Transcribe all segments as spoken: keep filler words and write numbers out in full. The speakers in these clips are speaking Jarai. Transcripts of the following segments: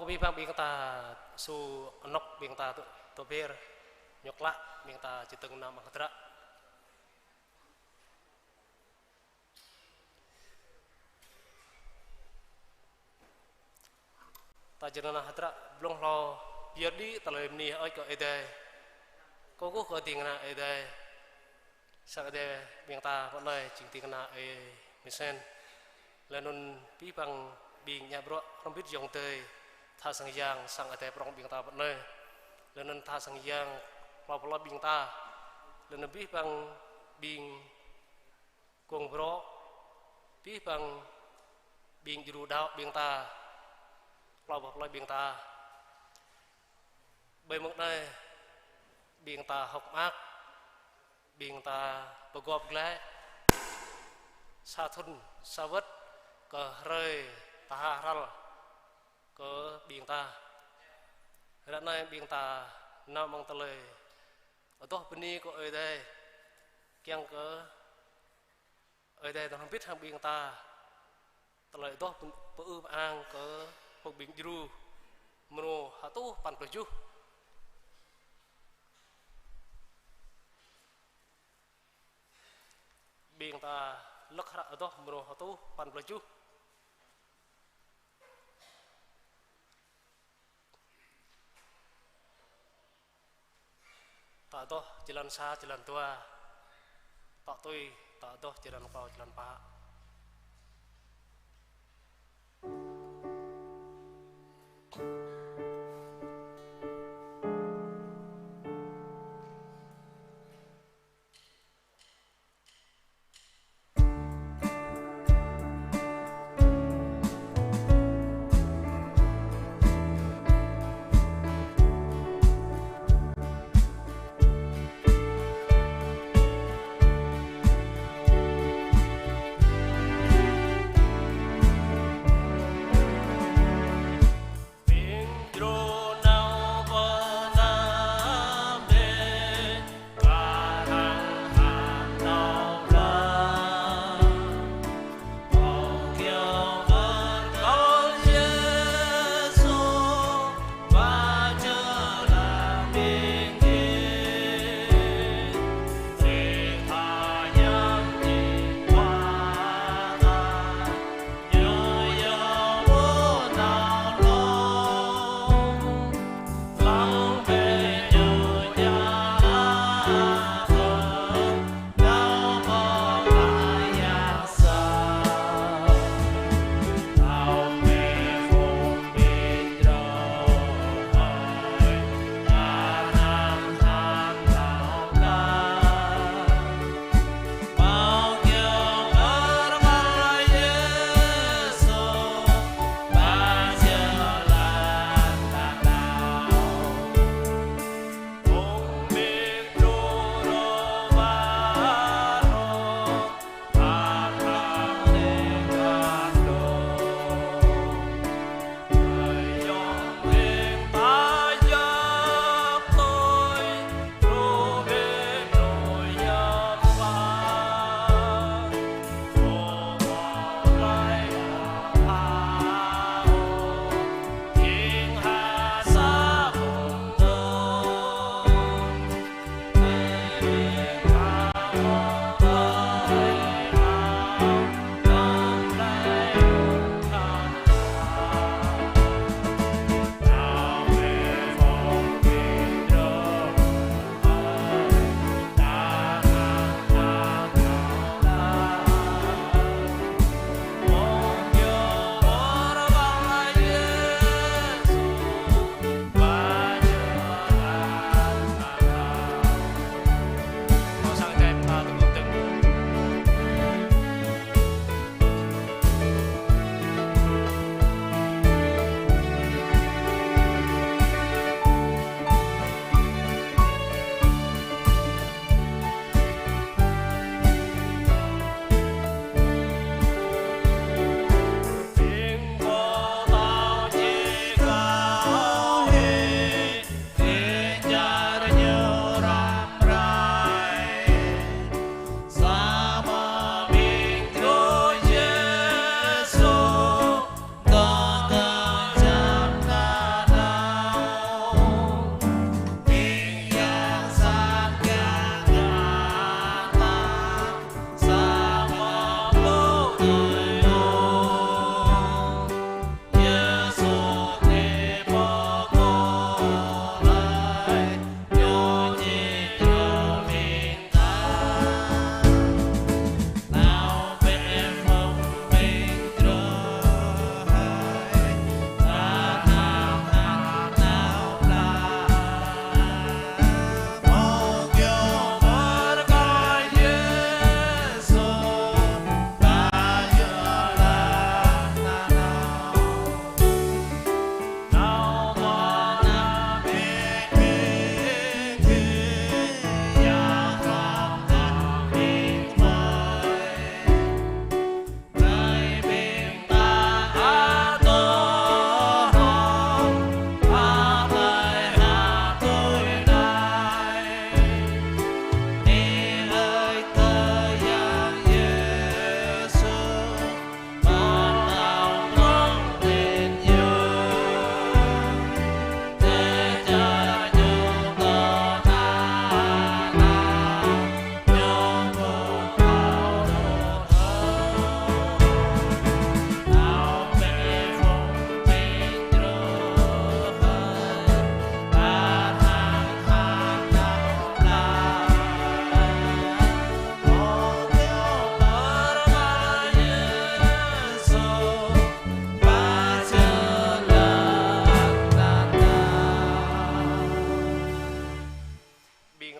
Abih bang ƀing ta su anŏk ƀing ta tŭ, tŭ ber, ñu klă ƀing ta či dơ̆ng nao amăng hơdră. Ta či dơ̆ng nao hơdră blung hlâo, pơyơr đĭ tơlơi bơni hơơč kơ Ơi Adai. Kơkuh kơ ding kơna Ơi Adai. Sang Ơi Adai ƀing ta pơ anai jing ding kơna Ơi Misen. Laih anŭn abih bang ƀing ngă bruă hrŏm hơbĭt ayŏng adơi tha sang yang, sang Ơi Adai prŏng ƀing ta pơ anai. Laih anŭn tha sang yang hlâo pơhlơi ƀing ta. Laih anŭn abih bang ƀing kông brŏ, abih bang ƀing djru đaŏ ƀing ta, hlâo pơhlơi ƀing ta. Ƀơi mông anai, ƀing ta hơ̆k mơak, ƀing ta pơgop glaĭ, sa thŭn sa wơ̆t kơ hrơi tha hrăl kơ ƀing ta. Ră anai ƀing ta nao amăng tơlơi adoh bơni kơ Ơi Adai, kiăng kơ Ơi Adai dŏ hrŏm hơbĭt hăng ƀing ta. Tơlơi adoh pơ-, pơư pơang kơ phung ƀing djru mrô hơtuh păn pluh tơjuh. Ƀing ta lăk hră adoh mrô hơtuh păn pluh tơjuh. Ta adoh jơlan sa, jơlan dua. Ta tui, ta adoh jơlan klâo, jơlan pă. Ƀing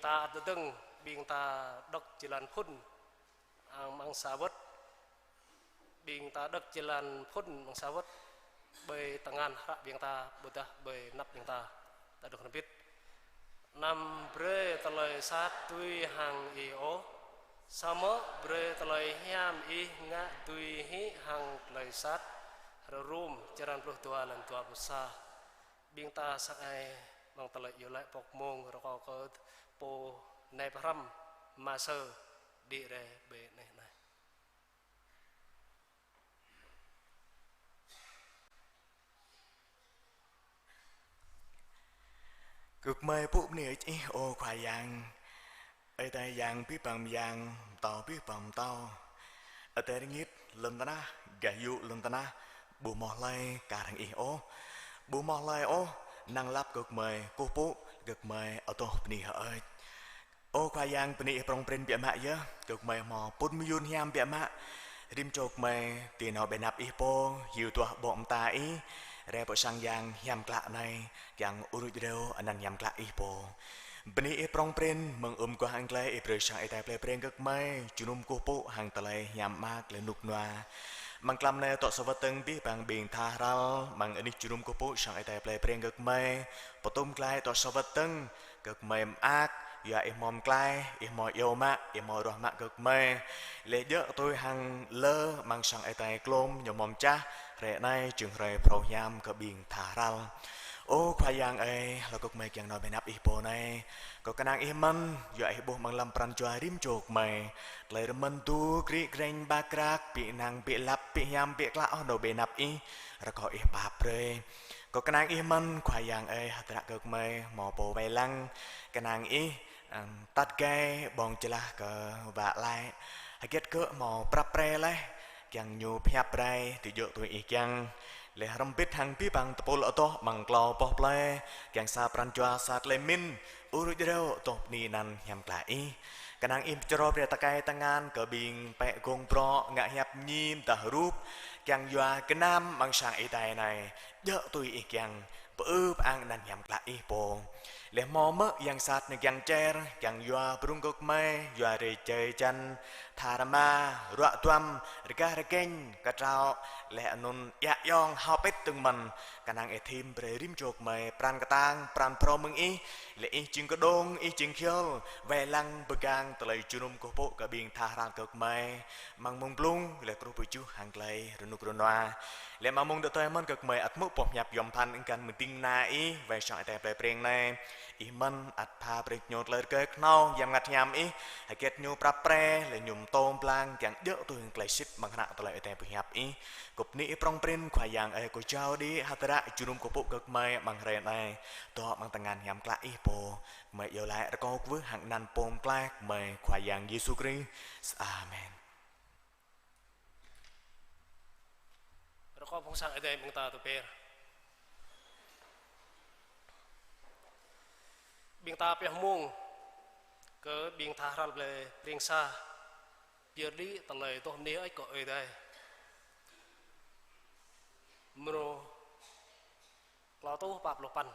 Ta ăt tơdơ̆ng, ƀing ta đŏk jơlan phŭn, ang, amăng sa wơ̆t. Ƀing ta đŏk jơlan phŭn amăng sa wơ̆t. Ƀơi tơngan hră ƀing ta, ƀôdah ƀơi anăp ƀing ta. Ta đŏk hrŏm hơbĭt. Anăm brơi tơlơi sat dưi hăng ih ôh, samơ̆ brơi tơlơi hiam ih ngă dưi hĭ hăng tơlơi sat. Hră Rôm, črăn pluh dua, lăn dua pluh sa. Ƀing ta sang ai amăng tơlơi iâu laĭ pŏk mông rơkâo kơ Pô Nai Pơhrăm Ama Sơ đĭ rai ƀơi anai anai. Kơkuh mơi pŭ bơni hơơč Ih, ơ Khua Yang. Ơi Adai Yang abih bang mơyang, Pơtao abih bang pơtao. Adai rơngit lŏn tơnah, gah yŭ lŏn tơnah, ƀu hmâo hlơi kar hăng Ih ôh. Ƀu hmâo hlơi ôh năng lăp kơkuh mơi kơkuh pŭ, kơkuh mơi adoh bơni hơơč. Ơ Khua Yang, bơni Ih prŏng prin biă mă yơh, kơkuh mơi hmâo pŭn mơyun hiam biă mă. Rĭm čô gơmơi, ti nao ƀơi anăp Ih pô, hiu duah ƀô̆ mơta Ih, rai pơ sang yang hiam klă anai, kiăng ur ruč reo anăn hiam klă Ih pô. Bơni Ih prŏng prin, mơ̆ng ưm guah hăng tơlơi Ih brơi sang Ơi Adai plei Breng kơ gơmơi, jơnum kơkuh pŭ hăng tơlơi hiam mơak lĕ rơnŭk rơnua. Amăng tlam anai dŏ sa wơ̆t dơ̆ng abih bang ƀing tha hrăl, amăng anih jơnum kơkuh pŭ sang Ơi Adai plei Breng kơ gơmơi, pơtum glaĭ dŏ sa wơ̆t dơ̆ng, kơ gơmơi mơak, yua Ih hmâo pơklaih, Ih hmâo iâu mă, Ih hmâo ruah mă kơ gơmơi. Lĕ djơ̆ tui hăng lơ amăng sang Ơi Adai klôm ñu hmâo pơčah, hrơi anai jing hrơi phrâo hiam kơ ƀing tha hrăl. Ơ Khua Yang ơi, hlâo kơ gơmơi kiăng nao ƀơi anăp Ih pô anai. Kâo kơnang Ih mơ̆n, yua Ih ƀuh amăng lăm pran jua rĭm čô gơmơi. Tơlơi rơmơ̆n du, grik greng, bak rak, ƀu năng, ƀu lăp, ƀu hiam, ƀu klă ôh nao ƀơi anăp Ih, rơkâo Ih pap brơi. Kâo kơnang Ih mơ̆n, Khua Yang ơi, hơdră kơ gơmơi hmâo pô wai lăng, kơnang Ih, ơ, atăt gai ƀơ̆ng jơlah kơ wă laĭ. Hơget gơ̆ hmâo prăp pre laih, kiăng ñu pơhiăp rai, tui djơ̆ tui Ih kiăng. Laih hrŏm hơbĭt hăng abih bang tơpul adoh amăng klâo boh plơi, kiăng sa pran jua sa tơlơi pơmĭn, ur ruč reo adoh bơni anăn hiam klă Ih. Kơnang Ih pơčrâo brơi tơkai tơngan kơ ƀing pĕ gông brŏ ngă hiăp mơñi mơdah rup, kiăng yua gơnam amăng sang Ơi Adai anai, djơ̆ tui Ih kiăng, pơư pơang anăn hiam klă Ih pô. Laih hmâo mơ̆ yang sat ñu kiăng čer, kiăng yua brŭng kơ gơmơi, yua rai jai jăn, tha rơma, ruă duăm, rơgah rơgĕng, kơtraŏ, laih anŭn iă iong hao pĭt dơ̆ng mơ̆n, kơnang Ih thim brơi rĭm čô gơmơi pran kơtang, pran phrâo mơ̆ng Ih, laih Ih jing kơđông, Ih jing khơyơl, wai lăng pơgang tơlơi jơnum kơkuh pŭ kơ ƀing tha hrăl kơ gơmơi, amăng mông blung, laih truh pơjuh hăng tơlơi rơnŭk rơnua. Laih amăng mông tơdơi mơ̆n kơ gơmơi ăt hmư̆ boh hiăp yom pơphan ơng kăn mơding na Ih, wai sang Ơi Adai plei Breng anai. Ih mơ̆n ăt pha brơi ñu tơlơi rơkơi kơhnâo, hiam mơngăt hiam Ih, hơget ñu prăp pre, laih ñu pơtô pơblang, kiăng djơ̆ tui hăng tơlơi sĭt amăng hră tơlơi Ơi Adai pơhiăp Ih. Kâo bơni Ih prŏng prin, Khua Yang ơi, kâo jao đĭ hơdră jơnum kơkuh pŭ kơ gơmơi amăng hrơi anai, dŏ amăng tơngan hiam klă Ih pô, gơmơi iâu laĭ rơkâo kwưh hăng anăn Pô Pơklaih gơmơi, Khua Yang Yêsu Krist. Amen. Rơkâo phung sang Ơi Adai ƀing ta tơpĕr. Ƀing ta pioh mông kơ ƀing tha hrăl plei Breng sa, pơyơr đĭ tơlơi adoh bơni hơơč kơ Ơi Adai. Mrô klâo rơtuh pă pluh păn.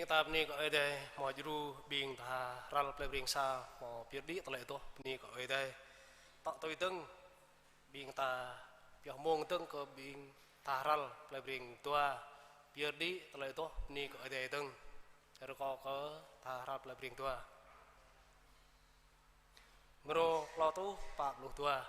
Ta bơni kơ Ơi Adai, hmâo djru ƀing ta hrăl plei Breng sa, hmâo pơyơr đĭ tơlơi adoh, bơni kơ Ơi Adai. Tŏ tui dơ̆ng, ƀing ta pioh mông dơ̆ng kơ ƀing ta hrăl plei Breng dua, pơyơr đĭ tơlơi adoh, bơni kơ Ơi Adai dơ̆ng. Rơkâo kơ ta hrăl plei Breng dua. Mrô klâo rơtuh pă pluh dua.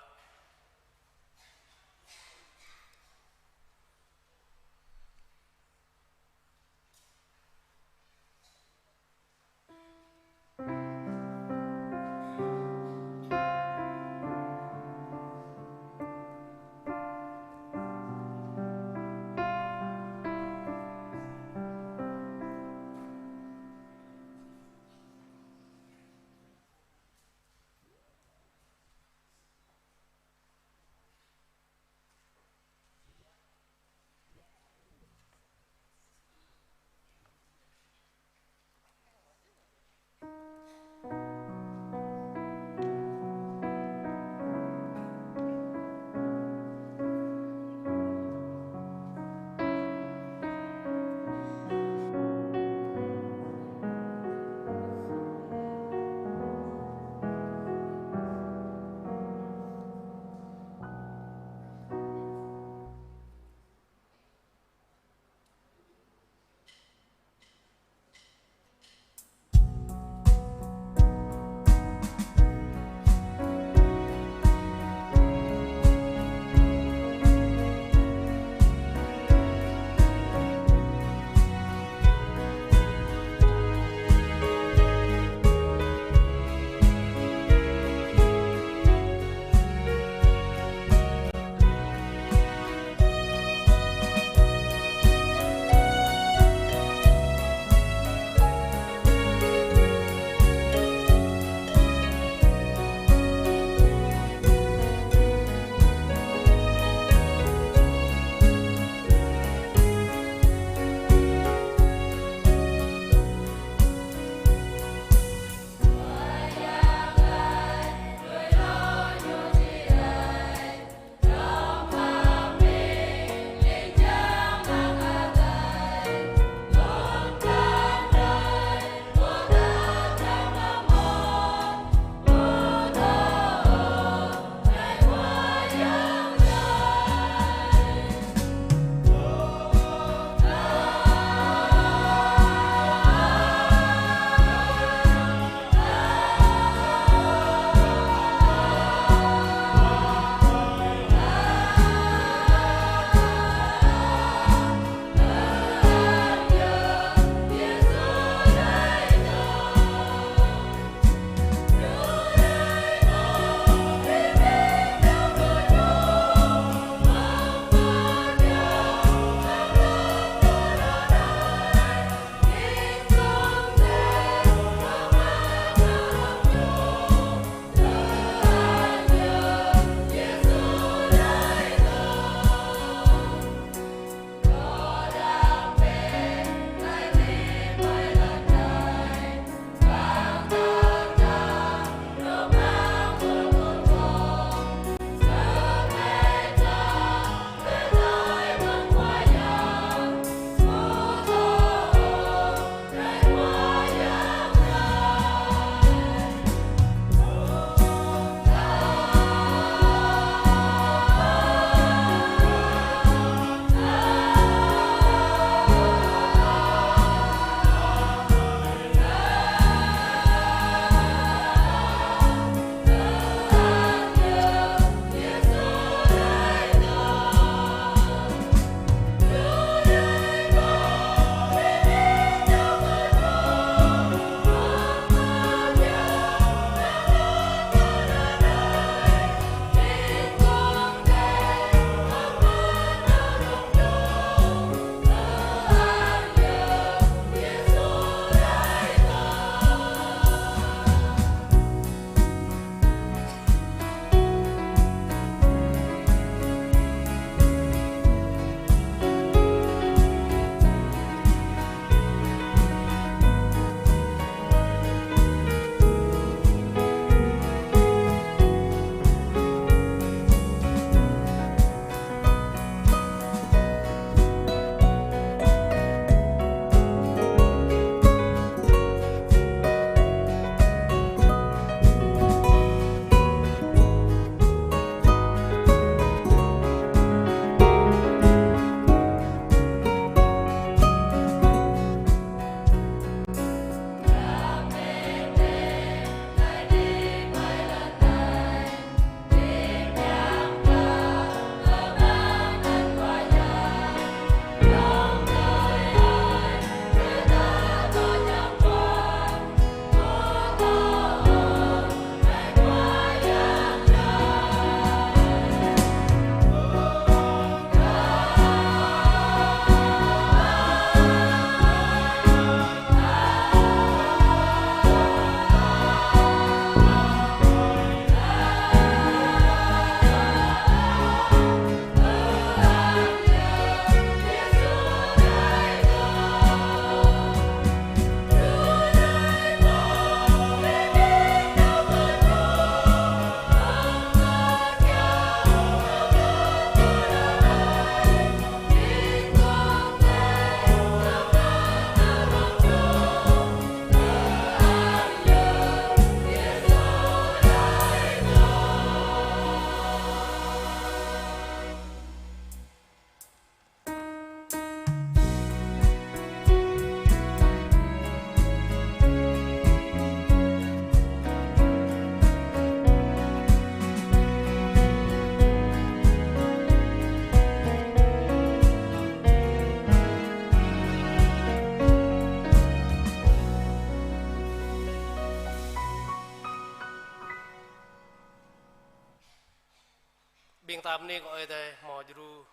Ƀing ta bơni kơ Ơi Adai hmâo djru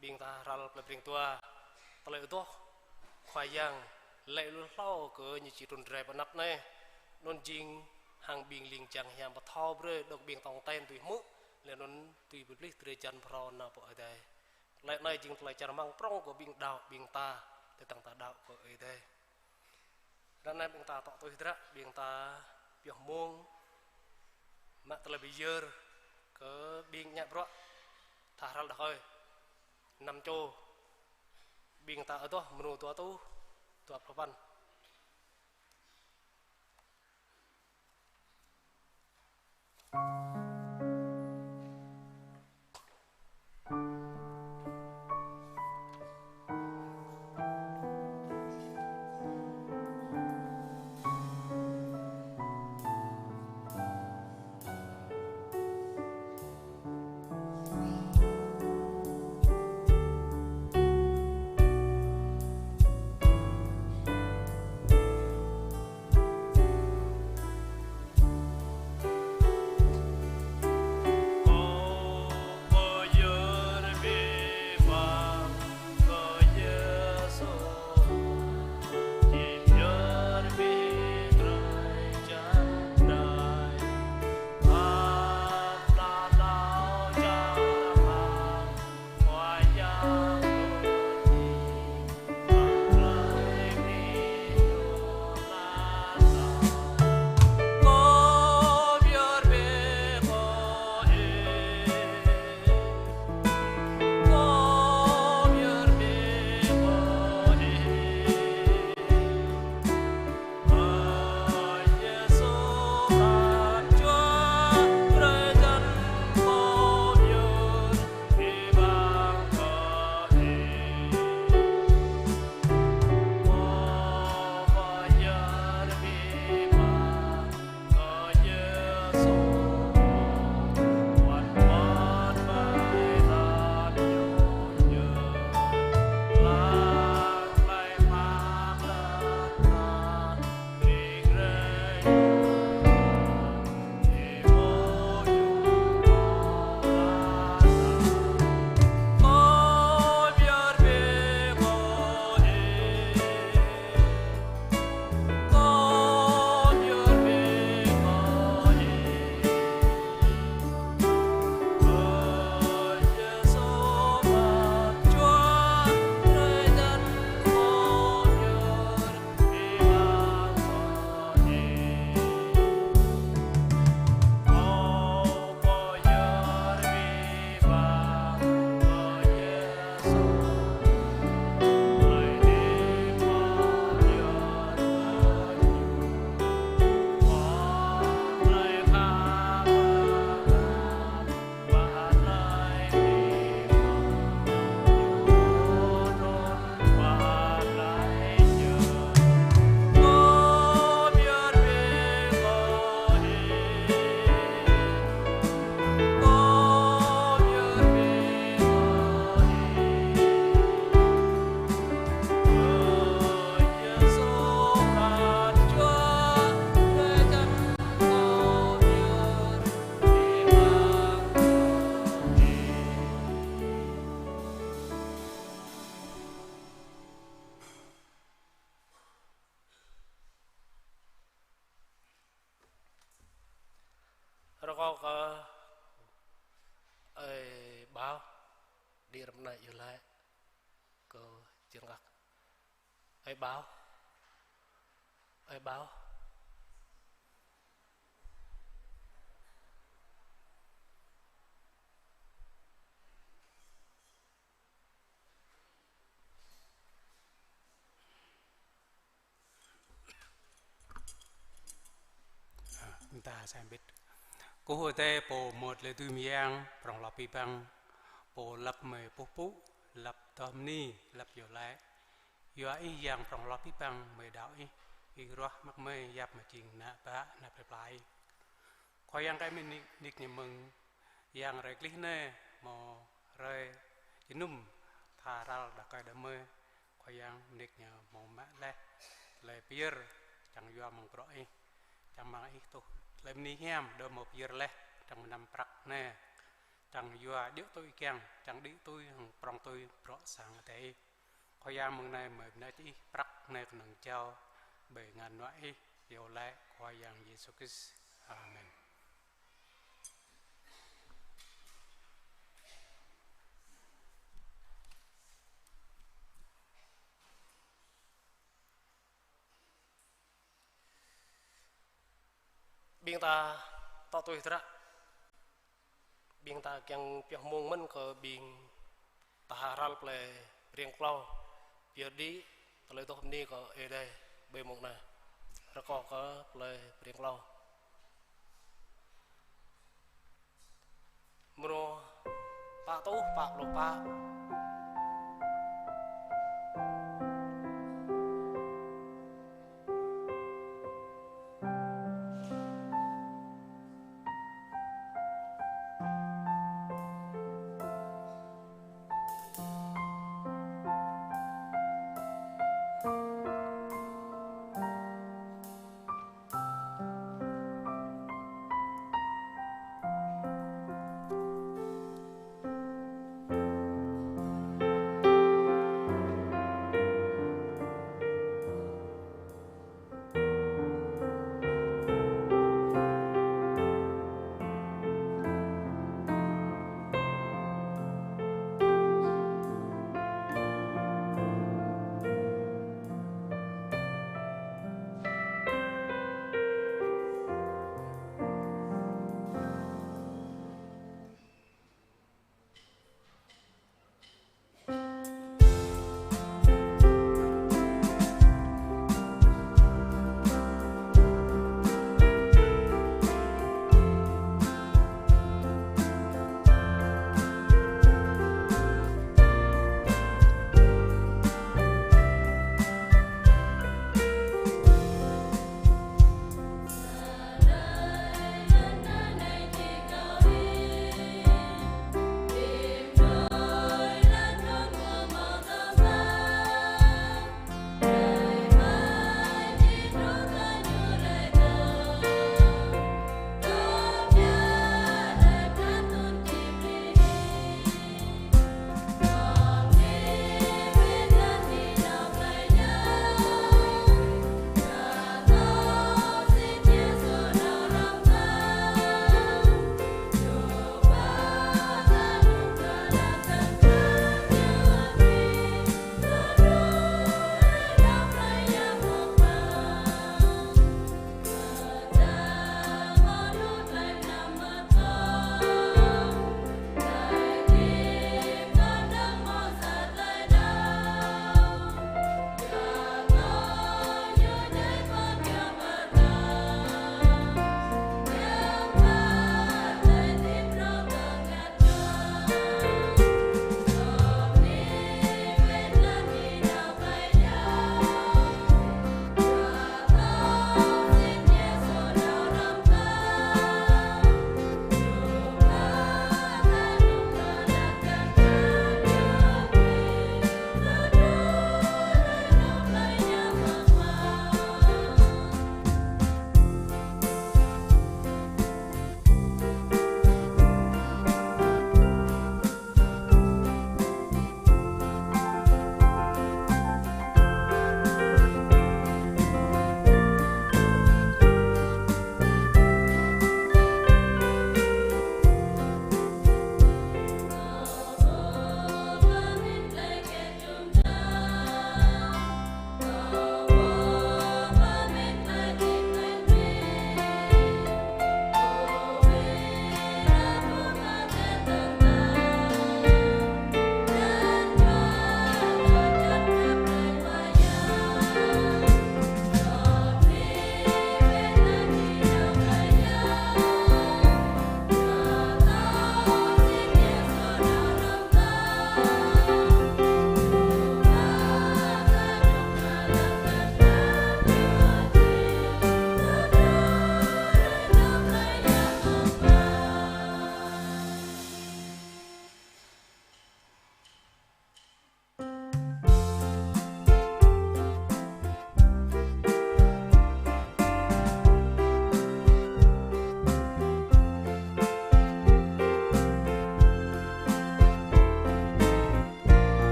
ƀing ta hrăl plei Breng Dua. Tơlơi adoh Khua Yang laĭ lu hlâo kơ ñu či trŭn rai pơ anăp anai. Anŭn jing hăng ƀing ling jang hiam pơthâo brơi dŏ ƀing tong ten tui hmư̆, laih anŭn tui pơplih drơi jan phrâo nao pơ Ơi Adai. Tơlơi anai jing tơlơi čang rơmang prŏng kơ ƀing đaŏ ƀing ta, tơdang ta đaŏ kơ Ơi Adai. Ră anai ƀing ta tŏ tui hơdră, ƀing ta pioh mông mă tơlơi pơyơr kơ ƀing ngă bruă tha hrăl đah kơi. Năm čô, ƀing ta adoh mơnô dua rơtuh dua pluh păn. Rơkâo kơ Ơi Báo, đĭ răm anai iâu laĭ kơ čơngăk. Ơi Báo. Ơi Báo. Ơ, ƀing ta sai ƀĭt. Kơkuh Ơi Adai pô hmâo tơlơi dưi mơyang, prŏng hloh abih bang, pô lăp mơi puh pŭ, lăp tơm ni, lăp iâu laĭ. Yua Ih Yang prŏng hloh abih bang mơi đaŏ Ih, Ih ruah mă mơi yap mă jing ană bă, ană plơi pla Ih. Khua Yang kơ mơi nik, nik ñu mơ̆ng Yang rai glih anai, hmâo rai jơnum tha hrăl đah kơi đah mơi. Khua Yang nik ñu hmâo mă laih tơlơi pơyơr, čang yua mơ̆ng bruă Ih, čang mơ̆ng Ih tuh tơlơi bơni hiam, đơ hmâo pơyơr laih, čang mơnam prăk anai. arăng yua djơ̆ tui kiăng, čang đĭ tui hăng prong tui bruă sang Adai. Khua Yang mơ̆ng anai mơi bơni ih prăk anai kơnơ̆ng jao ƀơi anăn anŏ ih, iâu laĭ Khua Yang Yêsu Krist. Amen. Ƀing ta tŏ tui tơdră. Ƀing ta kiăng pioh mông mơ̆n kơ ƀing ta hơdrol plei Briêng Klâo, pioh đĭ tơlơi adoh bơni kơ Ơi Adai ƀơi mông anai. Rơkâo kơ plei Briêng Klâo. Mrô pă rơtuh pă pluh pă.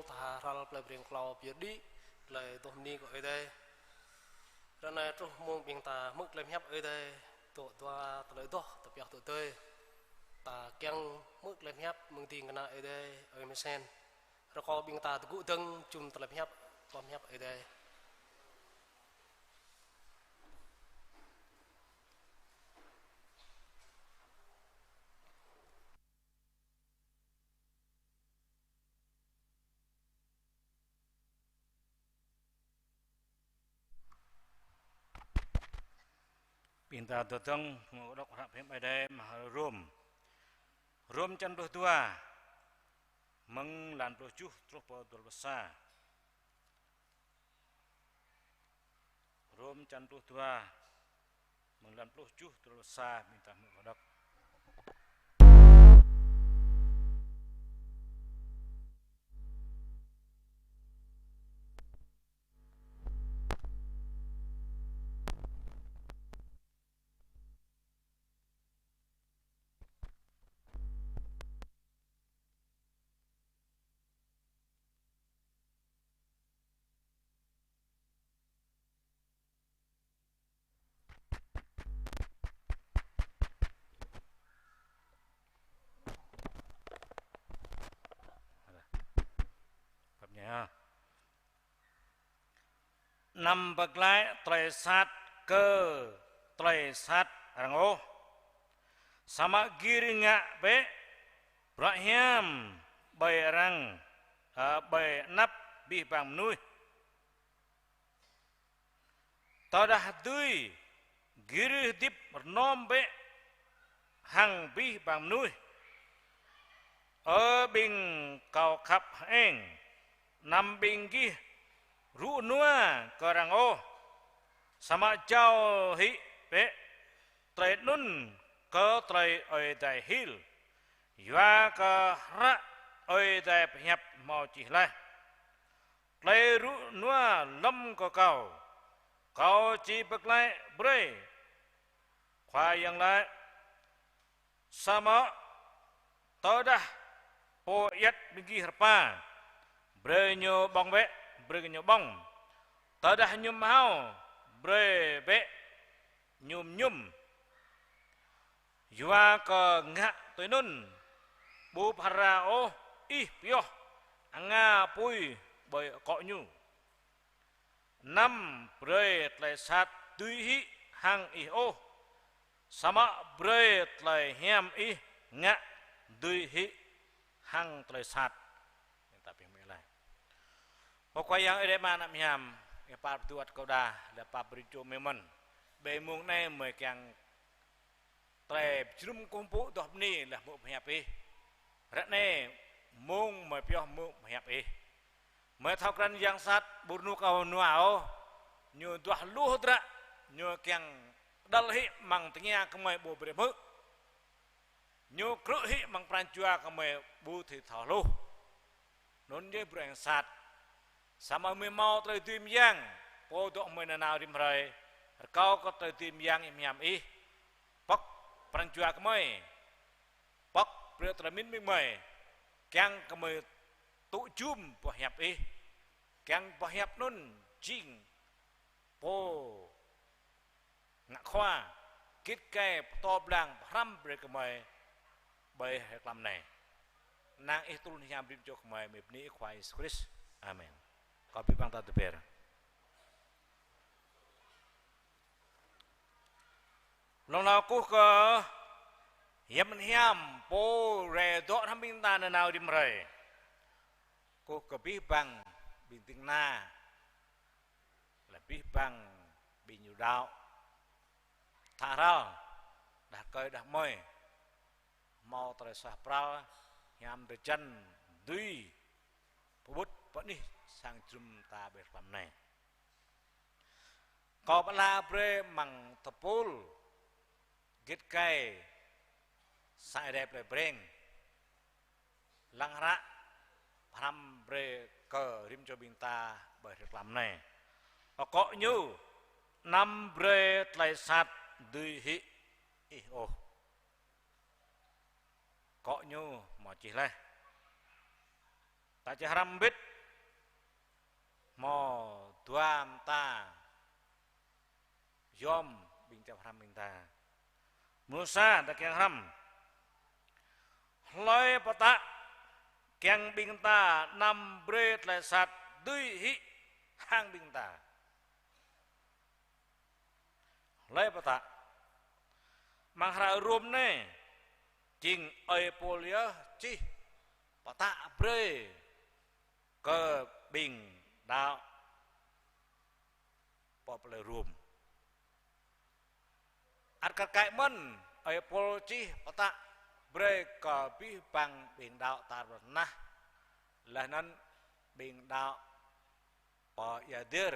Ta hrăl plei Breng Klâo pơyơr đĭ tơlơi adoh bơni kơ Ơi Adai. Ră anai truh mông ƀing ta hmư̆ tơlơi pơhiăp Ơi Adai, dŏ dua tơlơi adoh tơbiă tŭ tơi. Ta kiăng hmư̆ tơlơi pơhiăp mơ̆ng ding kơna Ơi Adai, ơi Mesen. Rơkâo ƀing ta tơgŭ dơ̆ng jum tơlơi pơhiăp, tơlơi pơhiăp Ơi Adai. Ƀing ta dŏ dơ̆ng, hmâo đŏk hră pơhiăp Ơi Adai mơ̆ng Rôm. Rôm čăn pluh dua, mơ̆ng lan pluh tơjuh truh pơ dua pluh sa. Rôm čăn pluh dua, mơ̆ng lan pluh tơjuh truh sa, ƀing ta hmư̆ kơ đŏk. Pap ñai ha. Anăm pơglaĭ tơlơi sat kơ tơlơi sat arăng ôh. Samơ̆ gir ngă bĕ bruă hiam ƀơi arăng, ơ, ƀơi anăp abih bang mơnuih. Tơdah dưi, gir hơdip rơnôm bĕ hăng abih bang mơnuih. Ơ ƀing kâo khăp hơeng, anăm ƀing gih rŭ rơnua kơ arăng ôh, samơ̆ jao hĭ bĕ tơlơi anŭn kơ tơlơi Ơi Adai hil. Yua kơ hră Ơi Adai pơhiăp hmâo čih laih: Tơlơi rŭ rơnua lŏm kơ Kâo, Kâo či pơglaĭ brơi. Khua Yang laĭ: Samơ̆ tơdah pô ayăt ƀing gih rơpa, brơi ñu ƀơ̆ng bĕ, brơi kơ ñu ƀơ̆ng. Tơdah mơñum hmao, brơi bĕ ñu mơñum. Yua kơ ngă tui anŭn, ƀu phara ôh ih pioh, angă apui ƀơi akŏ ñu. Anăm brơi tơlơi sat dưi hĭ hăng ih ôh, samơ̆ brơi tơlơi hiam ih ngă dưi hĭ hăng tơlơi sat. Ƀing ta pơmĭn laih. Ơ Khua Yang Ơi Adai Ama, anăm hiam, Ih pap pơduăt kơ đa, lĕ pap brơi čô mơi mơ̆n. Ƀơi mông anai mơi kiăng tơlơi pơjơnum kơkuh pơpŭ adoh bơni lĕ hmư̆ pơhiăp Ih. Ră anai mông mơi pioh hmư̆ pơhiăp Ih. Mơi thâo krăn yang sat ƀu rơnŭk ôh rơnua ôh, ñu duah lu hơdră, ñu kiăng đăl hĭ amăng tơngia kơ mơi ƀu brơi hmư̆. Ñu krư̆ hĭ amăng pran jua kơ mơi ƀu thâo thâo hluh. Anŭn yơh bruă yang sat. Samơ̆ mơi hmâo tơlơi dưi mơyang, Pô dŏ mơi nanao rĭm hrơi, rơkâo kơ tơlơi dưi mơyang Ih mơhiam Ih pŏk pran jua kơ mơi, pŏk brơi tơlơi pơmĭn ƀing mơi, kiăng kơ mơi tŭ jum boh hiăp Ih, kiăng boh hiăp anŭn jing pô ngă khua, git gai pơtô blang pơhrăm brơi kơ mơi ƀơi hrơi tlam anai. Năng Ih trŭn hiam rĭm čô kơ mơi, mơi bơni Ih Khua Yêsu Krist. Amen. Kâo ƀuh ƀing ta tơber. Lŏng lâo kơkuh kơ Yang Bơngăt Hiam, Pô rai dŏ hrŏm ƀing ta nanao rĭm hrơi. Kơkuh kơ abih bang ƀing ding kơna, lĕ abih bang ƀing ñu đaŏ, tha hrăl, đah rơkơi đah kơmơi, hmâo tơlơi suaih pral, hiam drơi jăn, dưi pơƀut pơ anih sang jơnum ta ƀơi tlam anai. Kâo pơala brơi amăng tơpul git gai sa Ơi Adai plei Breng, lăng hră pơhrăm brơi kơ rĭm čô ƀing ta ƀơi hrơi tlam anai. Akŏ ñu: Anăm brơi tơlơi sat dưi hĭ ih ôh. Akŏ ñu hmâo čih laih. Ta či hrăm hơbĭt Hmâo dua mơta yom ƀing ta hrăm ƀing ta. Mrô sa ta kiăng hrăm. Hlơi pơtă kiăng ƀing ta anăm brơi tơlơi sat dưi hĭ hăng ƀing ta. Hlơi pơtă. Amăng hră Rôm anai, jing ơi Pôl yơh čih pơtă brơi kơ ƀing đaŏ pơ plơi Rôm. Ăt kar kaĭ mơ̆n, ơi Pôl čih pơtă brơi kơ abih bang ƀing đaŏ tar ƀar tơnah, laih anŭn ƀing đaŏ pơ ia dêr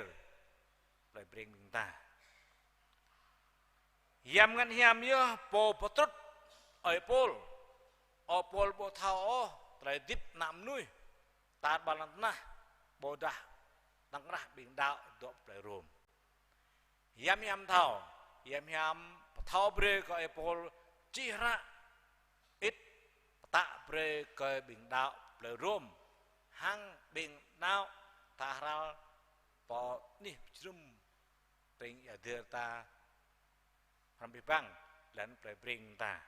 plơi Breng ƀing ta. Yăm Ngă Hiam yơh pô pơtrŭt ơi Pôl. Ơi Pôl ƀu thâo ôh tơlơi hơdip ană mơnuih tar ƀar lŏn tơnah, ƀôdah tŏng krah ƀing đaŏ dŏ plơi Rôm. Yăm Hiam thâo, Yăm Hiam pơthâo brơi kơ ơi Pôl čih hră hơĭt pơtă brơi kơ ƀing đaŏ plơi Rôm, hăng ƀing đaŏ tha hral pơ anih pơjơnum tring ia dêr ta hrŏm abih bang, lŏn plơi Breng ta.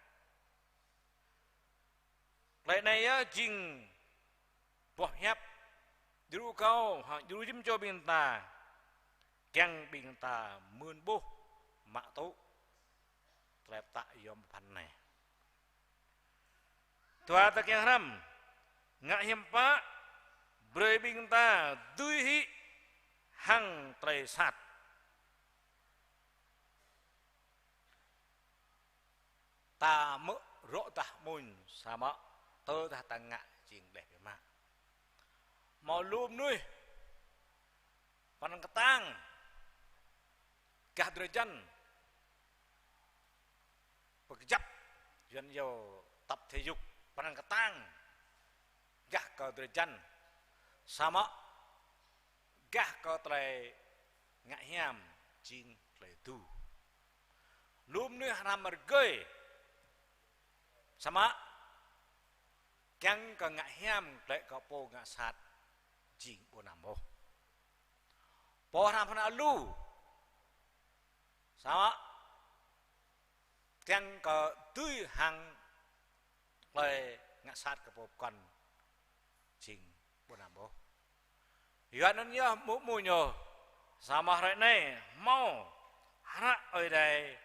Tơlơi anai yơh jing boh hiăp djru kâo hăng djru jim čô ƀing ta, kiăng ƀing ta mơ̆n ƀuh mă tŭ tơlơi pơtă yom pơphan anai. Dua ta kiăng hrăm, Ngă Hiam pă brơi ƀing ta dưi hĭ hăng tơlơi sat. Ta mơ̆ rŏ dah amuñ, samơ̆ tơdah ta ngă jing gleh biă mă. Hmâo lu mơnuih pran kơtang gah drơi jăn pơkơjăp, Yuan iâu tập thể dục, pran kơtang gah kơ drơi jăn, samơ̆ gah kơ tơlơi ngă hiam jing tơlơi tu. Lu mơnuih hrăm rơgơi, samơ̆ kiăng kơ ngă hiam glaĭ kơ pô ngă sat jing ƀu anăm ôh. Pô hrăm hơnăl lu, samơ̆ kiăng kơ dưi hăng tơlơi ngă sat kơ pô pơkŏn jing ƀu anăm ôh. Yua anŭn yơh mơ̆ mơ̆ ñu, samơ̆ hrơi anai hmâo hră Ơi Adai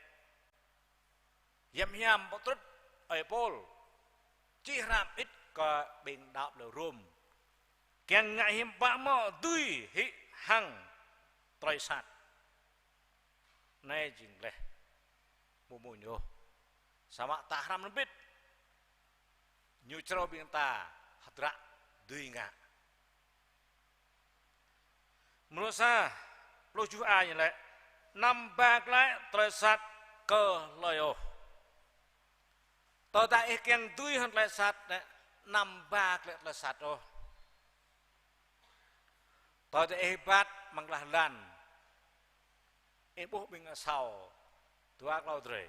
Yăm Hiam pơtrŭt ơi Pôl čih hră hơĭt kơ ƀing đaŏ plơi Rôm, kiăng ngă hiam pă mơ̆ dưi hĭ hăng tơlơi sat. Anai jing gleh mơ̆ mơ̆ ñu. Samơ̆ ta hrăm rơbit, ñu črâo ƀing ta hơdră dưi ngă. Mrô sa, pluh tơjuh a ñu laĭ: Anăm ba glaĭ tơlơi sat kơ hlơi ôh. Tơdah ih kiăng dưi hăng tơlơi sat anai, anăm ba glaĭ tơlơi sat ôh. Tơdah ih rơbat amăng klah lan, ih ƀuh ƀing asâo dua klâo drơi,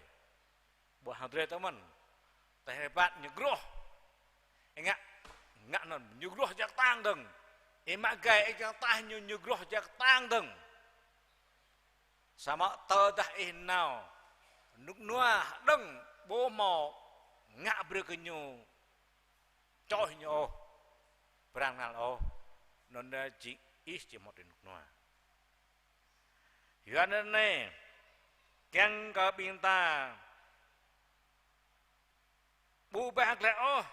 ƀuh hăng drơi tơ mơ̆n, tơdah ih rơbat ñu groh. Ih ngă, ngă anŭn ñu groh jak kơtang dơ̆ng. Ih mă gai, ih kiăng taih ñu, ñu groh jak kơtang dơ̆ng. Samơ̆ tơdah ih nao rơnŭk rơnua hơđơ̆ng, ƀu hmâo ngă brơi kơ ñu čoh ñu ôh, pran kơnăl ôh, anŭn jing ih či hmâo tơlơi rơnŭk rơnua. Yua anŭn anai, kiăng kơ ƀing ta ƀu ba glaĭ ôh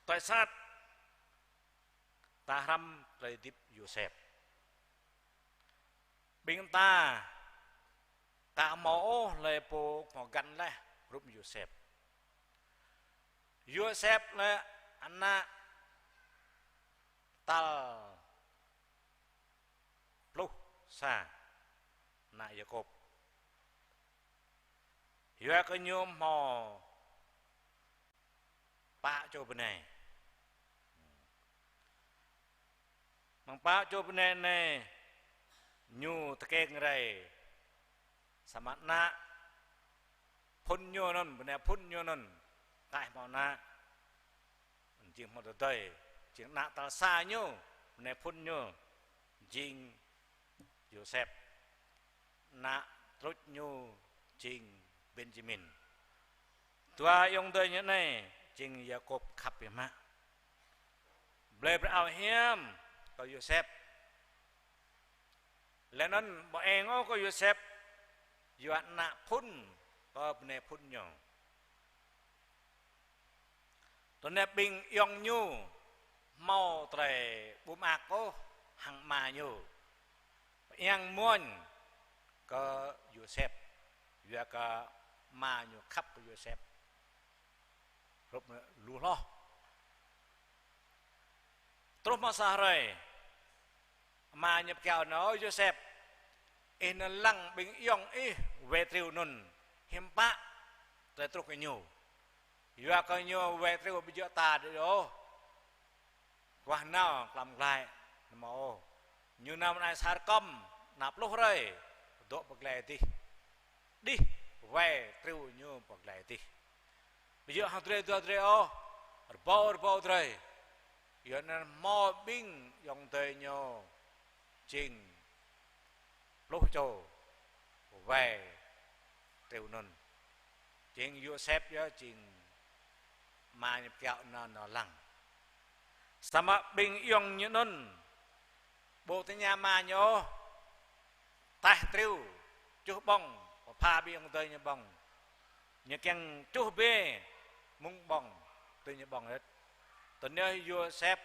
tơlơi sat, ta hrăm tơlơi hơdip Yôsep. Ƀing ta aka hmâo ôh hlơi pô hmâo găn laih hrup Yôsep. Yôsep lĕ ană tal pluh sa ană Yakôb. Yua kơ ñu hmâo pă čô bơnai. Amăng pă čô bơnai anai ñu tơkeng rai. Samơ̆ ană phŭn ñu anŭn, bơnai phŭn ñu anŭn, kaih hmâo ană. Jing hmâo tơdơi, jing ană tal sa ñu, bơnai phŭn ñu. jing Yôsep, ană truh ñu jing Benjamin. Dua ayŏng adơi ñu anai jing Yakôb khăp biă mă. Blơi brơi ao hiam kơ Yôsep. Laih anŭn ƀu eng ôh kơ Yôsep, yua ană phŭn kơ bơnai phŭn ñu. Tơl anai ƀing ayŏng ñu hmâo tơlơi ƀu mơak ôh hăng ama ñu. Pơiăng mơ̆n kơ Yôsep, yua kơ ama ñu khăp kơ Yôsep. Hrup lu hloh. Truh mơ̆ng sa hrơi, ama ñu pơkiaŏ nao: Ơ Yôsep, ih nao lăng ƀing ayŏng ih wai triu anŭn hiư̆m pă tơlơi truh kơ ñu. Yua kơ ñu wai triu ƀu djơ̆ ta đôč ôh. Guah nao klăm glăi, hmâo ôh. Ñu nao mơ̆ng anai sa rơkŏm, nao pluh hrơi, dŏ pơ glai adih. Đih wai triu ñu pơ glai adih. Ƀu djơ̆ hăng drơi dua drơi ôh, rơbâo rơbâo drơi. Yua anŭn hmâo ƀing ayŏng adơi ñu jing pluh čô wai triu anŭn. Jing Yôsep yơh, jing ama ñu pơkiaŏ nao, nao lăng. Samơ̆ ƀing ayŏng ñu anŭn ƀu tơña ama ñu ôh. Taih triu, čuh ƀơ̆ng, pơpha ƀing ayŏng adơi ñu ƀơ̆ng. Ñu kiăng čuh bê mơ̆ng ƀơ̆ng, tui ñu ƀơ̆ng rơ̆t. Tơl anai Yôsep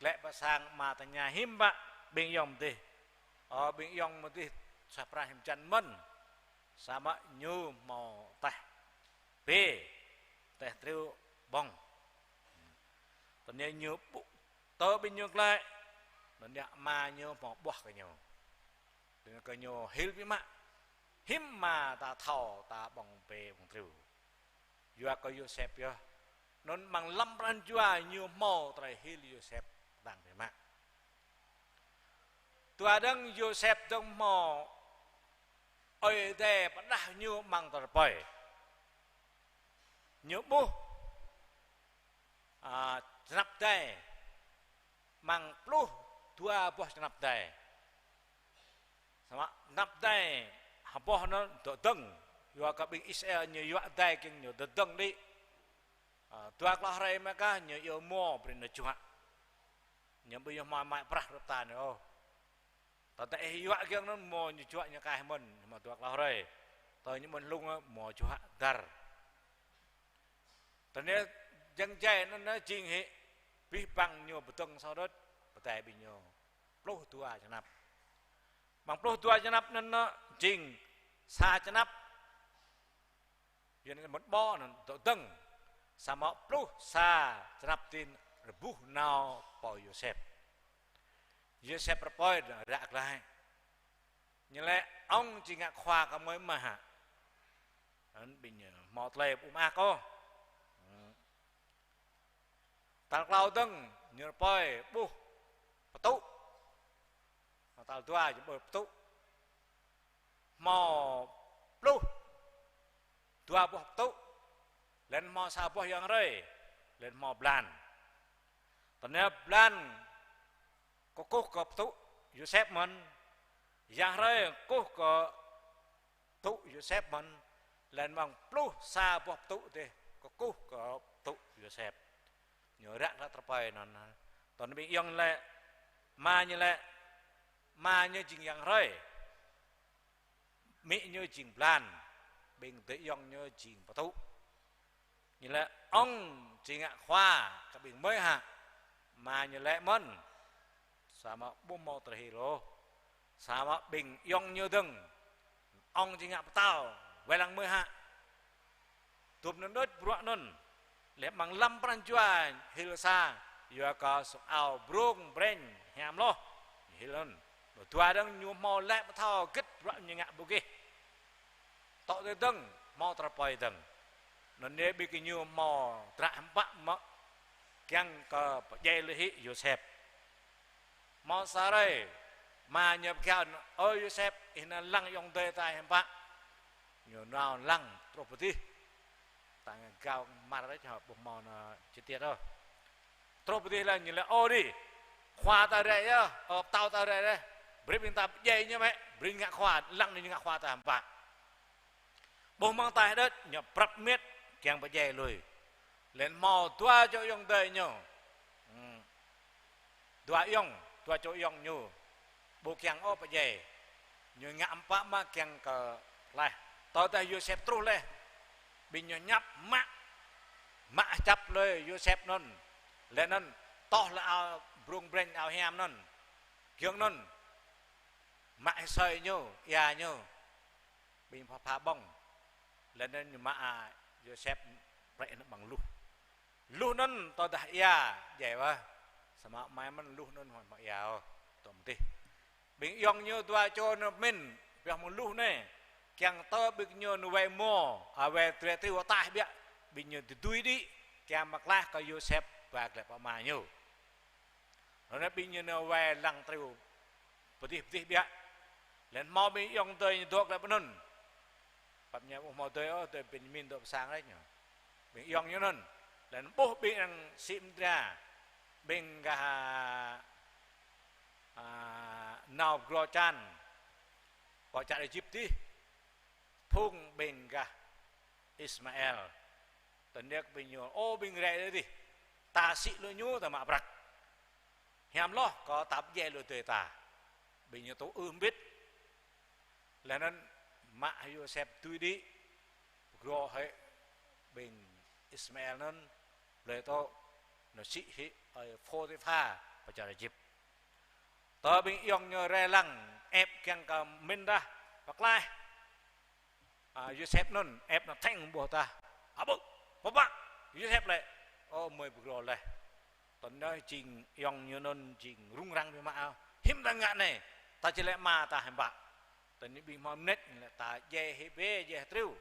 glaĭ pơ sang, ama tơña hiư̆m pă ƀing ayŏng mơ̆ng adih. Ơ, ƀing ayŏng mơ̆ng adih suaih pran hiư̆m jăn mơ̆n. Samơ̆ ñu hmâo taih bê, taih triu ƀơ̆ng. Tơl anai ñu ƀu tơ ƀing ñu glaĭ, tơl anai ama ñu hmâo ƀuah kơ ñu. Tơl anai kơ ñu hil biă mă. Hiư̆m mơ̆ ta thâo ta ƀơ̆ng bê ƀơ̆ng triu? Yua kơ Yôsep yơh. Anŭn amăng lăm pran jua ñu hmâo tơlơi hil Yôsep dang biă mă. Dua dơ̆ng Yôsep dơ̆ng hmâo Ơi Adai pơđah ñu amăng tơlơi rơpơi. Ñu ƀuh, a, čơnăp adai, amăng pluh dua boh čơnăp adai. Samơ̆ čơnăp adai hơboh anŭn dŏ dơ̆ng, yua kơ ƀing Israel ñu yuă adai kiăng ñu dŏ dơ̆ng đĭ. A, dua klâo hrơi mơ̆ kah ñu iâu mơ̆ brơi ñu juă. Ñu ƀu iâu hmâo mă prah hrup ta anai ôh. Tơdah ih yuă kiăng anŭn mơ̆ ñu juă ñu kaih mơ̆n, mă dua klâo hrơi. Tơl ñu mơ̆n hlung mơ̆ juă dar. Tơl anai jơ̆ng jai anŭn jing hĭ abih bang ñu pơdơ̆ng sô đôč, pơdai ƀing ñu pluh dua čơnăp. Amăng pluh dua čơnăp anŭn jing sa čơnăp Yua anŭn mơ̆n ƀô̆ anŭn dŏ dơ̆ng, samơ̆ pluh sa čơnăp tin rơbuh nao pơ Yôsep. Yôsep rơpơi dơ̆ng ră glaĭ. Ñu laĭ: Ŏng či ngă khua kơ gơmơi mơ̆ hă? Anŭn ƀing ñu hmâo tơlơi ƀu mơak ôh. Tal klâo dơ̆ng ñu rơpơi ƀuh pơtŭ. Tal dua ñu ƀuh pơtŭ. Hmâo pluh dua boh pơtŭ, laih anŭn hmâo sa boh yang hrơi, laih anŭn hmâo blan. Tơl anai blan kơkuh kơ pơtŭ Yôsep mơ̆n, yang hrơi kơkuh kơ pơtŭ Yôsep mơ̆n, laih anŭn amăng pluh sa boh pơtŭ dih kơkuh kơ pơtŭ Yôsep. Ñu ră glaĭ rơpơi anŭn. Tơl anŭn ƀing ayŏng laĭ, ama ñu laĭ, ama ñu jing yang hrơi, amĭ ñu jing blan, ƀing adơi ayŏng ñu jing pơtŭ. Ñu laĭ: Ŏng či ngă khua kơ ƀing gơmơi hă? Ama ñu laĭ mơ̆n, samơ̆ ƀu hmâo tơlơi hil ôh. Samơ̆ ƀing ayŏng ñu dơ̆ng: Ŏng či ngă pơtao wai lăng gơmơi hă? Dŭm anŭn đôč bruă anŭn. Laih amăng lăm pran jua hil sa, yua kơ sŭk ao brông breng hiam hloh. Hil anŭn. Dua dơ̆ng ñu hmâo laih pơthâo hơget bruă ñu ngă ƀu gih. Tŏ tui dơ̆ng, hmâo tơlơi rơpơi dơ̆ng. Anŭn yơh ƀing gơñu hmâo dră hiư̆m pă mơ̆ kiăng kơ pơdjai lui hĭ Yôsep. Hmâo sa hrơi, ama ñu pơkiaŏ: Ơ Yôsep, ih nao lăng ayŏng adơi ta hiư̆m pă? Ñu nao lăng truh pơ adih. Ta ngă gao mơ̆ ră čô ƀu hmâo anŭn chi tiết ôh. Truh pơ adih laih ñu laĭ: Ơ adih, khua ta rai yơh, ơ pơtao ta rai yơh. Brơi ƀing ta pơdjai ñu mơ̆, brơi ñu ngă khua, lăng ñu ngă khua ta hăm pă. Ƀuh mơ̆ng ataih đôč, ñu prăp mĭt, kiăng pơdjai lui. Laih anŭn hmâo dua čô ayŏng adơi ñu. Hmm. Dua ayŏng, dua čô ayŏng ñu. Ƀu kiăng ôh pơdjai. Ñu ngă hăm pă mă kiăng kơ klaih. Tơdah Yôsep truh laih. Ƀing ñu ñăp mă. Mă čăp lui Yôsep anŭn. Laih anŭn toh lui ao brung breng ao hiam anŭn. Giŏng anŭn. Mă hơsơi ñu, ia ñu. Ƀing pha pha ƀơ̆ng. Laih anŭn ñu mă a Yôsep brơi anŭn ƀơ̆ng luh. Luh anŭn tơdah ia, djai wơ̆t. Samơ̆ mai mơ̆n luh anŭn hmâo ia ôh. Tŏm tih. Ƀing ayŏng ñu dua čô anŭn pơmĭn, pioh mơ̆ng luh anai. Kiăng tơ ƀing ñu anŭn wai mơ̆, a wai tơlơi triu ataih biă. Ƀing ñu tơdui đĭ, kiăng mă klaih kơ Yôsep ba glaĭ pơ ama ñu. Anŭn ƀing ñu anŭn wai lăng triu pơdih pơdih biă. Laih anŭn hmâo ƀing ayŏng adơi ñu dŏ glaĭ pơ anŭn. Pap ñu ƀu hmâo adơi ôh, adơi Benyamin dŏ pơ sang laih ñu. Ƀing ayŏng ñu anŭn. Laih anŭn ƀuh ƀing arăng sĭ mơdra. Ƀing gah, a, nao pơgro čan. Pơ čar Êjip dih. Phung ƀing gah Ismael. Tơnĕk ƀing ñu, ô ƀing rai dih. Ta sĭ lui ñu ta mă prăk. Hiam hloh kơ ta pơdjai lui adơi ta. Ƀing ñu tŭ ưh hơbĭt. Laih anŭn mă Yôsep tui đĭ. Pơgro hĭ ƀing Ismael anŭn. Blơi tŏ. Ñu sĭ hĭ ơi Phôtipha pơ čar Êjip. Tơ ƀing ayŏng ñu rai lăng ĕp kiăng kơ mĭn dah pơklaih. A, Yôsep anŭn, ĕp anŭn thĕng ƀuh ta. Hơbư̆, pơpă, Yôsep lĕ. Ô, mơi pơgro laih. Tơnĕk jing ayŏng ñu anŭn jing rŭng răng biă mă ao. Hiư̆m ta ngă anai, ta či lĕ ama ta hăm pă. Tơnĕk ƀing hmâo mơnĕč lĕ ta djai hĭ bê, djai hĭ triu.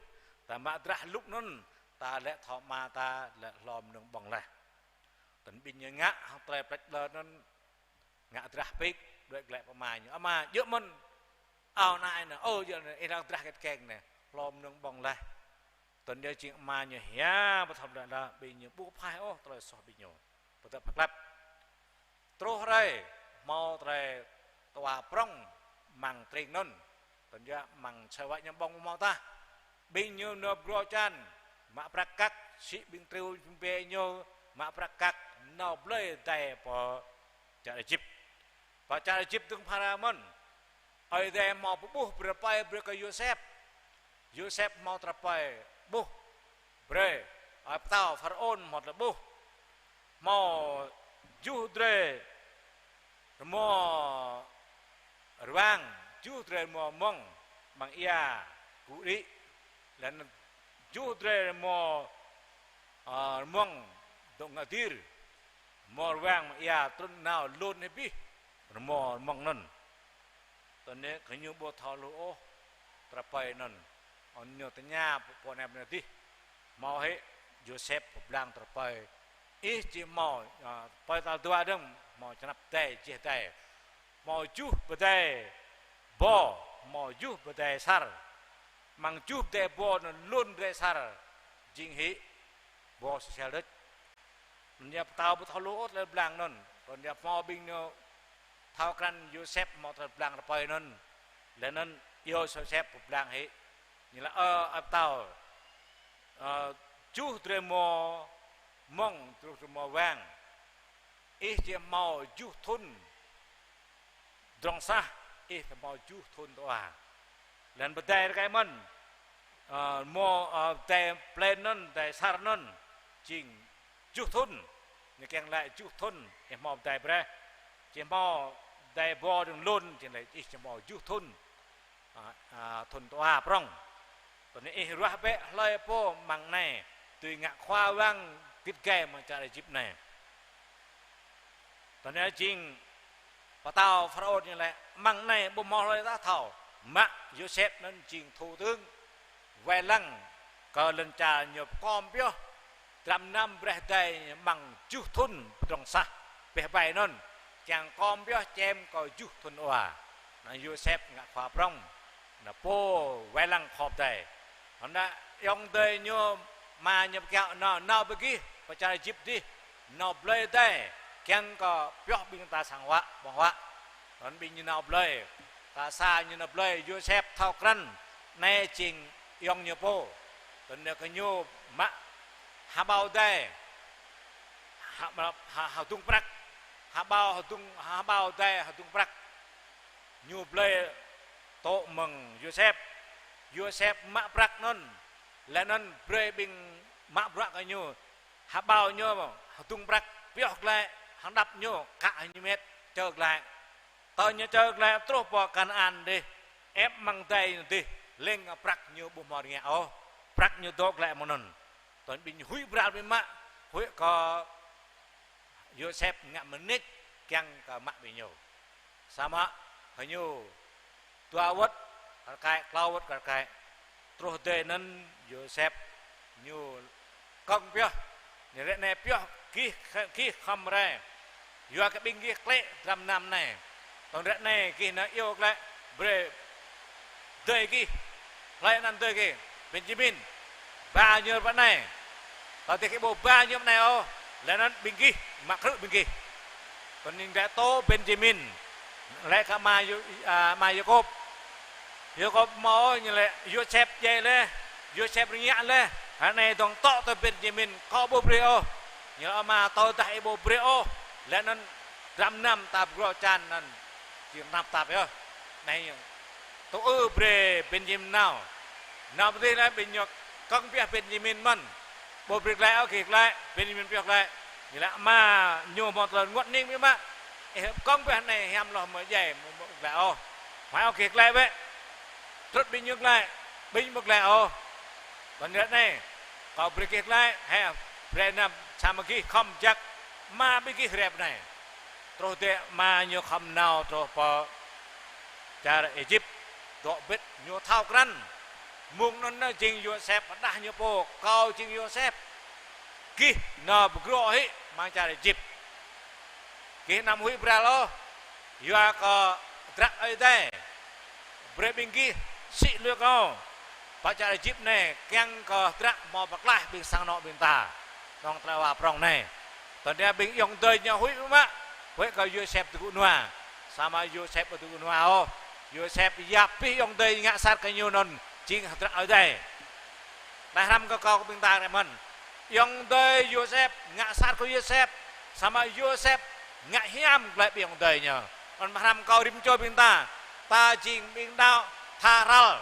Ta mă drah lŭk anŭn, ta lĕ thâo ama ta lĕ hlô mơnơ̆ng ƀơ̆ng laih. Tơnĕk ƀing ñu ngă hăng tơlơi plĕč ƀlŏr anŭn, ngă drah pik, đuaĭ glaĭ pơ ama ñu. Ama, djơ̆ mơ̆n ao anai anai, ơ, djơ̆ anai, ih lăng drah kĕt keng anai, hlô mơnơ̆ng ƀơ̆ng laih. Tơnĕk jing ama ñu hia, pơthâo lĕ dah, ƀing ñu ƀu phaih ôh, tơlơi soh ƀing ñu. Pơtơ̆p pơklăp. Truh hrơi, hmâo tơlơi tơwa prŏng, amăng tring anŭn. Tơnĕk amăng sơwă ñu ƀơ̆ng hmâo tah. Ƀing ñu nao pơgro čan, mă prăk kăk, sĭ ƀing triu ƀing bê ñu, mă prăk kăk, nao blơi adai pơ čar Êjip. Pơ čar Êjip dơ̆ng phara mơ̆n. Ơi Adai hmâo pơƀuh brơi tơpơi brơi kơ Yôsep. Yôsep hmâo tơpơi ƀuh. Brơi, ơi pơtao Pharaôn hmâo tơlơi ƀuh. Hmâo juh drơi rơmô rơwang, juh drơi rơmô mơ̆ng, amăng ia gŭ đĭ. Laih anŭn juh drơi rơmô, ơ, rơmơ̆ng dŏ ngă dir. Rơmô rơwang amăng ia trŭn nao lŏn hĭ abih rơmô rơmơ̆ng anŭn. Tơnĕk gơñu ƀu thâo hluh ôh, tơpơi anŭn. Anŭn ñu tơña pô anai pô anai dih. Hmâo hĭ Yôsep pơblang tơpơi. Ih či hmâo, a, tơpơi tal dua dơ̆ng, hmâo čơnăp adai, jih adai. Hmâo juh pơdai bo, hmâo juh pơdai sar. Amăng juh pơdai bo anŭn lŏn pơdai sar, jing hĭ bo sôsel đôč. Anŭn yơh pơtao ƀu thâo hluh ôh tơlơi pơblang anŭn. Anŭn yơh hmâo ƀing ñu thâo krăn Yôsep hmâo tơlơi pơblang tơpơi anŭn. Laih anŭn iâu Yôsep pơblang hĭ. Ñu laĭ, ơ, ơi pơtao, ơ, juh drơi rơmô mơ̆ng, juh drơi rơmô wang. Ih či hmâo juh thŭn pơdrŏng sah, ih či hmâo juh thŭn tơwa. Laih anŭn pơdai rơkơi mơ̆n, ơ, rơmô, ơ, pơdai plên anŭn, pơdai sar anŭn, jing juh thŭn. Ñu kiăng laĭ juh thŭn, ih hmâo pơdai braih. Či hmâo pơdai bo dơ̆ng lŏn, jing laĭ ih či hmâo juh thŭn. A, a, thŭn tơwa prŏng. Tơnĕk ih ruah bĕ hlơi pô amăng anai, dưi ngă khua wang git gai amăng čar Êjip anai. Tơnĕk jing pơtao Pharaôn ñu laĭ, amăng anai ƀu hmâo hlơi ta thâo, mă Yôsep anŭn jing thủ tướng, wai lăng kơ lŏn čar ñu pơkom pioh, dram năm braih adai amăng juh thŭn pơdrŏng sah, pĕh bai anŭn, kiăng kom pioh čem kơ juh thŭn tơwa. Anŭn Yôsep ngă khua prŏng, anŭn pô wai lăng khŏm adai. Anŭn ayŏng adơi ñu, ama ñu pơkiaŏ nao, nao ƀơi gih, pơ čar Êjip dih, nao blơi adai, kiăng kơ pioh ƀing ta sang huă, ƀơ̆ng huă. Anŭn ƀing ñu nao blơi. Kơ sa ñu nao blơi, Yôsep thâo krăn anai jing ayŏng ñu pô. Tơl anai kơ ñu mă hơbao adai. Hă, hă, hơdung prăk. Hơbao hơdung, hơbao adai hơdung prăk. Ñu blơi tŏ mơ̆ng Yôsep. Yôsep mă prăk anŭn. Laih anŭn brơi ƀing mă bruă kơ ñu. Hơbao ñu hơdung prăk pioh glaĭ, hăng đăp ñu kă ñu mĕt čơ glaĭ. Tơl ñu čơ glaĭ truh pơ Kanaan dih, ĕp amăng adai ñu dih, leng prăk ñu ƀu hmâo rơngiă ôh, prăk ñu dŏ glaĭ mơ̆ng anŭn. Tơl ƀing ñu huĭ bral biă mă, huĭ kơ Yôsep ngă mơneč kiăng kơ mă ƀing ñu. Samơ̆ hơñu dua wơ̆t kar kaĭ, klâo wơ̆t kar kaĭ. Truh dơi anŭn Yôsep ñu kơ̆ng pioh. Ñu ră anai pioh gih, gih khŏm rai. Yua kơ ƀing gih klĕ dram năm anai. Tơl ră anai gih nao iâu glaĭ brơi dơi gih. Hlơi anăn dơi gih? Benjamin. Ba ñu pơ anai. Tơl dih gih ƀu ba ñu pơ anai ôh, laih anŭn ƀing gih mă krư̆ ƀing gih. Tơl ñu glaĭ tŏ Benjamin. Laĭ kơ ama Yô-, a, ama Yakôb. Yakôb hmâo ñu laĭ Yôsep djai laih, Yôsep rơngiă laih. Ră anai dơ̆ng tŏ tui Benjamin, kâo ƀu brơi ôh. Ñu laĭ ama, tơdah ih ƀu brơi ôh, laih anŭn dram năm ta pơgro čan anŭn jing tơnap tap yơh. Anai tui ư brơi Benjamin nao. Nao pơ adih laih ƀing ñu kơ̆ng pioh Benjamin mơ̆n. Ƀu brơi glaĭ ôh, gih glaĭ, Benjamin pioh glaĭ. Ñu laĭ ama ñu hmâo tơlơi rơngot hơning biă mă. Ih kơ̆ng pioh anai hiam hloh mơ̆ djai, ƀu, ƀu glaĭ ôh. Hmâo ôh, gih glaĭ bĕ. Truh ƀing ñu glaĭ, ƀing ƀu glaĭ ôh. Tơl ră anai, kâo brơi gih glaĭ, hĕ, brơi năm samơ̆ gih khŏm jak ama ƀing gih rai pơ anai. Truh dơi ama ñu khŏm nao truh pơ čar Êjip, dŏ bĭt ñu thâo krăn. Mơ̆ng anŭn jing Yôsep pơrơđah ñu pô, kâo jing Yôsep. Gih nao pơgro hĭ amăng čar Êjip. Gih anăm huĭ bral ôh, yua kơ hơdră Ơi Adai brơi ƀing gih sĭ lui kâo pơ čar Êjip anai, kiăng kơ hơdră hmâo pơklaih ƀing sang anŏ ƀing ta. Dơ̆ng tơlơi wa prŏng anai. Tơl anai ƀing ayŏng adơi ñu huĭ biă mă, huĭ kơ Yôsep tơgŭ nua. Samơ̆ Yôsep ƀu tơgŭ nua ôh. Yôsep yap abih ayŏng adơi ngă sat kơ ñu anŭn jing hơdră Ơi Adai. Laih hrăm kơ kâo kơ ƀing ta rai mơ̆n. Ayŏng adơi Yôsep ngă sat kơ Yôsep, samơ̆ Yôsep ngă hiam glaĭ ƀing ayŏng adơi ñu. Anŭn mơ̆ hrăm kâo rĭm čô ƀing ta, ta jing ƀing đaŏ tha ral.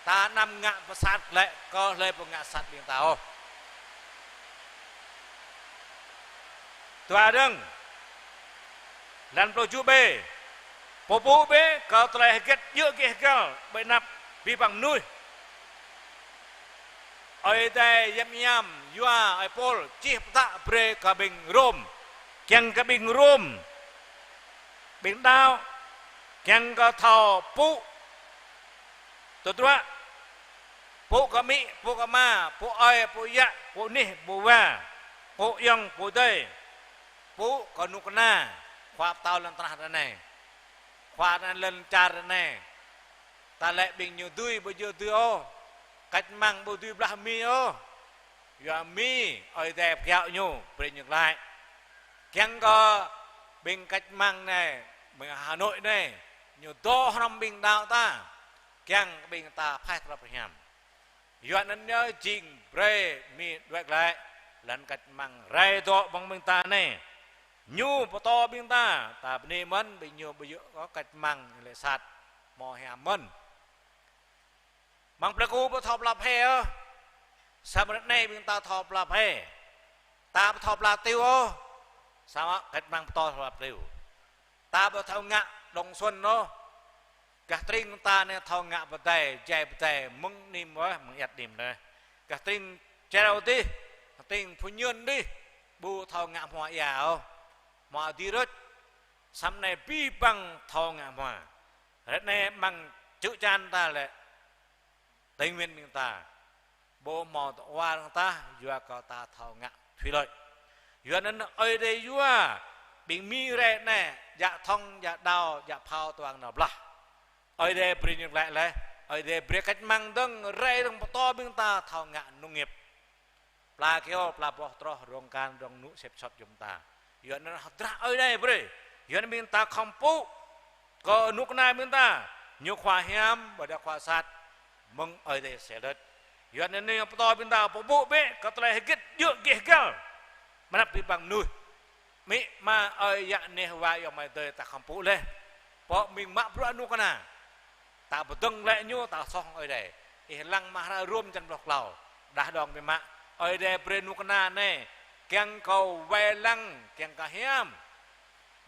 Ta anăm ngă pơsat glaĭ kơ hlơi pô ngă sat ƀing ta ôh. Dua dơ̆ng. Lăn pluh tơjuh B. Pơpŭ bĕ kơ tơlơi hơget djơ̆ gih hơgăl ƀơi anăp abih bang mơnuih. Ơi Adai yăm hiam yua ơi Pôl čih pơtă brơi kơ ƀing Rôm. Kiăng kơ ƀing Rôm, ƀing đaŏ, kiăng kơ thâo pŭ tơdruă, pŭ kơ amĭ, pŭ kơ ama, pŭ ơi, pŭ yă, pŭ anih, pŭ wa, pŭ ayŏng, pŭ adơi, pŭ kơ kơnuk kơna, khua pơtao lŏn tơnah ră anai, khua anăn lŏn čar ră anai. Ta laĭ ƀing ñu dưi, ƀu djơ̆ dưi ôh. Cách mạng ƀu dưi blah Mi ôh. Yua Mi, Ơi Adai pơkiaŏ ñu, brơi ñu glaĭ. Kiăng kơ ƀing cách mạng anai, ƀing Hà Nội anai, ñu dŏ hrŏm ƀing đaŏ ta. Kiăng kơ ƀing ta phaih tơlơi pơhiam. Yua anŭn yơh jing brơi Mi đuaĭ glaĭ, lŏn cách mạng rai dŏ amăng ƀing ta anai. Ñu pơtô ƀing ta, ta bơni mơ̆n, ƀing ñu ƀu djơ̆ kơ cách mạng lĕ sat, hmâo hiam mơ̆n. Amăng plơi Ku ƀu thâo pla phe ôh. Samơ̆ ră anai ƀing ta thâo pla phe. Ta ƀu thâo pla tiu ôh. Samơ̆ cách mạng pơtô thâo pla tiu. Ta ƀu thâo ngă đông xuân ôh. Gah tring ta anai thâo ngă pơdai, jai pơdai, mơ̆ng anih mơ̆, mơ̆ng ayăt anih mơ̆. Gah tring Čeo dih, tring Phú Nhuận dih, ƀu thâo ngă hmua ia ôh. Hmua adih rơ̆č. Samơ̆ anai abih bang thâo ngă hmua. Ră anai amăng čư̆ čan ta lĕ, Tây Nguyên ƀing ta ƀu hmâo tơwar hăng ta, yua kơ ta thâo ngă thủy lợi. Yua anŭn Ơi Adai yua ƀing Mi rai anai, djă thŏng, djă đao, djă phao tuang nao blah. Ơi Adai brơi ñu glaĭ laih, Ơi Adai brơi cách mạng dơ̆ng, rai dơ̆ng pơtô ƀing ta thâo ngă nông nghiệp. Pla kơyâo, pla boh troh, rông kan, rông nŭ, sĕp sot jum ta. Yua anŭn hơdră Ơi Adai brơi. Yua anŭn ƀing ta khŏm pŭ kơ nŭk kơna ƀing ta, ñu khua hiam, ƀôdah khua sat, mơ̆ng Ơi Adai sel đôč. Yua anŭn ñu pơtô ƀing ta pơpŭ bĕ kơ tơlơi hơget djơ̆ gêh găl mơnăp abih bang mơnuih. Amĭ ama ơi yă neh wa ayŏng amai adơi ta khŏm pŭ laih. Pô mĭn mă bruă nŭk kơna, ta pơdơ̆ng glaĭ ñu, ta soh hăng Ơi Adai. Ih lăng mă hră Rôm črăn pluh klâo, đah dơ̆ng biă mă. Ơi Adai brơi nŭk kơna anai kiăng kơ wai lăng, kiăng kơ hiam.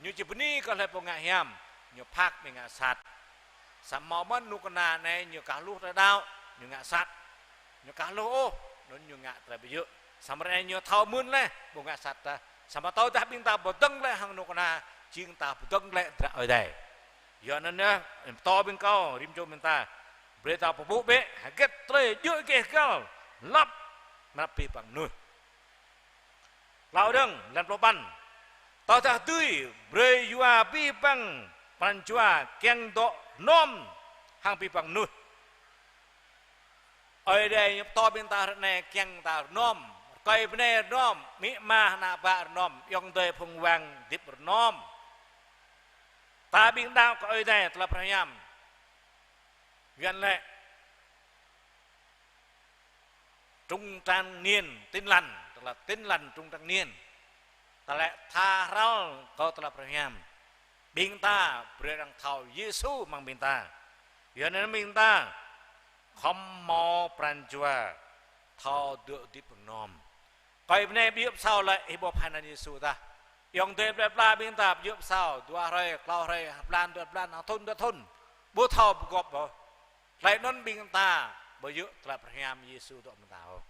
Ñu či bơni kơ hlơi pô ngă hiam, ñu phak ƀing ngă sat. Samơ̆ mơ̆n nŭk kơna anai ñu ka hluh tơlơi đaŏ, ñu ngă sat. Ñu ka hluh ôh, anŭn ñu ngă tơlơi ƀu djơ̆. Samơ̆ ră anai ñu thâo mơ̆n laih, ƀu ngă sat tah. Samơ̆ tơdah ƀing ta pơdơ̆ng glaĭ hăng nŭk kơna, jing ta pơdơ̆ng glaĭ tơdră Ơi Adai. Yua anŭn yơh, pơtô ƀing kâo, rĭm čô ƀing ta, brơi ta pơpŭ bĕ hơget tơlơi djơ̆ gêh găl lăp mơnăp abih bang mơnuih. Klâo dơ̆ng, lăn pluh păn. Tơdah dưi brơi yua abih bang pran jua kiăng dŏ rơnŏm hăng abih bang mơnuih. Ơi Adai ñu pơtô ƀing ta ră anai kiăng ta rơnŏm, rơkơi bơnai rơnŏm, amĭ ama ană bă rơnŏm, ayŏng adơi phung wang hơdip rơnŏm. Ta ƀing đaŏ kơ Ơi Adai tơlơi phrâo hiam. Yuan laĭ Trung Trang Niên, Tin Lành, tức là Tin Lành Trung Trang Niên. Ta laĭ tha hrăl kơ tơlơi phrâo hiam. Ƀing ta brơi arăng thâo Yêsu amăng ƀing ta. Yua anŭn ƀing ta khŏm hmâo pran jua thâo dŏ hơdip rơnŏm. Rơkơi bơnai ƀu djơ̆ pơsao laĭ ih ƀu phăn anăn Yêsu tah. Ayŏng adơi plơi pla ƀing ta ƀu djơ̆ pơsao, dua hrơi, klâo hrơi, blan, dua blan, thŭn, dua thŭn. Ƀu thâo pơgop ôh. Tơlơi anŭn ƀing ta ƀu djơ̆ tơlơi phrâo hiam Yêsu dŏ mơ̆ng ta ôh.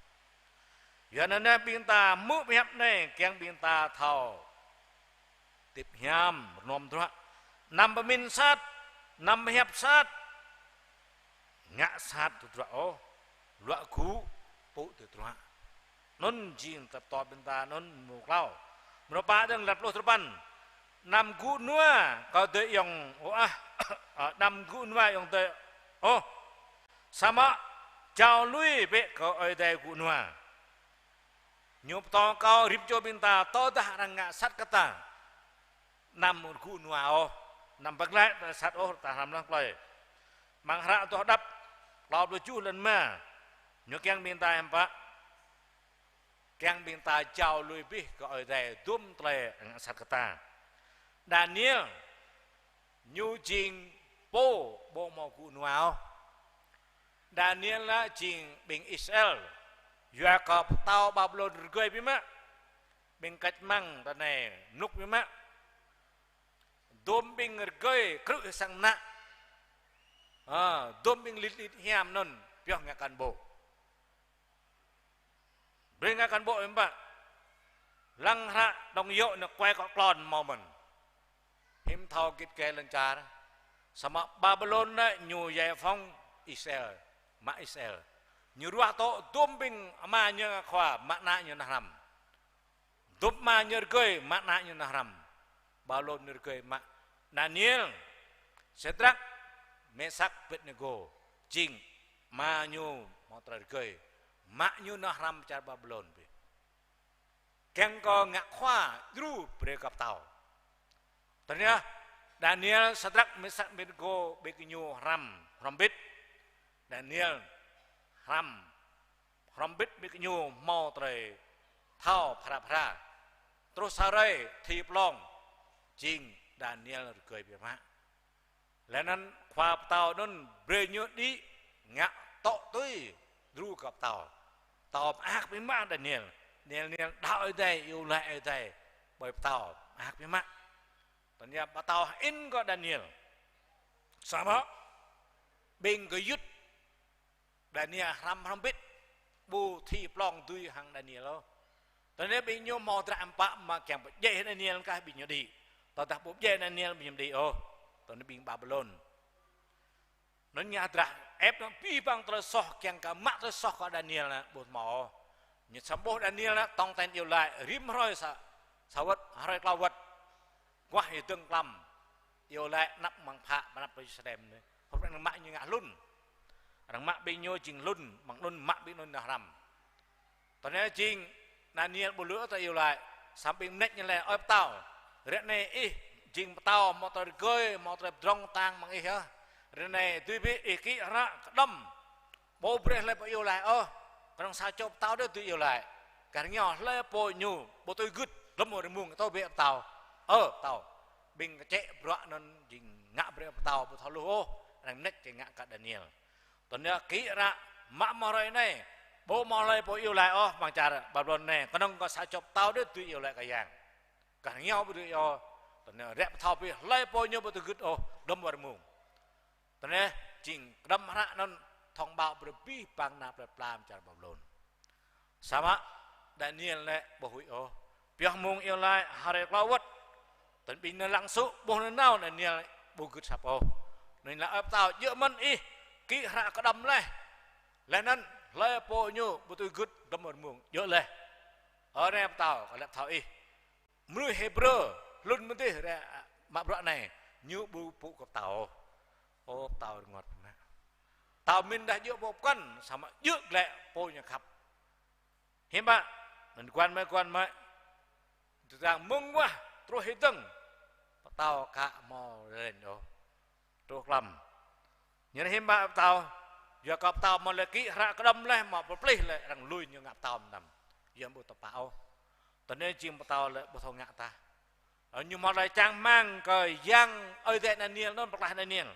Yua anŭn ƀing ta hmư̆ pơhiăp anai kiăng ƀing ta thâo hơdip hiam, rơnŏm tơdruă. Anăm pơmĭn sat, anăm pơhiăp sat, ngă sat tơdruă ôh, luă gŭ pŭ tơdruă. Anŭn jing tơlơi pơtô ƀing ta anŭn mơ̆ng klâo. Mrô pă dơ̆ng lăn pluh duapăn. Anăm gŭ nua kơ adơi ayŏng ôh ah, anăm gŭ nua ayŏng adơi ôh. Samơ̆ jao lui bĕ kơ Ơi Adai gŭ nua. Ñu pơtô kơ rĭm čô ƀing ta tơdah arăng ngă sat kơ ta, anăm gŭ nua ôh, anăm pơglaĭ tơlơi sat ôh, ta hrăm lăng tơlơi. Amăng hră Adoh Đăp, klâo pluh tơjuh lăn rơma, ñu kiăng ƀing ta hiư̆m pă? Kiăng ƀing ta jao lui abih kơ Ơi Adai dôm tơlơi ngă sat kơ ta. Daniel, ñu jing pô ƀu hmâo gŭ nua ôh. Daniel anŭn jing ƀing Israel, yua kơ pơtao Babilôn rơgơi biă mă. Ƀing kač măng ta anai mlŭk biă mă. Dôm ƀing rơgơi krư̆ sang mơnă. Ơ, dôm ƀing lit lit hiam anŭn pioh ngă cán bộ. Brơi ngă cán bộ hiư̆m pă? Lăng hră Đŏng Yŏk anŭn kuai kŏ klon hmâo mơ̆n. Hiư̆m thâo git gai lŏn čar. Samơ̆ Babilôn anŭn ñu giải phóng Israel, mă Israel. Ñu ruah tŏ dôm ƀing ama ñu ngă khua, mă ană ñu nao hrăm. Dôm ama ñu rơgơi, mă ană ñu nao hrăm. Babilôn ñu rơgơi mă Daniel, Sêdrak, Mêsak, Abêdnêgô. Jing ama ñu hmâo tơlơi rơgơi, mă ñu nao hrăm čar Babilôn bĕ. Kiăng kơ ngă khua djru brơi kơ pơtao. Tơdah Daniel, Sêdrak, Mêsak, Abêdnêgô ƀing gơñu hrăm hrŏm hơbĭt. Daniel hrăm hrŏm hơbĭt ƀing gơñu hmâo tơlơi thâo phara phara. Truh sa hrơi thi plông, jing Daniel rơgơi biă mă. Laih anŭn khua pơtao anŭn brơi ñu đĭ ngă tŏ tui djru kơ pơtao. Pơtao mơak biă mă Daniel. Daniel, Daniel đaŏ Ơi Adai, iâu laĭ Ơi Adai ƀơi pơtao, mơak biă mă. Tơdah pơtao hơĭn kơ Daniel. Samơ̆ ƀing gơyut Daniel hrăm hrŏm hơbĭt, ƀu thi plông dưi hăng Daniel ôh. Tơdah ƀing ñu hmâo tơdră hiư̆m pă mă kiăng pơdjai Daniel kah ƀing ñu đĭ. Tơdah ƀu pơdjai Daniel ƀing ñu đĭ ôh. Tơdah ƀing Babilôn. Anŭn ngă tơdră ĕp anŭn abih bang tơlơi soh kiăng kơ mă tơlơi soh kơ Daniel anŭn ƀu hmâo ôh. Ñu samơ̆ ƀuh Daniel anŭn tong ten iâu laĭ rĭm hrơi sa, sa wơ̆t, hrơi klâo wơ̆t. Guah yơh dơ̆ng klăm. Iâu laĭ anăp amăng phă, anăp Yêrusalem anai. Hrup anŭn mă ñu ngă hlŭn. Arăng mă ƀing ñu jing hlŭn, amăng anŭn mă ƀing anŭn nao hrăm. Tơdah jing Daniel ƀu lui ôh ta iâu laĭ, samơ̆ ƀing mơneč ñu laĭ: Ơi pơtao, ră anai ih jing pơtao hmâo tơlơi rơgơi, hmâo tơlơi pơdrŏng tang mơ̆ng ih yơh. Ră anai dưi ƀing ih kĭ hră kơđŏm. Ƀu brơi hlơi pô iâu laĭ ôh. Kơnơ̆ng sa čô pơtao đôč dưi iâu laĭ. Kar ñu hlơi pô ñu ƀu tui gưt, glŏm rơmung tơbiă pơtao. Ơ pơtao. Ƀing kơčĕ bruă anŭn jing ngă brơi pơtao ƀu thâo hluh ôh, arăng mơneč kơ ngă kơ Daniel. Tơl anai kĭ hră mă mơ̆ hrơi anai, ƀu hmâo hlơi pô iâu laĭ ôh, amăng čar Ƀaƀilôn anai, kơnơ̆ng kơ sa čô pơtao đôč dưi iâu laĭ kơ yang. Kar ñu ƀu dưi ôh, tơl anai rĕ pơtao ƀu hlơi pô ñu ƀu tui gưt ôh, glŏm rơmung. Tơl anai jing kơđŏm hră anŭn thông báo brơi abih bang ană plơi pla amăng čar Ƀaƀilôn. Samơ̆ Daniel lĕ ƀu huĭ ôh. Pioh mông iâu laĭ hrơi klâo wơ̆t. Tơl ƀing anŭn lăng sŭ ƀuh nanao Daniel ƀu gưt asăp ôh. Anŭn lĕ ơ pơtao djơ̆ mơ̆n ih kĭ hră kơđŏm laih. Laih anŭn hlơi pô ñu ƀu tui gưt glŏm rơmung djơ̆ laih. Ơ anai pơtao kơ lĕ pơtao ih. Mơnuih Hêbrơ, hlŭn mơdih ră mă bruă anai, ñu ƀu pŭ kơ pơtao. Ơ pơtao rơngot mă. Pơtao mĭn dah djơ̆ pô pơkŏn, samơ̆ djơ̆ glaĭ pô ñu khăp. Hiư̆m pă, anŭn guăn mơ̆ guăn mơ̆. Tơdang mơguah truh hơdơ̆ng, pơtao aka hmâo lĕ ôh. Truh klăm. Ñu hiư̆m pă pơtao, yua kơ pơtao hmâo lĕ kĭ hră kơđŏm laih, hmâo pơplih lĕ arăng lui ñu ngă pơtao mơtam. Yua ƀu tơpă ôh. Tơl anai jing pơtao lĕ ƀu thâo ngă tah. Ơ, ñu hmâo tơlơi čang rơmang kơ yang Ơi Adai Daniel anŭn pơklaih Daniel.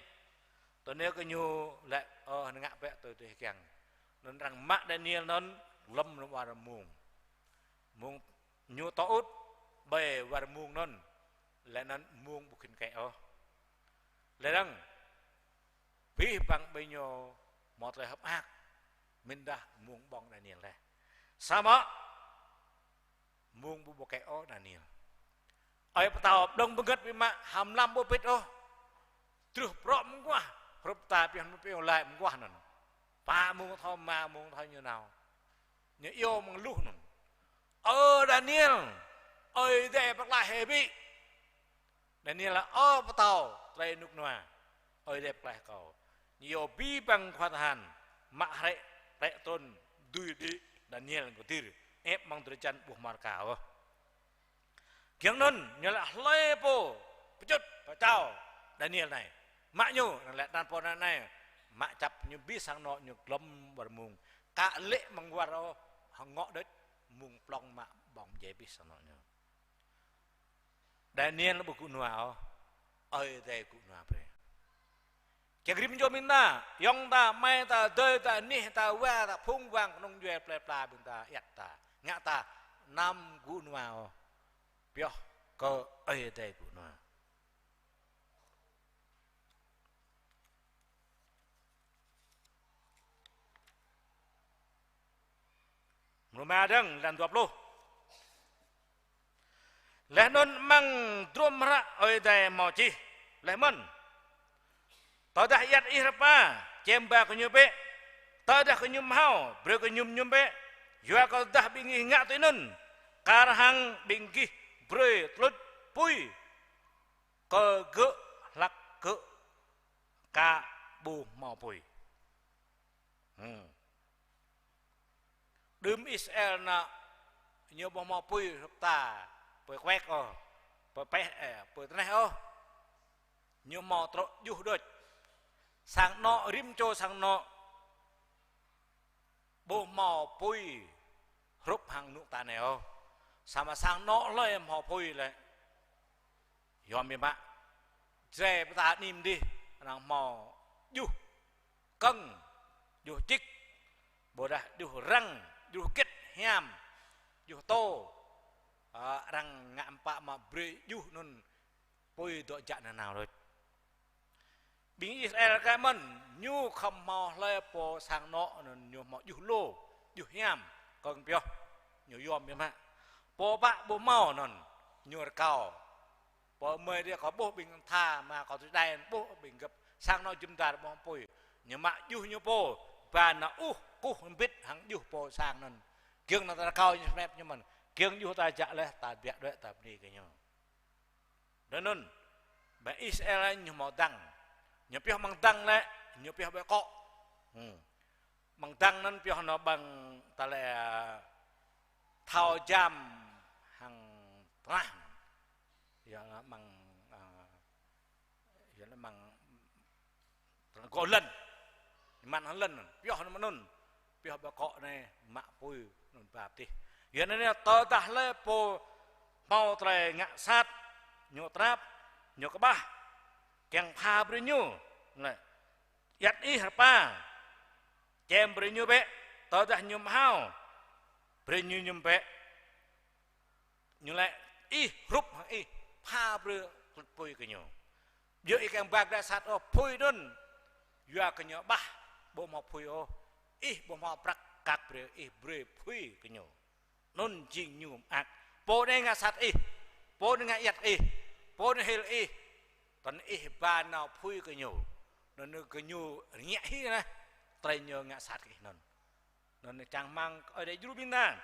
Tơl anai kơ ñu lĕ, ơ, ngă bĕ tui tui kiăng. Anŭn arăng mă Daniel anŭn glŏm rơmung rơmung. Mông ñu tŏ ŭt ƀơi war mông anŭn, laih anŭn mông ƀu khĭn kĕ ôh. Laih dơ̆ng, abih bang ƀing ñu hmâo tơlơi hơ̆k mơak, mĭn dah mông ƀơ̆ng Daniel laih. Samơ̆ mông ƀu ƀu kĕ ôh Daniel. Ơi pơtao pơđŏng bơngơ̆t biă mă, hăm lăm ƀu pĭt ôh. Truh prŏ mơguah, hrup ta pioh mơ̆ pioh laĭ mơguah anŭn. Pă mông thâo, rơma mông thâo ñu nao. Ñu iâu mơ̆ng luh anŭn. Ơ Daniel, Ơi Adai pơklaih hĭ ƀĭ. Daniel laĭ: Ơ pơtao, tơlơi rơnŭk rơnua, Ơi Adai pơklaih kâo. Ñu iâu abih bang khua tơhan, mă hrĕ, hrĕ trŭn, dưi đĭ Daniel kơtir, ĕp amăng drơi jăn ƀu hmar ka ôh. Giŏng anŭn, ñu laĭ hlơi pô pơčŭt, pơčao Daniel anai, mă ñu, anŭn lĕ anăn pô anai, mă čăp ñu abih sang anŏ ñu glŏm war mông. Aka lê̆ amăng war ôh, hơngŏ đôč, mông plŏng mă ƀơ̆ng djai abih sang anŏ ñu. Daniel ƀu gŭ rơnua ôh, Ơi Adai gŭ rơnua brơi. Kiăng rĭm čô ƀing ta, ayŏng ta, amai ta, adơi ta, anih ta, wa ta, phung wang kơnung djuai plơi pla ƀing ta, ayăt ta, ngă ta, anăm gŭ rơnua ôh. Pioh kơ Ơi Adai gŭ rơnua. Mrô rơma dơ̆ng, lan dua pluh. Laih anŭn amăng hơdrôm hră Ơi Adai hmâo čih laih mơ̆n: Tơdah ayăt ih rơpa, čem ba kơ ñu bĕ. Tơdah kơ ñu mơhao, brơi kơ ñu mơñum bĕ. Yua kơ tơdah ƀing gih ngă tui anŭn, kar hăng ƀing gih brơi tơluč apui kơ gơ̆ hlăk gơ̆ aka ƀu hmâo apui. Hmm. Đưm Israel anŭn, ñu ƀu hmâo apui hrup ta, apui kuek ôh, apui peh, ơ, apui tơneh ôh. Ñu hmâo truh djuh đôč. Sang anŏ, rĭm čô sang anŏ ƀu hmâo apui hrup hăng rơnŭk ta anai ôh. Samơ̆ sang anŏ hlơi hmâo apui lĕ yom biă mă. Jrai pơta anim dih, arăng hmâo djuh kơ̆ng, djuh čik, ƀôdah djuh răng, djuh gĭt hiam, djuh tô. Ơ, arăng ngă pă mă brơi djuh anŭn apui dŏ jă nanao đôč. Ƀing Israel kơ mơ̆n, ñu khŏm hmâo hlơi pô sang anŏ anŭn ñu hmâo djuh lô, djuh hiam, kơ̆ng pioh, ñu yom biă mă. Pô pă ƀu hmâo anŭn, ñu rơkâo. Pô mơi dih kâo ƀuh ƀing tha, mă kâo tui đai ƀuh ƀing gơ̆p sang anŏ jum dar ƀu hmâo apui. Ñu mă djuh ñu pô, ba nao ŭh, kơkuh hơbĭt hăng djuh pô sang anŭn. Giŏng anŭn ta rơkâo ñu sơmep ñu mơ̆n. Giŏng djuh ta jă laih, ta biă đuaĭ ta bơni kơ ñu. Dơ̆ng anŭn, ƀing Israel ñu hmâo dăng. Ñu pioh amăng dăng lĕ, ñu pioh ƀơi akŏ. Hmm. Amăng dăng anŭn pioh nao ƀing ta lĕ, ơ, thâo jam hăng tơnah. Yua anŭn amăng, ơ, Kơ lŏn. Mă hăng lŏn, pioh anŭn mă anŭn. Pioh ƀơi akŏ anai, mă apui anŭn ba tih. Yua anŭn anai tơdah lĕ pô hmâo tơlơi ngă sat, ñu tơnap, ñu kơƀah, kiăng pha brơi ñu. Lĕ, iăt ih rơpa, čem brơi ñu bĕ, tơdah ñu mơhao, brơi ñu mơñum bĕ. Ñu laĭ, ih hrup hăng ih, pha brơi klĕt apui kơ ñu. Djơ̆ ih kiăng ba glaĭ sat ôh, apui anŭn. Yua kơ ñu ƀah, ƀu hmâo apui ôh. Ih ƀu hmâo prăk kăk brơi, ih brơi apui kơ ñu. Anŭn jing ñu mơak. Pô anai ngă sat ih, pô anai ngă iăt ih, pô anai hil ih. Tơl ih ba nao apui kơ ñu. Anŭn kơ ñu rơngiă hĭ anai, tơlơi ñu ngă sat kơ ih anŭn. Anŭn čang rơmang Ơi Adai djru ƀing ta.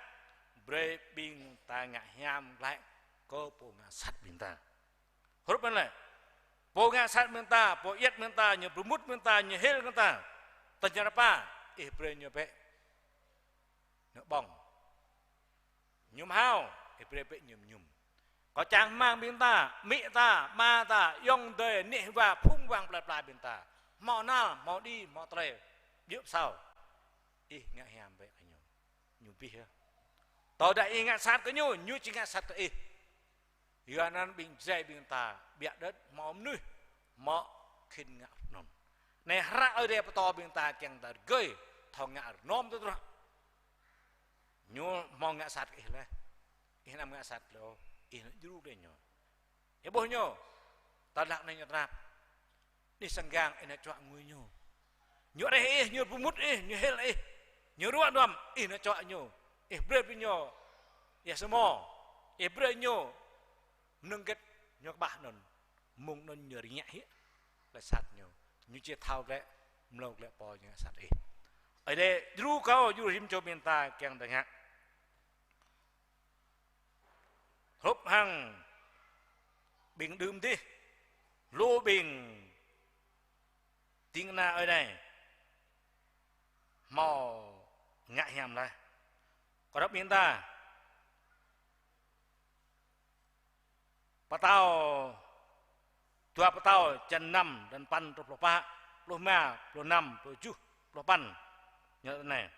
Brơi ƀing ta ngă hiam glaĭ kơ pô ngă sat ƀing ta. Hrup anŭn lĕ, pô ngă sat ƀing ta, pô iăt ƀing ta, ñu pơrơmut ƀing ta, ñu hil ƀing ta. Tơl ñu rơpa, ih brơi ñu bĕ. Ñu ƀơ̆ng. Ñu mơhao, ih brơi bĕ ñu mơñum. Kâo čang rơmang ƀing ta, amĭ ta, ama ta, ayŏng adơi, neh wa, phung wang plơi pla ƀing ta. Hmâo nal, hmâo đĭ, hmâo tơlơi. Djơ̆ pơsao. Ih ngă hiam bĕ kơ ñu. Ñu abih yơh. Tơdah ih ngă sat kơ ñu, ñu či ngă sat kơ ih. Yua anŭn ƀing Jrai ƀing ta, ƀiă đĕt, hmâo mơnuih, hmâo khĭn ngă anŭn. Anai hră Ơi Adai pơtô ƀing ta kiăng ta rơgơi, thâo ngă rơnŭm tơdruă. Ñu hmâo ngă sat kơ ih laih. Ih anăm ngă sat lĕ ôh, ih anăm djru glaĭ ñu. Ih ƀuh ñu, tơdah anai ñu tơnap. Anih sang gang ih anăm čuă ngui ñu. Ñu reh ih, ñu pơmŭt ih, ñu hil ih. Ñu ruă duăm, ih anăm čuă ñu. Ih brơi brơi ñu ia samô. Ih brơi ñu mơnơ̆ng hơget ñu kơƀah anŭn. Mơ̆ng anŭn ñu rơngiă hĭ. Laĭ sat ñu. Ñu či thâo glaĭ, mlâo glaĭ pô ñu ngă sat ih. Ơi Adai djru kâo, djru rĭm čô ƀing ta kiăng ta ngă. Hrup hăng ƀing đưm dih, lu ƀing ding kơna Ơi Adai hmâo ngă hiam laih. Kơ rŏk ƀing ta, Pơtao, dua Pơtao, čăn năm, đăn păn truh pluh pă, pluh rơma, pluh năm, pluh tơjuh, pluh păn. Ñu laĭ anai.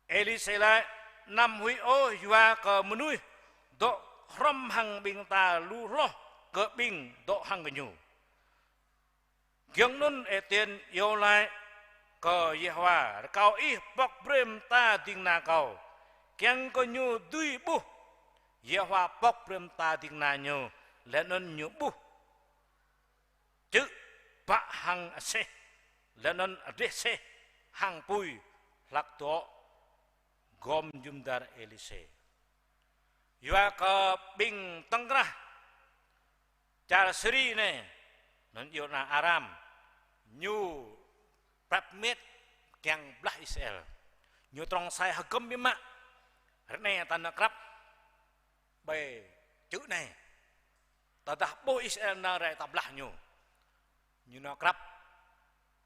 Êlisê laĭ: Anăm huĭ ôh, yua kơ mơnuih dŏ hrŏm hăng ƀing ta lu hloh kơ ƀing dŏ hăng gơñu. Giŏng anŭn Êtiên iâu laĭ kơ Yêhôwa: Rơkâo ih pŏk brơi mơta ding kơna kâo, kiăng kơ ñu dưi ƀuh. Yêhôwa pŏk brơi mơta ding kơna ñu, laih anŭn ñu ƀuh čư̆ bă hăng aseh, laih anŭn adreh aseh hăng apui hlăk dŏ gŏm jum dar Êlisê. Yua kơ ƀing tŏng krah čar Siri anai, anŭn iâu nao Aram, ñu prăp met kiăng blah Israel. Ñu trŏng sai hơgŏm biă mă. Ră anai ta nao krăp ƀơi čư̆ anai. Tơdah ƀuh Israel nao rai ta blah ñu. Ñu nao krăp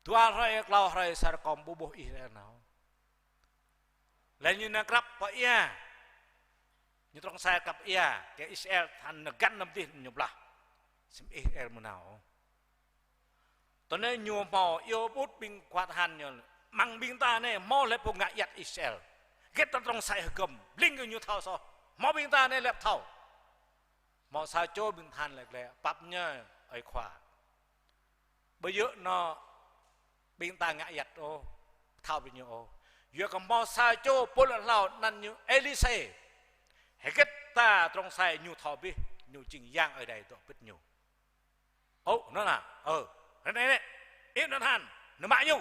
dua hrơi, klâo hrơi, sa rơkâo ƀu ƀuh Israel nao. Laih ñu nao krăp pơ ia. Ñu trŏng sai krăp ia, kơ Israel tơhan nao găn anăm dih ñu blah. Sem Israel mơ̆ nao. Tơl anai ñu hmâo iâu pŭt ƀing khua tơhan ñu: Amăng ƀing ta anai hmâo lĕ pô ngă iăt Israel. Hơget ta trŏng sai hơgŏm, bling kơ ñu thâo soh. Hmâo ƀing ta anai lĕ thâo. Hmâo sa čô ƀing tơhan laĭ glaĭ: Pap ñu, ơi khua. Ƀu djơ̆ anŏ ƀing ta ngă iăt ôh, thâo brơi ñu ôh. Yua kơ hmâo sa čô pô lăt hlâo anăn ñu Êlisê. Hơget ta trŏng sai ñu thâo abih, ñu jing Yang Ơi Adai dŏ pĭt ñu. Ơ, anŭn hă? Ơ, ră anai anai, ih anŭn tơhan, nao mă ñu.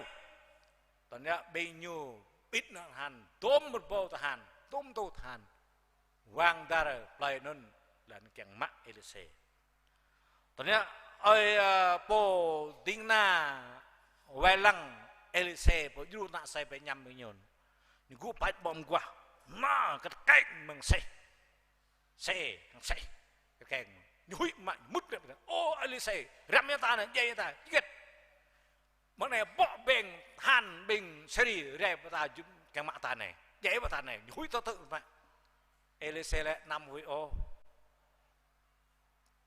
Tơl anai ƀing ñu pĭt anŭn tơhan, dŏm rơbâo tơhan, dŏm tŭ tơhan. Wang dar plơi anŭn, laih anŭn kiăng mă Êlisê. Tơl anai, ơi, ơ, pô ding kơna wai lăng Êlisê, pô djru ană asơi pơ añăm ƀing ñu. Ñu gŭ pač ƀơ̆ng mơguah, nao kơtkeng mơ̆ng aseh. Aseh, aseh. Kơtkeng. Ñu huĭ mă, ñu mŭt lĕ. Ô, Êlisê, răm ia ta anai, djai ia ta, hơget. Mơ̆ng anai bŏ ƀing tơhan ƀing Siri rai pơ ta jum kiăng mă ta anai. Djai pơ ta anai, ñu huĭ tơtư̆ mă. Êlisê laĭ: Anăm huĭ ôh.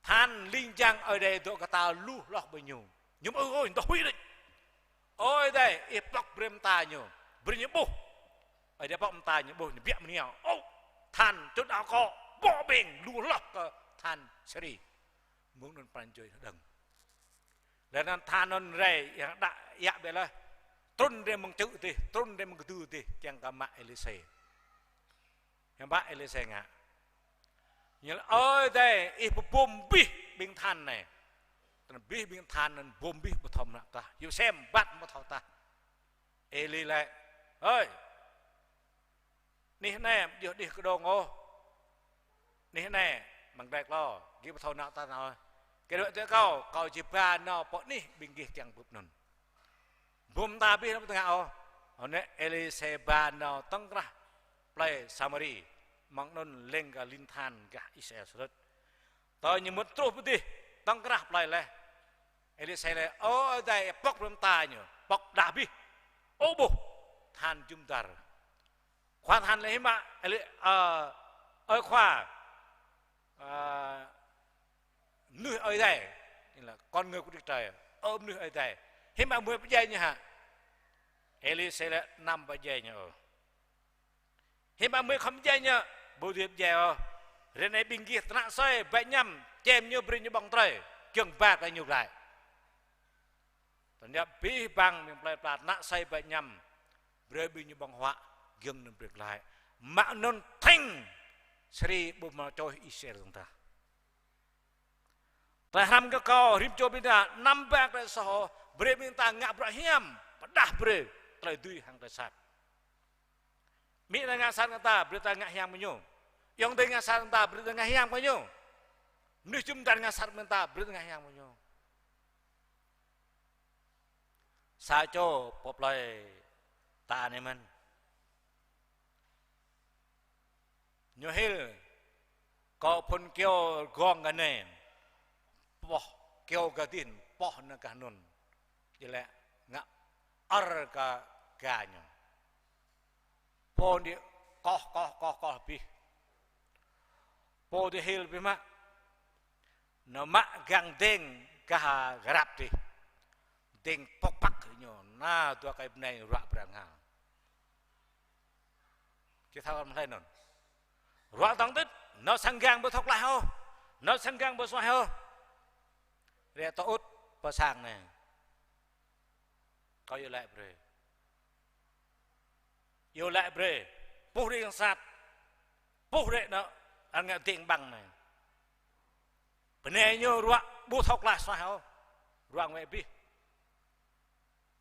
Tơhan ling jang Ơi Adai dŏ kơ ta lu hloh ƀơi ñu. Ñu mơ̆ ơi, ơi, anŭn huĭ đôč. Ơi Adai, ih pŏk brơi mơta ñu, brơi ñu ƀuh. Ơi Adai pŏk mơta ñu ƀuh, ñu biă mơ̆ng ñu. Ô, than čŭt ao kŏ, ƀô̆ ƀing, lu hloh kơ than Siri. Mơ̆ng anŭn pran jua ñu hơđơ̆ng. Laih anŭn than anŭn rai, yang đă yă bĕ laih. Trŭn rai mơ̆ng čư̆ dih, trŭn rai mơ̆ng kơdư dih, kiăng kơ mă Êlisê. Hiư̆m pă Êlisê ngă? Ñu laĭ: Ơi Adai, ih pơbum abih ƀing than anai. Tơdah abih ƀing than anŭn bum abih ƀu thâo mơnă tah. Yua sem băt ƀu thâo tah. Êli laĭ: Hơi, anih anai ƀu djơ̆ anih kơđông ôh. Anih anai mơ̆ng glai klô, gih ƀu thâo mơnă tah ôh. Kơ đuaĭ tui kâo, kâo či ba nao pơ anih ƀing gih kiăng bưp anŭn. Bum mơta abih anŭn ƀu tơngă ôh. Anŭn Êlisê ba nao tŏng krah plei Samari, mơ̆ng anŭn leng kơ lin than gah Israel sơlưt. Tơ ñu mŭt truh pơ adih, tŏng krah plei laih. Êlisê laĭ: Ơ Ơi Adai, pŏk brơi mơta ñu, pŏk đah abih. Ơ ƀuh, than jum dar. Khua than laĭ: Hiư̆m mă, Êli-, ơ, ơ khua, ơ, mơnuih Ơi Adai, nghĩa là con người của Đức Trời, ơ mơnuih Ơi Adai, hiư̆m mă mơi pơdjai ñu hă? Êlisê laĭ: Anăm pơdjai ñu ôh. Hiư̆m mă mơi khŏm pơdjai ñu? Ƀu dưi pơdjai ôh. Ră anai ƀing gih tơnă asơi, ƀơi añăm, čem ñu, brơi ñu ƀơ̆ng trơi, giŏng ba kơ ñu glaĭ. Tơdah abih bang ƀing plei pla tơnă asơi ƀơi añăm, brơi ƀing ñu ƀơ̆ng huă, giŏng anŭn brơi glaĭ. Mă anŭn thĕng, Siri ƀu hmâo čoh Israel dơ̆ng tah. Tơlơi hrăm kơ kâo, rĭm čô ƀing ta, anăm ba tơlơi soh ôh, brơi ƀing ta ngă bruă hiam, pơđah brơi tơlơi dưi hăng tơlơi sat. Amĭ ta ngă sat kơ ta, brơi ta ngă hiam kơ ñu. Ayŏng adơi ngă sat kơ ta, brơi ta ngă hiam kơ ñu. Mơnuih jum dar ngă sat kơ ta, brơi ta ngă hiam kơ ñu. Sa čô pô plơi ta anai mơ̆n. Ñu hil, kâo phŭn kyâo gong gah anai, poh kyâo gah adih, poh nao gah anŭn. Jing lĕ ngă ơr kơ ga ñu. Pô đĭ koh, koh, koh, koh abih. Pô đĭ hil abih mă. Nao mă gang deng gah grăp dih. Deng pŏk păk ñu, nao dua kơi bơnai ruă brang hal. Či thâo mơ̆ hlơi anŭn. Ruă tŏng tĭt, nao sang gang ƀu thâo klaih ôh. Nao sang gang ƀu suaih ôh. Rĕ tơ ŭt pơ sang anai. Kâo iâu laĭ brơi. Iâu laĭ brơi. Puh rai yang sat. Puh rai nao, arăng ngă deng ƀăng anai. Bơnai ñu ruă ƀu thâo klaih suaih ôh. Ruă wơ̆t abih.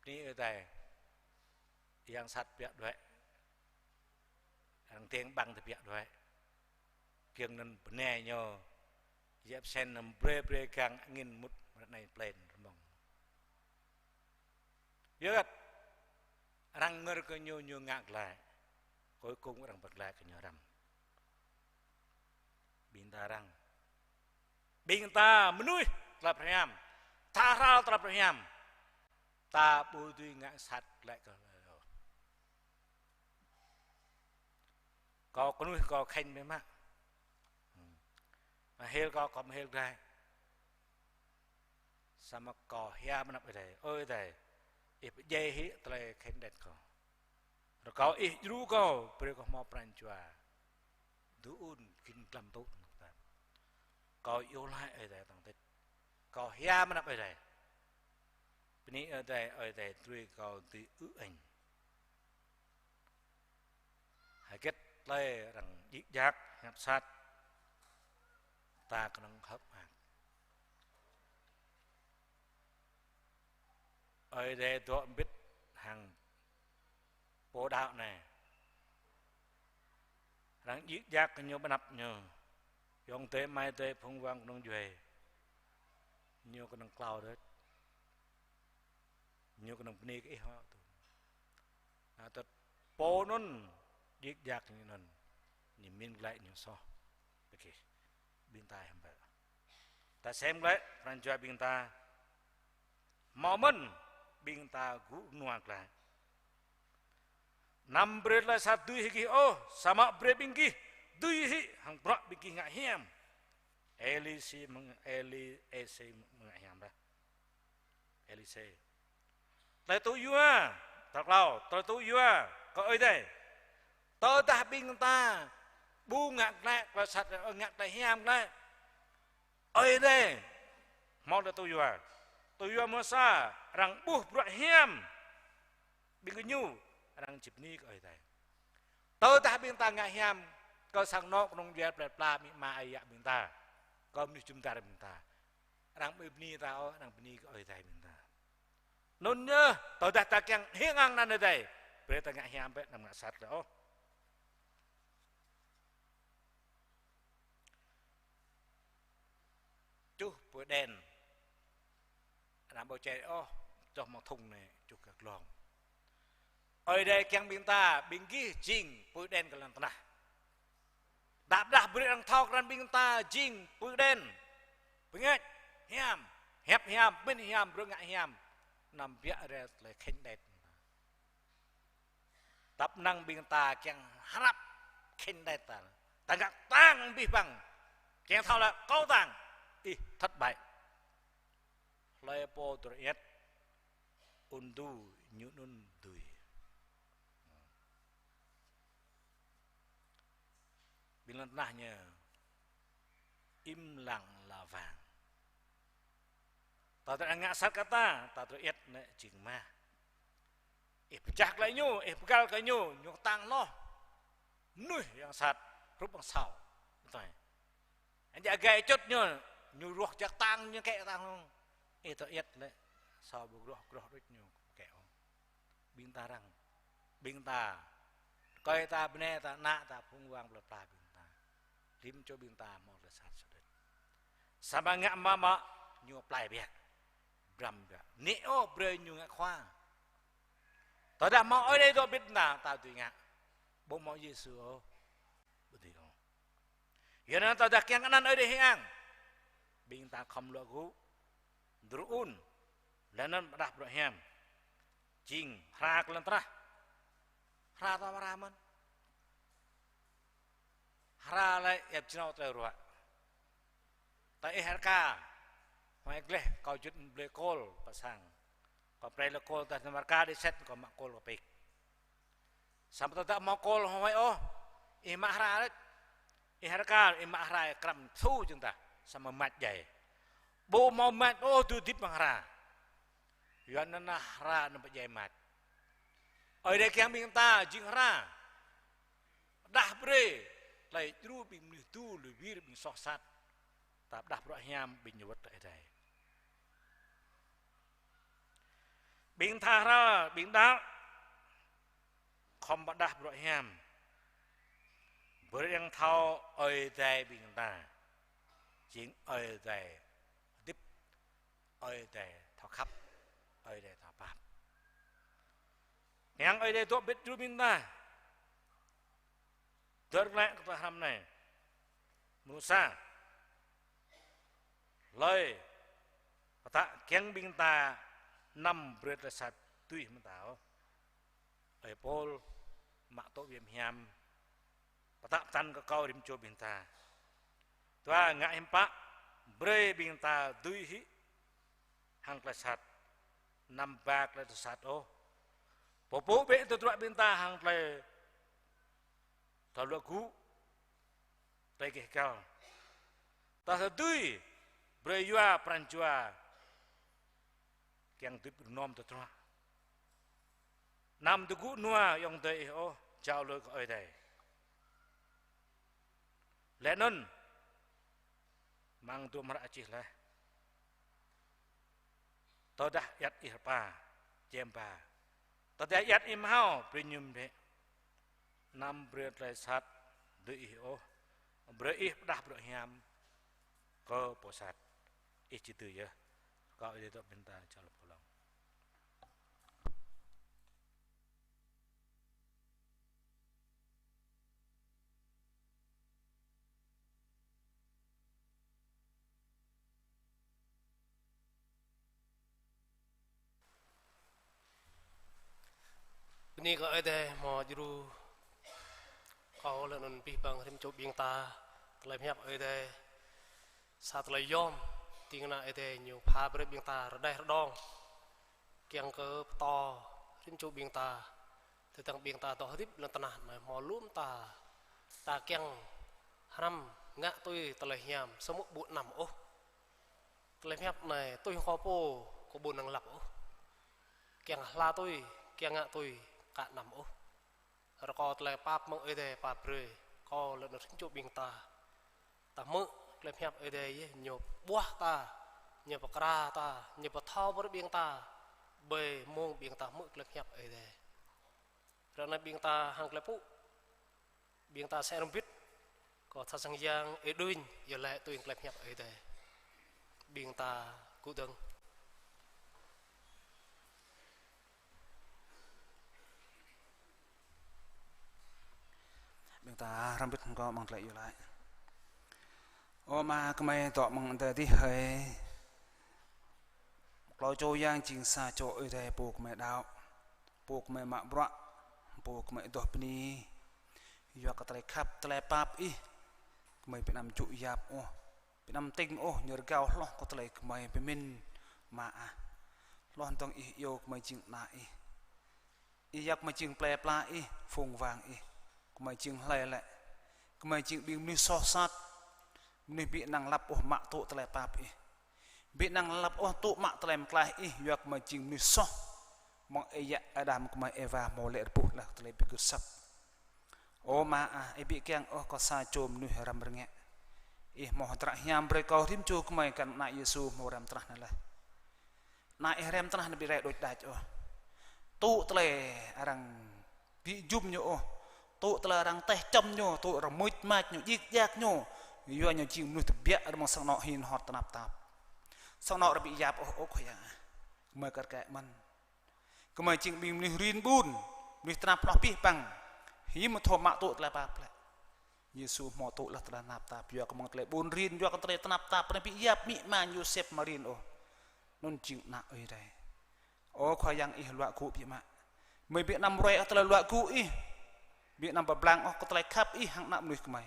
Bơni Ơi Adai. Yang sat biă đuaĭ. Arăng deng ƀăng tơ biă đuaĭ. Giŏng anŭn bơnai ñu, Yap Sen anŭn brơi brơi gang angin mŭt ră anai plei rơmông. Yua hơget? Arăng ngơr kơ ñu, ñu ngă glaĭ. Cuối cùng arăng pơglaĭ kơ ñu răm. Ƀing ta arăng. Ƀing ta mơnuih tơlơi pơhiam. Ta hrăl tơlơi pơhiam. Ta ƀu dưi ngă sat glaĭ kơ hlơi ôh. Kâo kơnuih kâo khĕn biă mă. Mă hil kâo, kâo mă hil glaĭ. Samơ̆ kâo hiam anăp Ơi Adai. Ơi Adai, ih pơdjai hĭ tơlơi khĕn đet kâo. Rơkâo ih djru kâo, brơi kâo hmâo pran jua. Dŭ ŭn gin glăm tŭ. Kâo iâu laĭ Ơi Adai tŏng tĭt. Kâo hiam anăp Ơi Adai. Bơni Ơi Adai, Ơi Adai drui kâo dưi ư-ang. Hơget tơlơi arăng djik djak, hiăp sat, ta kơnơ̆ng hơ̆k mơak. Ơi Adai dŏ mbĭt hăng pô đaŏ anai. Arăng djik djak kơ ñu ƀơi anăp ñu. Ayŏng adơi amai adơi phung wang kơnung djuai. Ñu kơnơ̆ng klâo đôč. Ñu kơnơ̆ng bơni kơ ih hŏ tŭ. Anŭn tơl pô anŭn djik djak ñu anŭn. Ñu mĭn glaĭ ñu soh. Ƀing ta hiam pă. Ta sem glaĭ, pran jua ƀing ta. Hmâo mơ̆n, ƀing ta gŭ rơnua glaĭ. Anăm brơi tơlơi sat dưi hĭ gih ôh, samơ̆ brơi ƀing gih dưi hĭ hăng bruă ƀing gih ngă hiam. Êlisê mơ̆ng, Êlisê mơ̆ng ngă hiam dah. Êlisê. Tơlơi tŭ yua, tal klâo, tơlơi tŭ yua kơ Ơi Adai. Tơdah ƀing ta ƀu ngă glaĭ tơlơi sat, ngă tơlơi hiam glaĭ, Ơi Adai hmâo tơlơi tŭ yua. Tŭ yua mơ̆ng sa, arăng ƀuh bruă hiam ƀing gơñu, arăng či bơni kơ Ơi Adai. Tơdah ƀing ta ngă hiam kơ sang anŏ kơnung djuai plơi pla amĭ ama ayŏng ƀing ta, kơ mơnuih jum dar ƀing ta, arăng ƀu bơni ta ôh, arăng bơni kơ Ơi Adai ƀing ta. Anŭn yơh, tơdah ta kiăng hing ang anăn Ơi Adai, brơi ta ngă hiam bĕ, anăm ngă sat lĕ ôh. Čuh pui đen. Anăm ƀu čai ôh, čoh mơ̆ng thŭng anai, čuh kơ glông. Ơi Adai kiăng ƀing ta, ƀing gih jing pui đen kơ lŏn tơnah. Đa đah brơi arăng thâo krăn ƀing ta jing pui đen. Bơngač, hiam, hiăp hiam, pơmĭn hiam, brơi ngă hiam. Anăm biă rai tơlơi khĕnh đet. Tăp năng ƀing ta kiăng hrăp khĕnh đet ta. Ta ngă tang abih bang. Kiăng thâo lĕ kâo tang. Ih, thất bại. Hlơi pô dŏ iĕt, ŭn tŭ ñu anŭn dưi. Ƀing lŏn tơnah ñu im lặng là vàng. Ta tơdah ngă sat kơ ta, ta dŏ iĕt anai jing mah. Ih pơčah glaĭ ñu, ih pơgăl kơ ñu, ñu tang hloh. Mơnuih yang sat, hrup ƀơ̆ng asâo. Tui. Anŭn yơh gai čŭt ñu, ñu ruah jak tang, ñu kĕ tang hloh. Ih dŏ iĕt lĕ, asâo ƀu ruah, ruah đôč ñu kĕ ôh. Ƀing ta arăng, ƀing ta, rơkơi ta, bơnai ta, ană ta, phung wang plơi pla ƀing ta. Rĭm čô ƀing ta hmâo tơlơi sat sơđĕt. Samơ̆ ngă mă mă, ñu plai biă. Bram biă. Nĕ ôh brơi ñu ngă khua. Tơdah hmâo Ơi Adai dŏ ƀơi ta, ta dưi ngă. Ƀu hmâo Yêsu ôh, ƀu dưi ôh. Yua anŭn tơdah kiăng anăn Ơi Adai hing ang, ƀing ta khŏm luă gŭ, djru ŭn, laih anŭn pơđah bruă hiam. Jing hra kơ lŏn tơnah. Hra ta mơ̆ hra mơ̆n. Hra lĕ iăp jrao tơlơi ruă. Ta ih rơka. Huai gleh kâo juăt blơi kôl pơ sang. Kâo prĕ lĕ kôl ta nao rơka đi set kâo mă kôl kơ pik. Samơ̆ tơdah hmâo kôl huai ôh, ih mă hra rĕč. Ih rơka, ih mă hra, ih krăm su jing tah, samơ̆ mač djai. Ƀu hmâo mač ôh, dưi hơdip amăng hra. Yua anŭn hra anŭn pơdjai mač. Ơi Adai kiăng ƀing ta jing hra. Pơđah brơi tơlơi djru ƀing mơnuih tu, lui wir ƀing soh sat. Ta pơđah bruă hiam ƀing ñu wơ̆t tơ Ơi Adai. Ƀing tha hra, ƀing đaŏ, khŏm pơđah bruă hiam. Brơi arăng thâo Ơi Adai ƀing ta jing Ơi Adai hơdip, Ơi Adai thâo khăp, Ơi Adai thâo pap. Kiăng Ơi Adai dŏ ƀơi djru ƀing ta. Dơ̆r glaĭ kơ tơlơi hrăm anai. Mơnuih sa. Hlơi pơtă kiăng ƀing ta anăm brơi tơlơi sat dưi mơ̆ng ta ôh. Ơi Pôl mă tŭ biă mă hiam. Pơtă pơtăn kơ kâo rĭm čô ƀing ta. Dua, ngă hiư̆m pă brơi ƀing ta dưi hĭ hăng tơlơi sat. Anăm ba tơlơi sat ôh. Pơpŭ bĕ tơdruă ƀing ta hăng tơlơi thâo luă gŭ, tơlơi gêh găl. Tơdah dưi, brơi yua pran jua kiăng dưi pơnôm tơdruă. Anăm tơgŭ nua ayŏng adơi ih ôh, jao lui kơ Ơi Adai. Laih anŭn, amăng dua mră čih laih. Tơdah ayăt ih rơpa, čem ba. Tơdah ayăt ih mơhao, brơi ñum bĕ. Anăm brơi tơlơi sat dưi ih ôh. Brơi ih pơđah bruă hiam kơ pô sat. Ih či dưi yơh. Kâo ih dŏ ƀing ta čơlŏp kơ lŏng. Bơni kơ Ơi Adai hmâo djru kâo laih anŭn abih bang rĭm čô ƀing ta, tơlơi pơhiăp Ơi Adai, sa tơlơi yom, ding kơna Ơi Adai ñu pha brơi ƀing ta rơđah rơđông. Kiăng kơ pơtô rĭm čô ƀing ta, tơdang ƀing ta dŏ hơdip lŏn tơnah anai hmâo lŏm ta, ta kiăng hrăm ngă tui tơlơi hiam, samơ̆ ƀu anăm ôh. Tơlơi pơhiăp anai tui hăng kâo pô, kâo ƀu năng lăp ôh. Kiăng hla tui, kiăng ngă tui, ka anăm ôh. Rơkâo tơlơi pap mơ̆ng Ơi Adai pap brơi kơ lŏn rĭm čô ƀing ta. Ta hmư̆ tơlơi pơhiăp Ơi Adai yơh, ñu ƀuah ta, ñu pơkra ta, ñu pơthâo brơi ƀing ta, ƀơi mông ƀing ta hmư̆ tơlơi pơhiăp Ơi Adai. Ră anai ƀing ta hăng tơlơi pŭ, ƀing ta sĕ rơmbit, kơ tha sang yang ê đunh, yơh lĕ tui tơlơi pơhiăp Ơi Adai. Ƀing ta kơdơ̆ng. Ƀing ta rơmbit hăng kâo amăng tơlơi iâu laĭ. Ơ Ama, gơmơi dŏ amăng adai adih hơi. Klâo čô Yang jing sa čô Ơi Adai pô gơmơi đaŏ, pô gơmơi mă bruă, pô gơmơi adoh bơni. Yua kơ tơlơi khăp, tơlơi pap Ih, gơmơi ƀu anăm čŭ yap ôh. Ƀu anăm tĭng ôh, ñu rơgao hloh kơ tơlơi gơmơi pơmĭn, Ama ah. Hloh dơ̆ng Ih iâu gơmơi jing ană Ih. Ih yap gơmơi jing plei pla Ih, phung wang Ih. Gơmơi jing hlơi lĕ? Gơmơi jing ƀing mơnuih soh sat. Mơnuih ƀu năng lăp ôh mă tŭ tơlơi pap Ih. Ƀu năng lăp ôh tŭ mă tơlơi pơklaih Ih, yua gơmơi jing mơnuih soh. Mơ̆ng ơi yă Adam gơmơi Êwa hmâo lê̆ rơbuh laih tơlơi ƀu gưt asăp. Ơ Ama ah, Ih ƀu kiăng ôh kơ sa čô mơnuih răm rơngiă. Ih hmâo hơdră hiam brơi kơ rĭm čô gơmơi, kar ană Yêsu hmâo răm tơnah anai laih. Ană Ih răm tơnah anai ƀu rai đôč đač ôh. Tŭ tơlơi arăng ƀu jum ñu ôh. Tŭ tơlơi arăng teh čăm ñu, tŭ arăng mưč mač ñu, djik djak ñu. Yua ñu jing mơnuih tơbiă rơmang sang anŏ hin hot tơnap tap. Sang anŏ ră ƀu yap ôh, ơ Khua Yang ah. Gơmơi kar kaĭ mơ̆n. Gơmơi jing ƀing mơnuih rin ƀun, mơnuih tơnap hloh abih bang, hiư̆m thâo mă tŭ tơlơi pap lĕ. Yêsu hmâo tŭ laih tơlơi tơnap tap, yua kơ mơ̆ng tơlơi ƀun rin, yua kơ tơlơi tơnap tap, anai ƀu yap amĭ ama Yôsep Mari ôh. Anŭn jing ană Ơi Adai. Ơ Khua Yang, Ih luă gŭ biă mă. Gơmơi ƀu anăm ruai ôh tơlơi luă gŭ Ih. Ƀu anăm pơblang ôh kơ tơlơi khăp Ih hăng ană mơnuih gơmơi.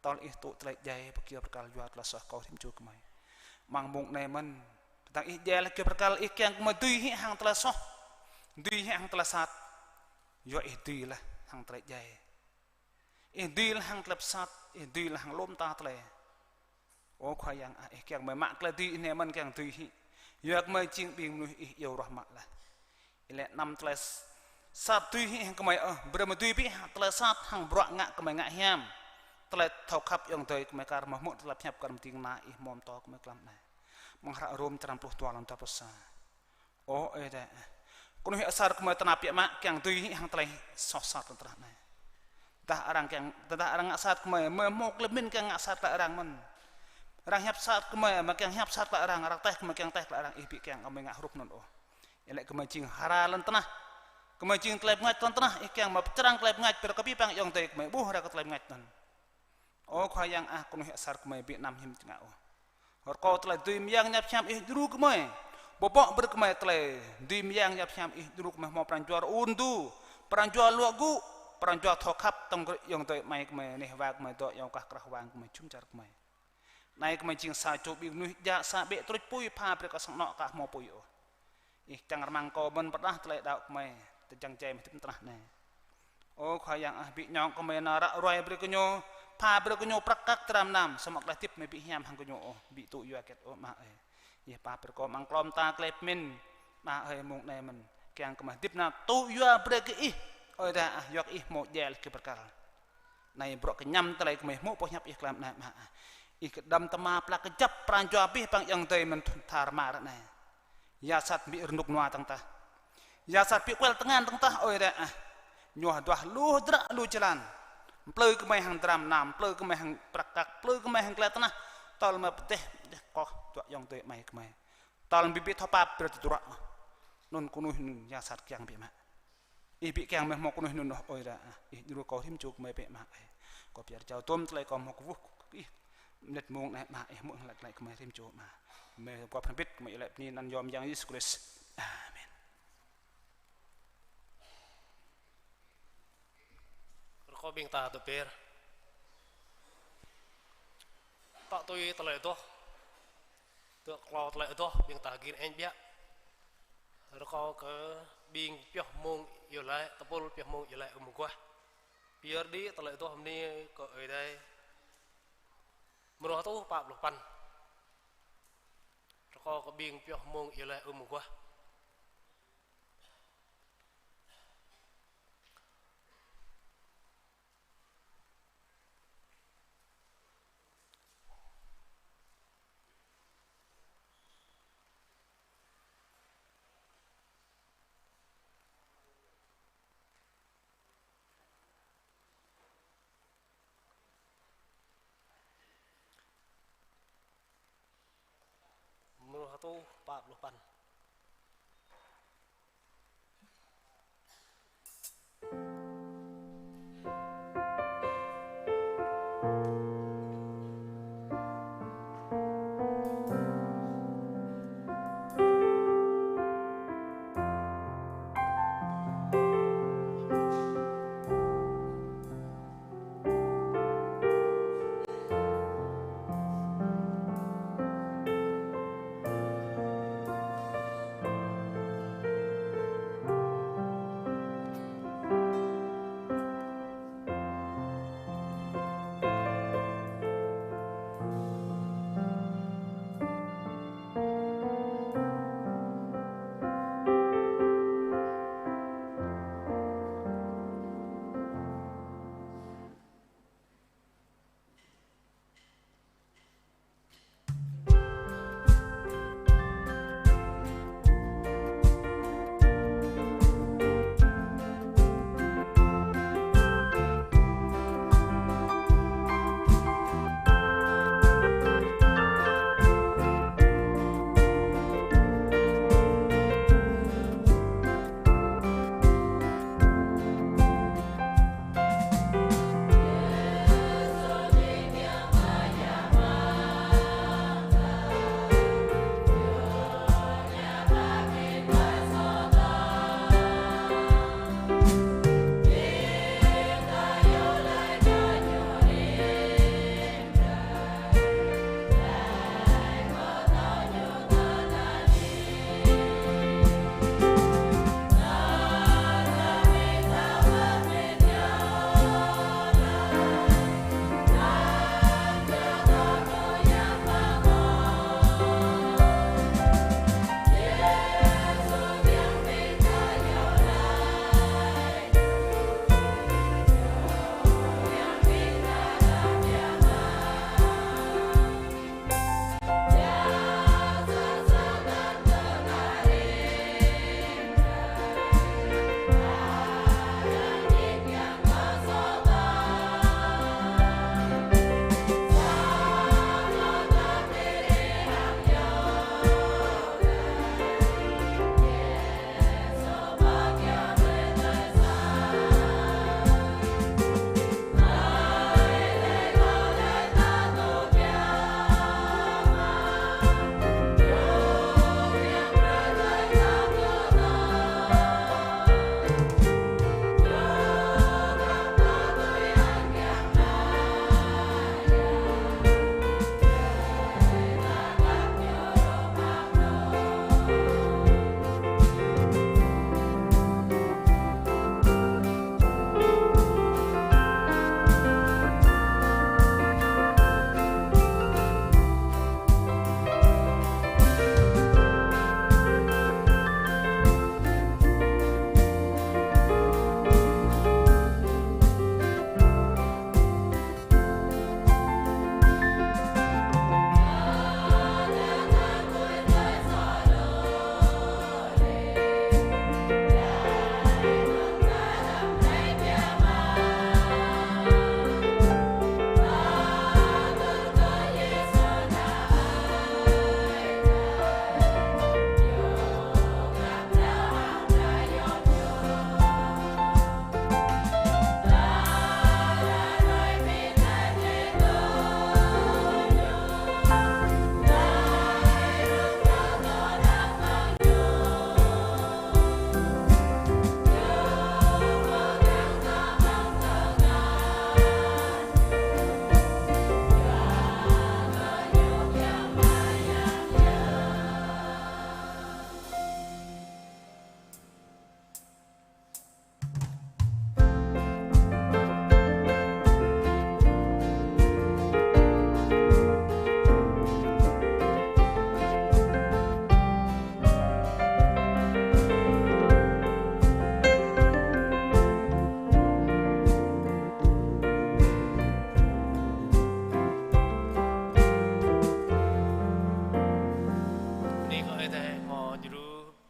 Tơl Ih tŭ tơlơi djai pơ kyâo bơrkal yua tơlơi soh kơ rĭm čô gơmơi. Amăng mông anai mơ̆n, tơdang Ih djai laih kyâo bơrkal, Ih kiăng gơmơi dưi hĭ hăng tơlơi soh, dưi hĭ hăng tơlơi sat. Yua Ih dưi laih hăng tơlơi djai. Ih dưi laih hăng tơlơi pơsat, Ih dưi laih hăng lŏm ta tơlơi. Ơ Khua Yang ah, Ih kiăng gơmơi mă tơlơi dưi Ih anai mơ̆n, kiăng dưi hĭ. Yua gơmơi jing ƀing mơnuih Ih iâu ruah mă laih. Ih lĕ anăm tơlơi sat dưi hĭ hăng gơmơi ôh, brơi gơmơi dưi bĕ hăng tơlơi sat, hăng bruă ngă gơmơi ngă hiam. Tơlơi thâo khăp ayŏng adơi gơmơi kar hmâo hmư̆ tơlơi pơhiăp kar mơ̆ng ding kơna Ih hmâo pơtô gơmơi tlam anai. Amăng hră Rôm črăn pluh dua, lăm dua pluh sa. Ơ Ơi Adai ah, kơnuih asar gơmơi tơnap biă mă, kiăng dưi hĭ hăng tơlơi soh sat lŏn tơnah anai. Tơdah arăng kiăng, tơdah arăng ngă sat gơmơi, gơmơi hmâo tơlơi pơmĭn kiăng ngă sat tơlơi arăng mơ̆n. Arăng hiăp sat gơmơi, gơmơi kiăng hiăp sat tơlơi arăng, arăng teh gơmơi kiăng teh tơlơi arăng, Ih ƀu kiăng gơmơi ngă hrup anŭn ôh. Ih lĕ gơmơi jing hra lŏn tơnah. Gơmơi jing tơlơi bơngač lŏn tơnah, Ih kiăng mă pơčrang tơlơi bơngač brơi kơ abih bang ayŏng adơi gơmơi ƀuh rai kơ tơlơi bơngač anŭn. Ơ Khua Yang ah, kơnuih asar gơmơi ƀu anăm hiư̆m ngă ôh. Rơkâo tơlơi dưi mơyang ñăp hiam Ih djru gơmơi. Bơbŏ brơi gơmơi tơlơi dưi mơyang ñăp hiam Ih djru gơmơi hmâo pran jua rơun du, pran jua luă gŭ, pran jua thâo khăp tơ̆ng gơ̆ ayŏng adơi amai gơmơi, neh wa gơmơi, dŏ ayŏng kah krah wang gơmơi, jum dar gơmơi. Anai gơmơi jing sa čô ƀing mơnuih djă sa ƀĕ trôč apui, pha brơi kơ sang anŏ ka hmâo apui ôh. Ih čang rơmang kơ mơ̆n pơrơđah tơlơi đaŏ gơmơi, tơjăng jai mơ̆ng hơdip tơnah anai. Ơ Khua Yang ah, ƀu ñong kơ gơmơi nao ră ruai brơi kơ ñu, pha brơi kơ ñu prăk kăk dram nam, samơ̆ tơlơi hơdip gơmơi ƀu hiam hăng gơñu ôh, ƀu tŭ yua hơget ôh Ama ơi. Ih pap brơi kơ amăng klom ta tơlơi pơmĭn, Ama ơi, mông anai mơ̆n, kiăng kơ gơmơi hơdip nao tŭ yua brơi kơ Ih, Ơi Adai ah, yua kơ Ih hmâo djai laih kyâo bơrkal. Anai bruă kơñăm tơlơi gơmơi hmư̆ boh hiăp Ih tlam anai Ama ah. Ih kơđăm tơma pla kơjăp pran jua abih bang ayŏng adơi mơ̆n thŭn tha rơma ră anai. Ya sat ƀu rơnŭk rơnua dơ̆ng tah. Ya sat ƀu kual tơngan dơ̆ng tah, Ơi Adai ah. Ñu hơduah lu hơdră lu jơlan. Plư gơmơi hăng dram nam, plư gơmơi hăng prăk kăk, plư gơmơi hăng tơlơi tơnah. Tơl mơ̆ pơdeh, pơdeh koh, dŏ ayŏng adơi amai gơmơi. Tơl ƀu ƀu thâo pap brơi tơdruă. Anŭn kơnuih anŭn ya sat kiăng biă mă. Ih ƀu kiăng gơmơi hmâo kơnuih anŭn ôh, Ơi Adai ah. Ih djru kơ rĭm čô gơmơi biă mă ơi. Kâo pơyơr jao tôm tơlơi kâo hmâo kơkuh kơ Ih. Mơnit mông anai Ama, Ih hmư̆ hlăk tơlơi gơmơi rĭm čô Ama. Gơmơi gŏp hrŏm hơbĭt, gơmơi iâu laĭ bơni anăn yom Yang Yêsu Krist. Amen. Rơkâo ƀing ta tơpĕr. Pă tui tơlơi adoh. Tơ̆ klâo tơlơi adoh ƀing ta gir ĕnh biă. Rơkâo kơ ƀing pioh mông iâu laĭ, tơpul pioh mông iâu laĭ ưm mơguah. Pơyơr đĭ tơlơi adoh bơni kơ Ơi Adai. Mrô hơtuh pă pluh păn. Rơkâo kơ ƀing pioh mông iâu laĭ ưm mơguah. Mrô hơtuh pă pluh păn.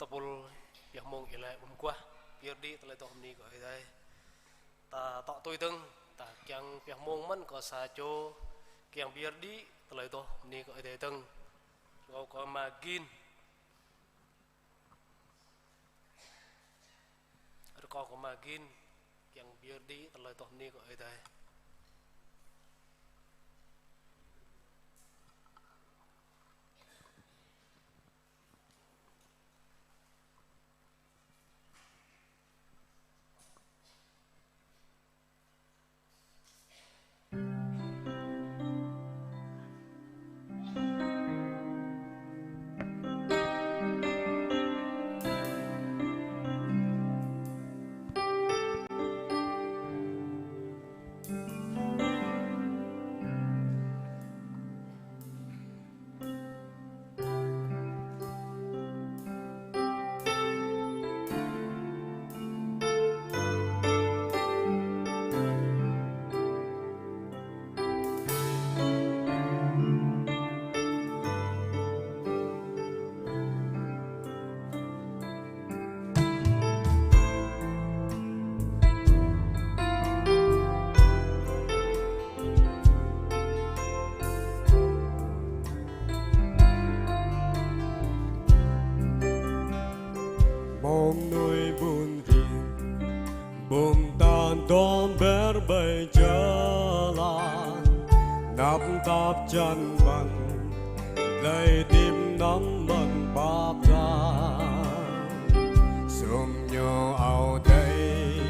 tơpul pioh mông ih laĭ ƀu mơguah, pơyơr đĭ tơlơi adoh bơni kơ Ơi Adai. Ta tŏ tui dơ̆ng, ta kiăng pioh mông mơ̆n kơ sa čô kiăng pơyơr đĭ tơlơi adoh bơni kơ Ơi Adai dơ̆ng. Rơkâo kơ Ama Gin. Rơkâo kơ Ama Gin kiăng pơyơr đĭ tơlơi adoh bơni kơ Ơi Adai. Mơnuih ƀun rin, ƀun tan dŏm ƀer ƀơi jơlan, tơnap tap čan ƀăn, tơlơi hơdip anăm ƀăn pap pran. Sum ñu ao tơi,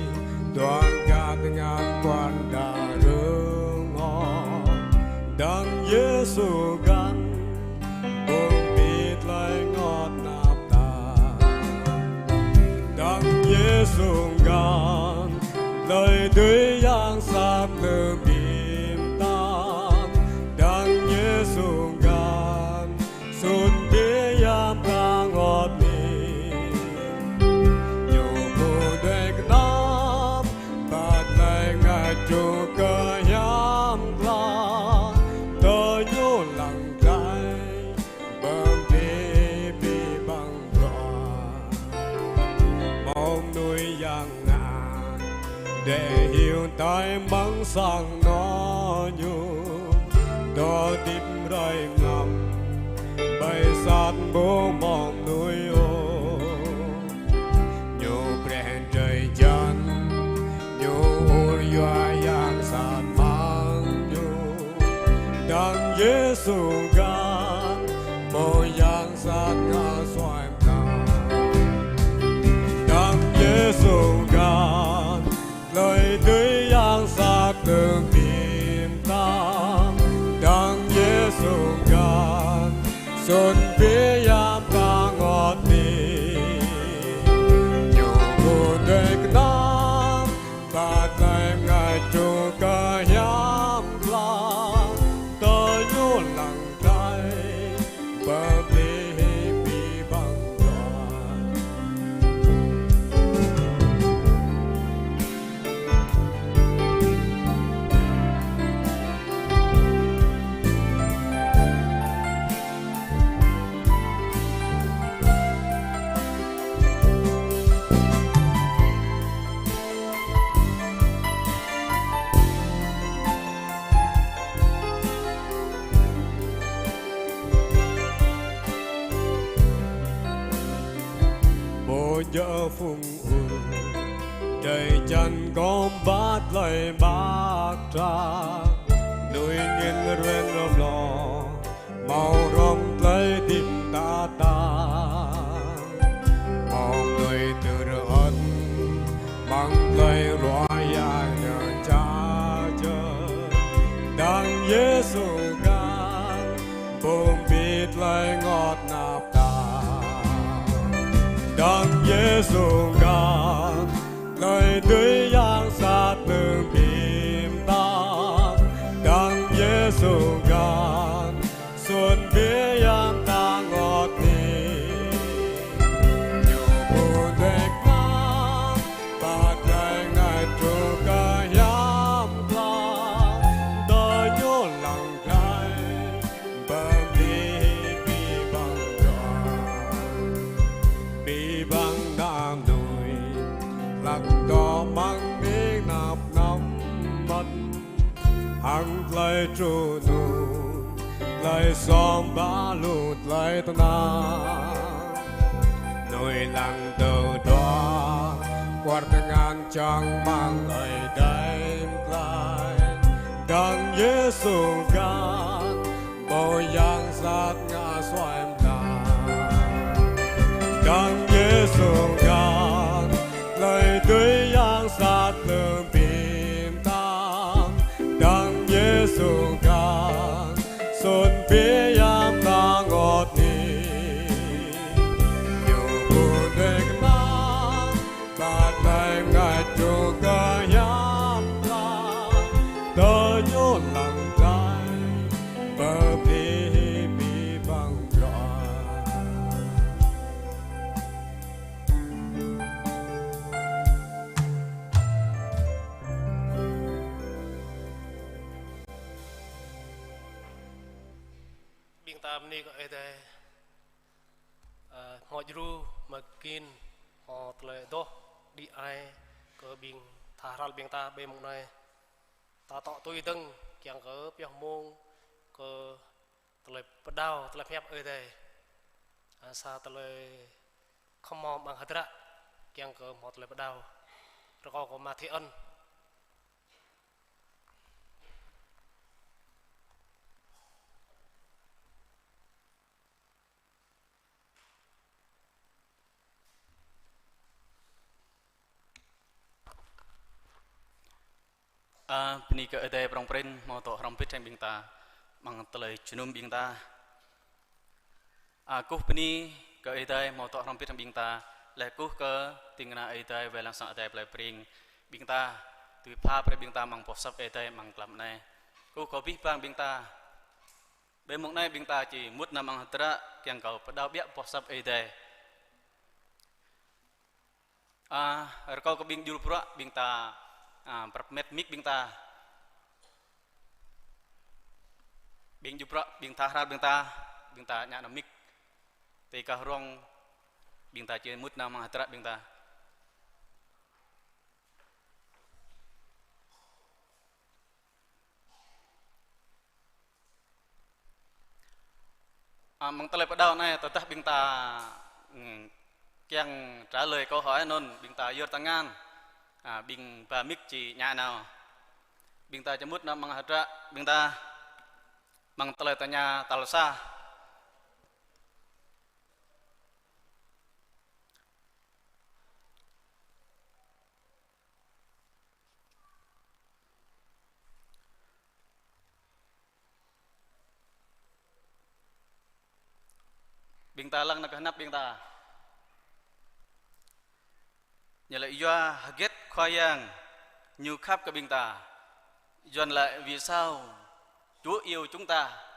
tuang kăt ngăn kuan đa rơngot. Dăng Yêsu găn, ƀun ƀĭt tơlơi rơngot tơnap tap. Dăng Yêsu găn, tơlơi dưi yang sat lơm bim tap. Dăng Yêsu găn, sut biă yap kơ rơngot ƀĭt. Ñu ƀu đuaĭ kơnam, pơtlaih ngă ču kơ hiam klă. Tơ ñu lăng glaĭ, bơm bĭ bĭ ƀăng bruă. Mơnuih yang ngă, đe hyu tai măng sang anŏ ñu, dŏ hơdip rai mlam, ƀơi sat ƀu mơnuih ôh. Ñu brơi drơi jăn, ñu ur yua yang sat mơ̆ng ñu. Dăng Yêsu găn, mơ̆ yang sat ngă suaih mơtam. Dăng Yêsu găn, tơlơi dưi yang sat lơm bim tap. Dăng Yêsu găn, sut biă yap kơ rơngot ƀĭt. Ñu ƀu đuaĭ kơnam, pơtlaih ngă ču kơ hiam klă. Tơ ñu lăng glaĭ, bơm bĭ bĭ ƀăng bruă. Ƀu djơ̆ phung ur, drơi jăn gom ƀă tơlơi ƀă tra, lui ngĭn ruen rơm lo, hmâo hrŏm tơlơi hơdip tơtang. Hmâo tơlơi tơrơ̆t, mơ̆ng tơlơi ruă yang ñu ča jơ̆. Dăng Yêsu găn, bơm bĭ tơlơi rơngot tơnap tap. Dăng Yêsu găn, tơlơi dưi yang sat lơm bim tap. Dăng Yêsu găn, sut biă yap kơ rơngot ƀĭt. Ñu ƀu đuaĭ kơnam, pơtlaih ngă ču kơ hiam klă. Tơ ñu lăng glaĭ, bơm bĭ bĭ ƀăng bruă. Bĭ Trŭ nŭn, tơlơi sŏm ba lu tơlơi tơnap. Nuih lăng tơdruă, kuar tơngan čang amăng Ơi Adai mơ̆ng tơlơi. Dăng Yêsu găn, ƀơi yang sat ngă suaih mơtam. Dăng Yêsu găn, tơlơi dưi yang sat lơ̆m ƀing ta. Dăng Yêsu găn, sŭn pơyơr ta ngŏt ni. Ñu ƀu dui kơnang, ƀă tơlơi ngă čŭ kơ hiam klă. Tơl ñu lăng tơlơi, pơphi hĭ ƀing ƀăng bruă. Ƀing ta bơni kơ Ơi Adai. Ơ, hmâo djru mơ̆ng kĭn, hmâo tơlơi adoh đĭ ai kơ ƀing tha hrăl ƀing ta ƀơi mông anai. Ta tŏ tui dơ̆ng kiăng kơ pioh mông kơ tơlơi pơđao, tơlơi pơhiăp Ơi Adai. Ơ, sa tơlơi khŏm hmâo amăng hơdră kiăng kơ hmâo tơlơi pơđao. Rơkâo kơ Mathiơ ơn. Ơ, bơni kơ Ơi Adai prŏng prin hmâo dŏ hrŏm hơbĭt hăng ƀing ta, amăng tơlơi jơnum ƀing ta. Ơ, kơkuh bơni kơ Ơi Adai hmâo dŏ hrŏm hơbĭt hăng ƀing ta, laih kơkuh kơ ding kơna Ơi Adai wai lăng sang Ơi Adai plei Breng ƀing ta, dưi pha brơi ƀing ta amăng boh asăp Ơi Adai amăng tlam anai. Kơkuh kơ abih bang ƀing ta. Ƀơi mông anai ƀing ta či mŭt nao amăng hơdră kiăng kơ pơđao ƀiă boh asăp Ơi Adai. Ơ, rơkâo kơ ƀing djru bruă ƀing ta, ơ, prăp met mic ƀing ta. Ƀing djru bruă, ƀing tha hrăl ƀing ta, ƀing ta ñă nao mic. Tui kơ rŏng ƀing ta či mŭt nao amăng hơdră ƀing ta. Ơ, amăng tơlơi pơđao anai, tơdah ƀing ta, ơ, kiăng trả lời câu hỏi anŭn, ƀing ta yơr tơngan, ơ, ƀing ba mic či ñă nao. Ƀing ta či mŭt nao amăng hơdră ƀing ta, amăng tơlơi tơña tal sa. Ƀing ta lăng nao kơ hơnăp ƀing ta. Ñu laĭ: Yua hơget Khua Yang Ñu khăp kơ ƀing ta? Yuan laĭ: Vì sao Chúa yêu chúng ta?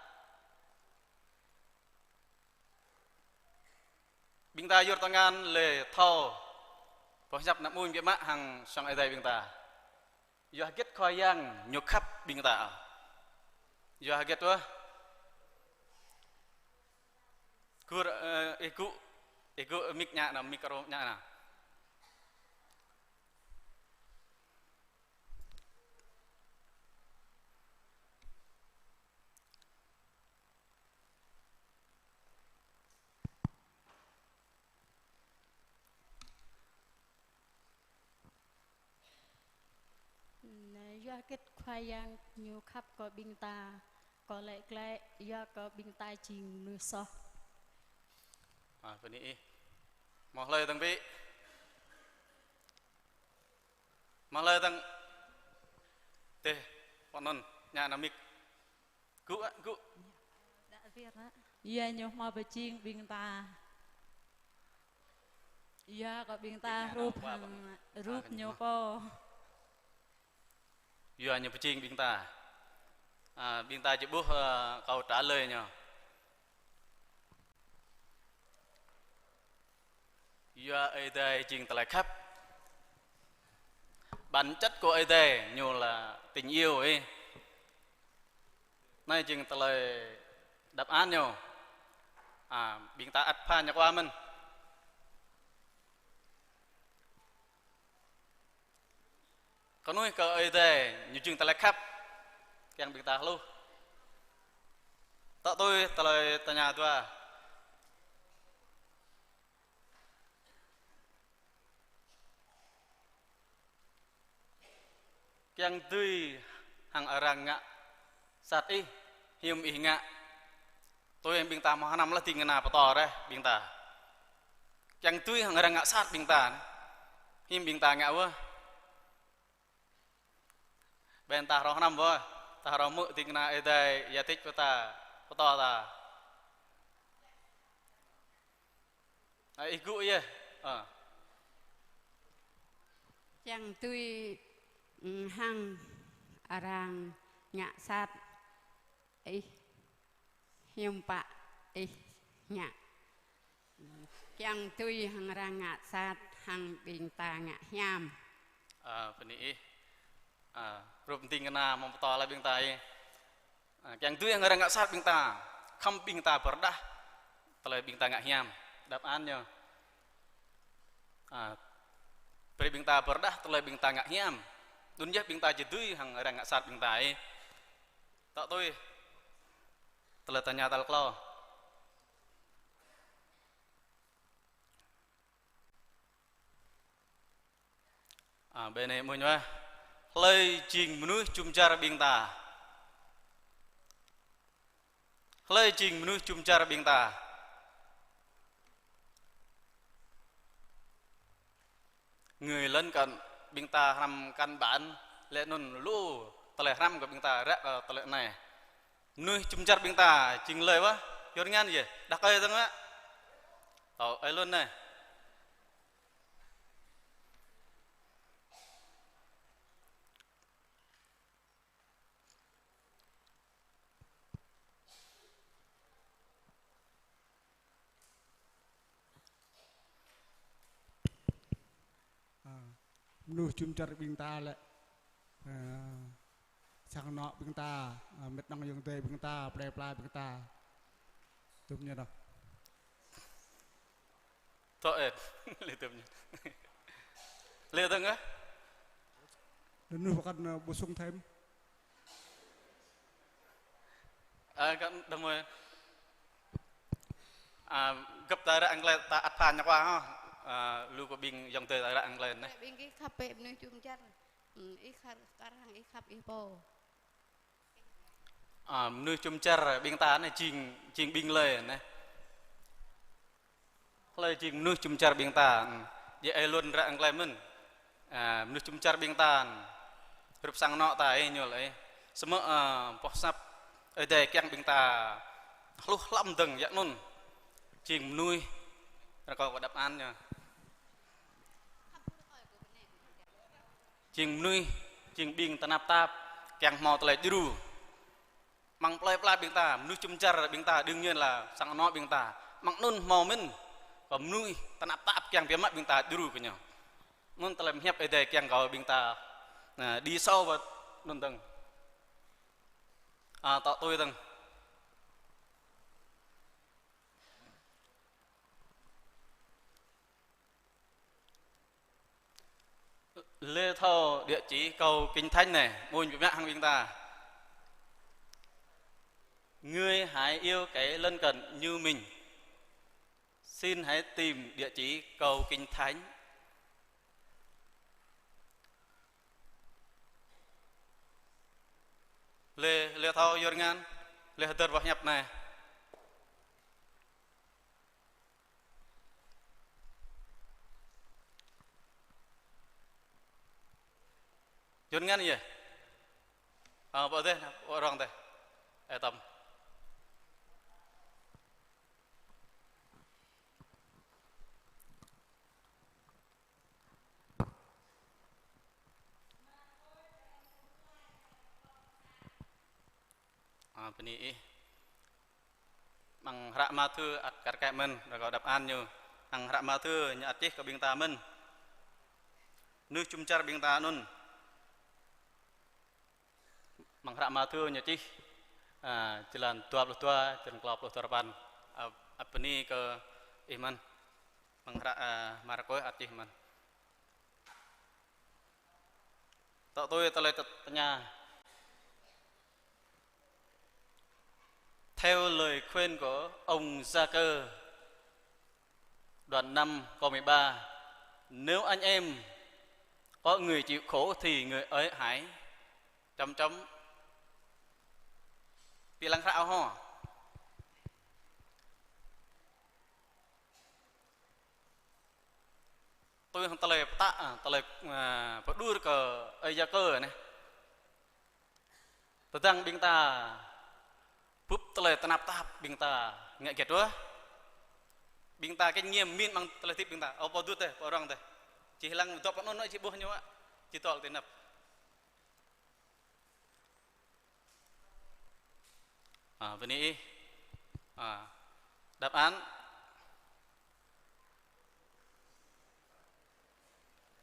Ƀing ta yơr tơngan lĕ thâo boh hiăp anăm ƀuh biă mă hăng sang Ơi Adai ƀing ta. Yua hơget Khua Yang Ñu khăp ƀing ta? Yua hơget wơh? Gŭ, ơ, ih gŭ, ih gŭ mic ñă nao, micro ñă nao. Yua hơget Khua Yang Ñu khăp kơ ƀing ta? Kâo laĭ glaĭ, yua kơ ƀing ta jing mơnuih soh. Ơ, bơni ih. Hmâo hlơi dơ̆ng ƀĭ? Hmâo hlơi dơ̆ng? Tih, pơ anŭn, ñă nao mic. Gŭ, ă, gŭ. Yua Ñu hmâo pơjing ƀing ta. Yua kơ ƀing ta hrup hăng rup Ñu pô. Yua Ñu pơjing ƀing ta. Ơ, ƀing ta či ƀuh, ơ, câu trả lời Ñu. Yua Ơi Adai jing tơlơi khăp. Bản chất của Ơi Adai, Ñu là tình yêu ih. Anai jing tơlơi đáp án Ñu. Ơ, ƀing ta ăt pha ñu kơ mơ̆n. Kơnuih kơ Ơi Adai, Ñu jing tơlơi khăp. Kiăng ƀing ta hluh. Tŏ tui tơlơi tơña dua. Kiăng dưi hăng arăng ngă sat ih, hiư̆m ih ngă? Tui ƀing ta hmâo hnăm laih ding kơna pơtô rai ƀing ta. Kiăng dưi hăng arăng ngă sat ƀing ta, hiư̆m ƀing ta ngă wơh? Ƀing ta hrŏ hnăm wơh, ta hrŏ hmư̆ ding kơna Ơi Adai yă tĭč pơ ta, pơtô ta. Ơ, ih gŭ yơh. Ơ. Kiăng dưi, ưm, hăng arăng ngă sat ih, hiư̆m pă ih ngă? Kiăng dưi hăng arăng ngă sat hăng ƀing ta ngă hiam. Ơ, bơni ih. Ơ, rup ding kơna hmâo pơtô laih ƀing ta ih. Ơ, kiăng dưi hăng arăng ngă sat ƀing ta, khŏm ƀing ta pơrơđah tơlơi ƀing ta ngă hiam. Đáp án ñu. Ơ, brơi ƀing ta pơrơđah tơlơi ƀing ta ngă hiam. Anŭn yơh ƀing ta či dưi hăng arăng ngă sat ƀing ta ih. Tŏ tui tơlơi tơña tal klâo. Ơ, ƀơi anai mơ̆n wơh. Hlơi jing mơnuih jum dar ƀing ta? Hlơi jing mơnuih jum dar ƀing ta? Người lân cận, ƀing ta hrăm căn bản, lĕ anŭn lu tơlơi hrăm kơ ƀing ta ră kơ tơlơi anai. Mơnuih jum dar ƀing ta jing hlơi wơh? Yua ngăn yơh, đah kơi tơ̆ng wơh. Tŏ, ơi Luân anai. Ơ, mơnuih jum dar ƀing ta lĕ, ơ, sang anŏ ƀing ta, ơ, mĕt nŏng ayŏng adơi ƀing ta, plơi pla ƀing ta. Tŭm ñu đah. Tŏ ĕt. Lĕ tŭm ñu. Lĕ tŭm ĕt. Anŭn pơkŏn, ơ, bổ sung thêm. Ơ, kăn đah mơi. Ơ, gơ̆p ta ră Anglai ta ăt pha ñu kơ hŏ. Ơ, lu kơ ƀing ayŏng adơi ta ră Anglai anai. Ƀing gih khăp bĕ mơnuih jum dar. Ư, ih khăp, kar hăng ih khăp ih pô. Ơ, mơnuih jum dar ƀing ta anai jing, jing ƀing hlơi anai? Hlơi jing mơnuih jum dar ƀing ta? Djơ̆ ơi Luân ră Anglai mơ̆n. Ơ, mơnuih jum dar ƀing ta, rup sang anŏ ta ih ñu lĕ. Samơ̆, ơ, boh asăp Ơi Adai kiăng ƀing ta hluh hlăm dơ̆ng yă anŭn. Jing mơnuih, rơkâo kơ đáp án ñu. Jing mơnuih, jing ƀing tơnap tap, kiăng hmâo tơlơi djru. Amăng plơi pla ƀing ta, mơnuih jum dar ƀing ta, đương nhiên là sang anŏ ƀing ta. Amăng anŭn hmâo mơ̆n, kơ mơnuih tơnap tap kiăng biă mă ƀing ta djru kơ ñu. Anŭn tơlơi pơhiăp Ơi Adai kiăng kơ ƀing ta, na, đi sâu vào anŭn dơ̆ng. Ơ, tŏ tui dơ̆ng. Lĕ thâo địa chỉ cầu Kinh Thánh anai, ƀuh biă mă hăng ƀing ta. Người hãy yêu kẻ lân cận như mình. Xin hãy tìm địa chỉ cầu Kinh Thánh. Lĕ, lĕ thâo yua ngăn, lĕ hơdơr boh hiăp anai. Yua ngăn yơh. Ơ, pơ dêh, pơ rŏng dêh. Ơ, tŏm. Ơ, bơni ih. Amăng hră Mathiơ ăt kar kaĭ mơ̆n, rơkâo đáp án ñu. Amăng hră Mathiơ ñu ăt čih kơ ƀing ta mơ̆n. Mơnuih jum dar ƀing ta anŭn. Amăng hră Mathiơ ñu čih, ơ, jơlan dua pluh dua, jơlan klâo pluh duapăn. Ơ, ơ, bơni kơ ih mơ̆n. Amăng hră, ơ, Markôs ăt čih mơ̆n. Tŏ tui tơlơi tơ-, tơña. Theo lời khuyên của ông Gia Cơ, đoạn năm câu mười ba: "Nếu anh em có người chịu khổ thì người ấy hãy chấm chấm." Pi lăng hră ho. Tui hăng tơlơi pơtă, a, tơlơi, a, pơđur kơ ơi Gia Cơ anai. Tơdang ƀing ta bưp tơlơi tơnap tap, ƀing ta ngă hơget wơh. Ƀing ta kinh nghiệm min amăng tơlơi hơdip ƀing ta. Ơ, pô dut dêh, pô rong dêh. Či lăng dŏ pơ anŭn, či ƀuh ñu, či tŏl tơnap. A, bơni ih. A, đáp án.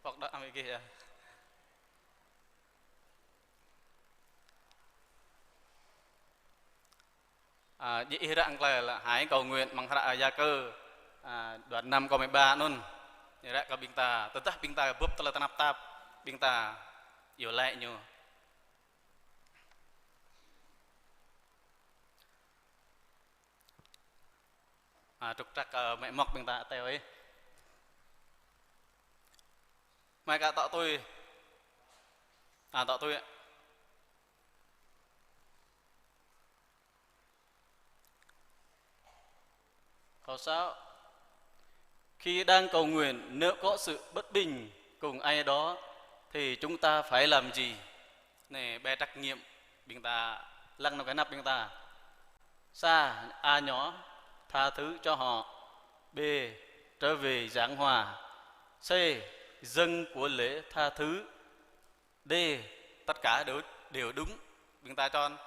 Pŏk đă amai gih yơh. A, djơ̆ ih ră tơlơi lĕ hãy cầu nguyện amăng hră Gia Cơ, a, đoạn năm câu mười ba anŭn. Ñu ră kơ ƀing ta, tơdah ƀing ta bưp tơlơi tơnap tap, ƀing ta iâu laĭ ñu. A, trục trặc, a, mĕ mŏk ƀing ta teo ih. Mai kơ tŏ tui. A, tŏ tui. Câu sáu. Khi đang cầu nguyện, nếu có sự bất bình cùng ai đó, thì chúng ta phải làm gì? Anai, ƀơi trách nhiệm ƀing ta, lăng nao kơ anăp ƀing ta. Sa, A nhỏ, tha thứ cho họ. B, trở về giảng hòa. C, dâng của lễ tha thứ. D, tất cả đều, đều đúng. Ƀing ta chọn.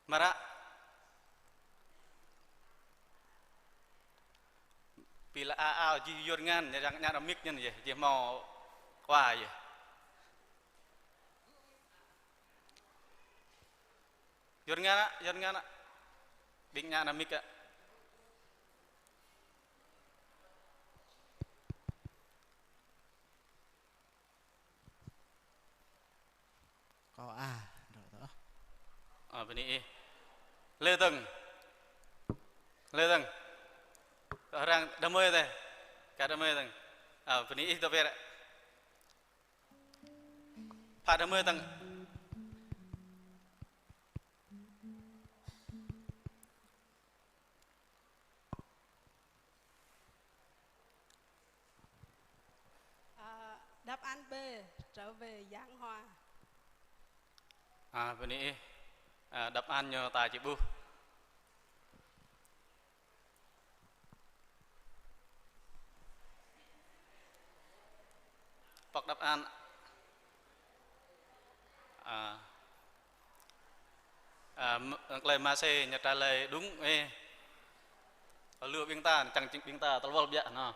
Mơră. Pi lă a ao jih yua ngăn, ñu răng ñă ră mik ñăn yơh, jih hmâo khua yơh. Yua ngăn a, yua ngăn a. Ƀing ñă ră mik a. Kâo a, dŏ tơ. A, bơni ih. Lê Dâng. Lê Dâng. Arăng đah mơi tơ. Kơ đah mơi Dâng. A, bơni ih tơ pơr. Pha đah mơi Dâng. À, đáp án B, trở về giảng hòa. A, bơni ih. A, đáp án ñu ta či ƀuh. Pŏk đáp án. A. A, m-, tơlơi Mase ñu trả lời đúng ê. Lu ƀing ta, čang čing ƀing ta, tơlơi wơl biă anŭn.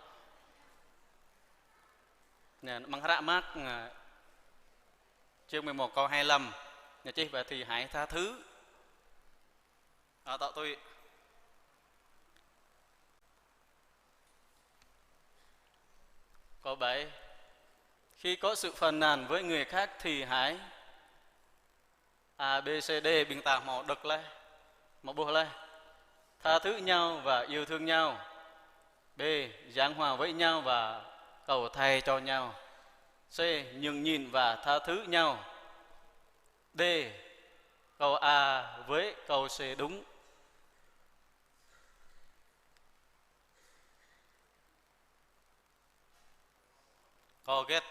Ñu, amăng hră Mác, a, chương mười một câu hai lăm, ñu čih ƀơi thì hãy tha thứ. A, tŏ tui. Câu bảy. Khi có sự phàn nàn với người khác thì hãy A, B, C, D, ƀing ta hmâo đŏk laih, hmâo ƀuh laih. Tha thứ nhau và yêu thương nhau. B, giảng hòa với nhau và cầu thay cho nhau. C, nhường nhịn và tha thứ nhau. D, câu A với câu C đúng. Kâo hơget.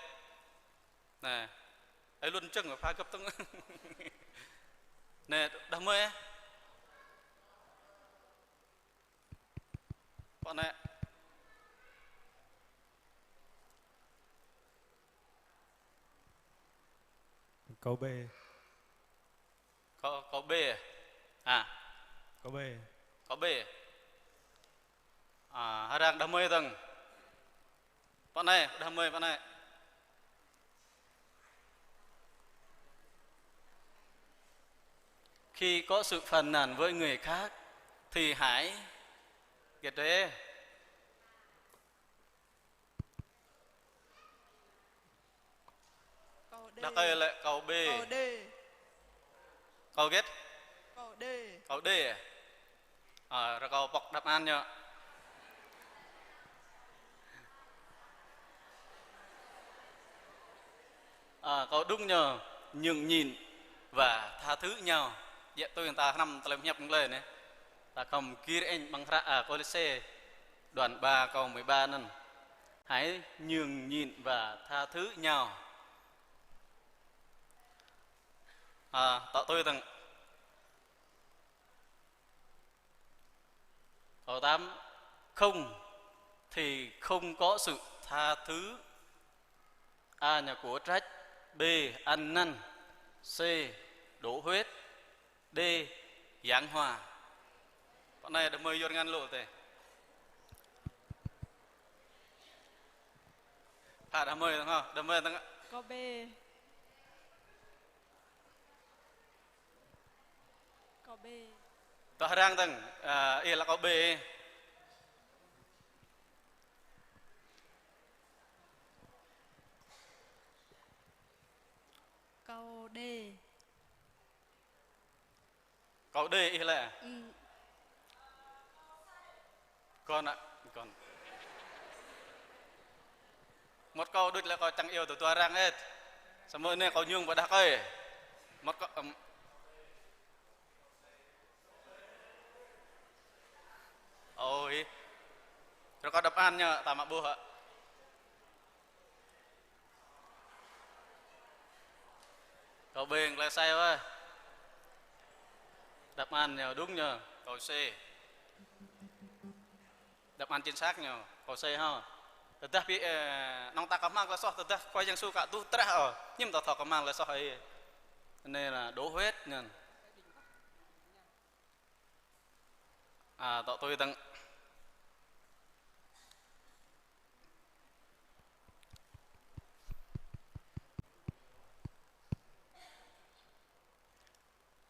Anai. Ơi, lun čang pha găp tơ̆ng. Anai, đah mơi. Pơ anai. Câu B. Câu, câu B. A. Câu B. Câu B. A, arăng đah mơi Dâng. Pơ anai, đah mơi pơ anai. Khi có sự phàn nàn với người khác thì hãy, hơget ê? Câu D. Đah kơi lĕ câu B. Câu D. Câu hơget? Câu D. Câu D. Ơ, rơkâo pŏk đáp án ñu. Ơ, câu đúng ñu, nhường nhịn và tha thứ nhau. Yă tui ta hrăm tơlơi hiăp mơ̆ng lĕ anai. Ta khŏm gir ĕnh ƀăng hră, ơ, Kôlôse đoạn ba câu mười ba anŭn. Hãy nhường nhịn và tha thứ nhau. Ơ, tŏ tui tơ̆ng. Câu tám, không thì không có sự tha thứ. A, nhà của trách. B, ăn năn. C, đổ huyết. D, giảng hòa. Pơ anai đah mơi yua ngăn lô tê. Pha đah mơi tơ̆ng hŏ, đah mơi tơ̆ng. Câu B. Câu B. Tŏ răng tơ̆ng, ơ, ih lăi câu B. Câu D. Câu D ih lăi. Ừ. Kŏn a, kŏn. Một câu đuč lĕ kâo čang iâu tơdua arăng ĕt. Samơ̆ anai kâo nhung pơ đah kơi. Một câu, ừm. Ôi. Rơkâo đáp án ñu ta mă ƀuh hă. Câu B, tơlơi sai ôh. Đáp án ñu đúng ñu, câu C. Đáp án chính xác ñu, câu C hŏ. Tơdah ƀing, ơ, nŏng ta kơmang tơlơi soh, tơdah Khua Yang Yêsu ka tuh trah ôh, hiư̆m ta thâo kơmang tơlơi soh ih. Anai lĕ đổ huyết ñu. A, tŏ tui tơ̆ng.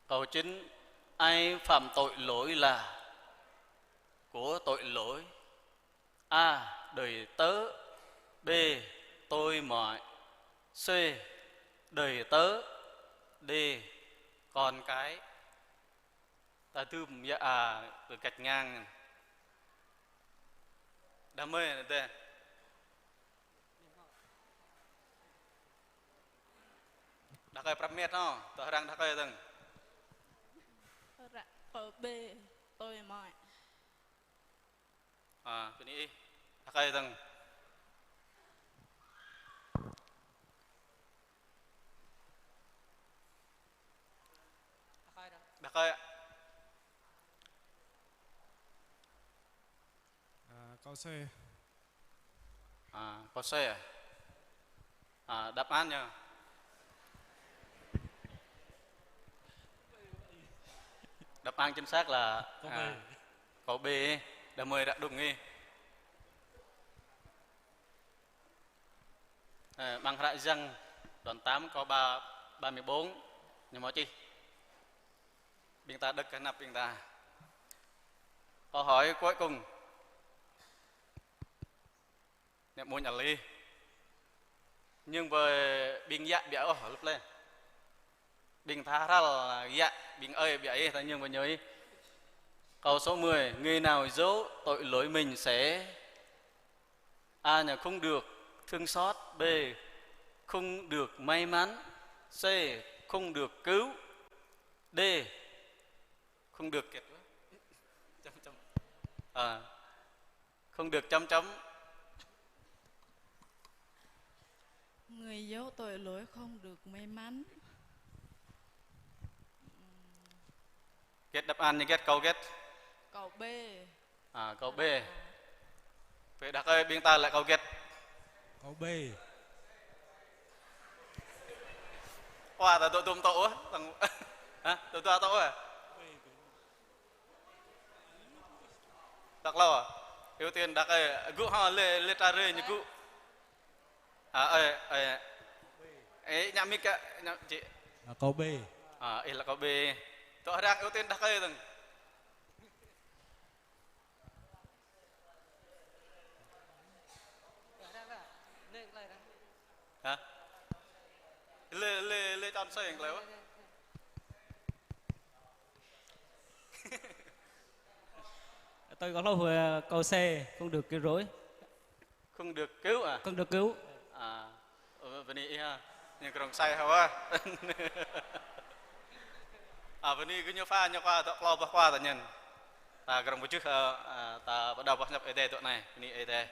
Câu chín, ai phạm tội lỗi là của tội lỗi. A, đầy tớ. B, tôi mọi. C, đầy tớ. D, con cái. Ta tŭm yă a, kơ gạch ngang. Đah mơi anai tê. Đah kơi prăp met hŏ, tŏ răng đah kơi tơ̆ng. Ră, câu B, tôi mọi. A, bơni ih. Đah kơi tơ̆ng. Đah kơi. À, câu C. À, câu C à? À, đáp án nha. Đáp án chính xác là câu B. À, câu B, đah mơi ră đŭng ih. Ơ, ƀăng hră Giăng đoạn tám câu ba, ba mươi bốn, ñu hmâo čih. Ƀing ta đŏk kơ anăp ƀing ta. Câu hỏi cuối cùng. Ñu mơñam ih. Nhưng mà ƀing yă biă ôh, lŭp lĕ. Ƀing tha hrăl yă, ƀing ơi biă ih, ta nhưng mà nhớ ih. Câu số mười, người nào giấu tội lỗi mình sẽ A, nhà không được thương xót. B, không được may mắn. C, không được cứu. D, không được kiệt. Chấm chấm. À, không được chấm chấm. Người giấu tội lỗi không được may mắn. Hơget đáp án ñu hơget, câu hơget? Câu B. À, câu B. Ơ. Pơ đah kơi ƀing ta lĕ câu hơget? Câu B. Ơ, ta dŏ dŭm tŏ ôh, tăng, hă? Dŏ dua tŏ ôh. Tŏ klâo. Ưu tiên đah kơi gŭ hŏ, lĕ, lĕ ta rơi ñu gŭ. À, ơi, ơi. Ê, nhắm mic kơ, nhắm, chị. À, câu B. À, ê, là câu B. Tŏ răng ưu tiên đah kơi tơ̆ng. Hă? Lĕ, lĕ, lĕ chọn sơi yang kleo. Tôi có lov, ờ, câu C, không được cứu rỗi. Không được cứu à? Không được cứu. À, ờ, bơni ih ha. Ñu krong sai hă. À, bơni gơñu pha ñu khua dŏ klâo boh khua ta ñen. Ta krong pơjưh, à, à, ta pơđao boh hiăp Ơi Adai dŏ anai. Bơni Ơi Adai.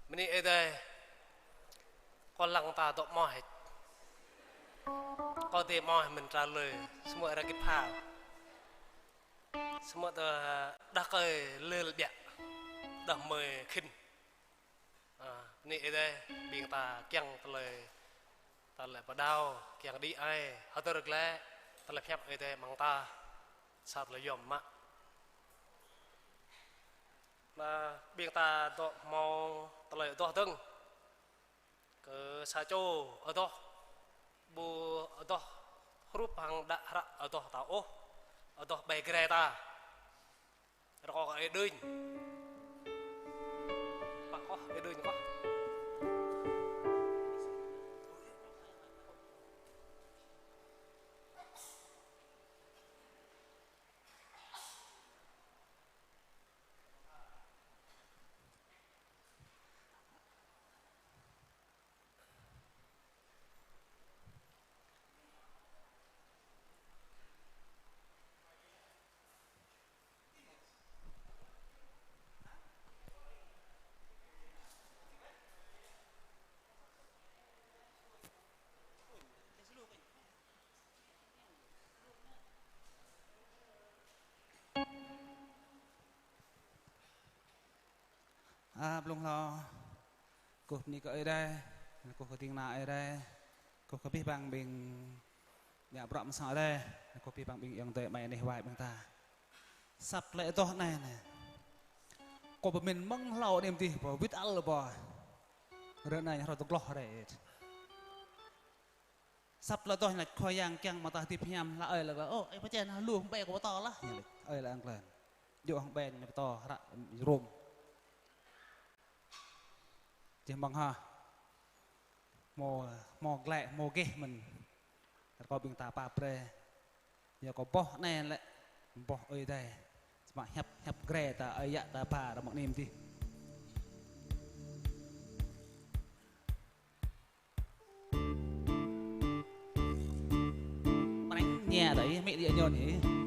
Bơni Ơi Adai, kâo lăng ta dŏ mơ̆ hĕ. Kâo dê mơ̆ hĕ mơ̆n trả lời, samơ̆ ră kĭt pha. Samơ̆ ta đah kơi lêl biă, đah mơi khĭn. À, bơni Ơi Adai, ƀing ta kiăng tơlơi, tơlơi pơđao, kiăng đĭ ai, hơdơr glaĭ, tơlơi pơhiăp Ơi Adai amăng ta, sa tơlơi yôm mă. Anai, ƀing ta dŏ hmâo tơlơi adoh dơ̆ng. Kơ sa čô adoh, ƀu adoh hrup hăng đă hră adoh ta ôh, adoh ƀơi grê ta. Rơkâo kơ ơi đưñ. Pă kâo, ơi đưñ kâo. A, blung hlâo. Kơkuh bơni kơ Ơi Adai, kơkuh kơ ding kơna Ơi Adai, kơkuh kơ abih bang ƀing ngă bruă mơ̆ng sang Ơi Adai, kơkuh abih bang ƀing ayŏng adơi amai neh wa ƀing ta. Asăp tơlơi adoh anai anai. Kâo pơmĭn mơ̆ng hlâo anai mơ̆n dih, pơ wĭt ăl pơ. Ră anai ñu hrŏ tơgloh rai. Asăp tơlơi adoh ñu laĭ Khua Yang kiăng mơ̆ ta hơdip hiam hla ơi laĭ, ơ, ơi pơčen hă lu hăng ƀe kâo pơtô lah. Ñu laĭ, ơi laĭ ang klên. Djơ̆ hăng ƀe ñu pơtô hră Rôm. Čih mơ̆ng hă. Hmâo, hmâo glaĭ, hmâo gêh mơ̆n. Rơkâo ƀing ta pap brơi. Yua kơ boh anai lĕ, boh Ơi Adai. Samơ̆ hiăp, hiăp grê ta, ơi yă ta pha, rơmơ̆ng anai mơ̆n dih. Mơnăng ñe ta ih, mĭ đĭ añôn ih.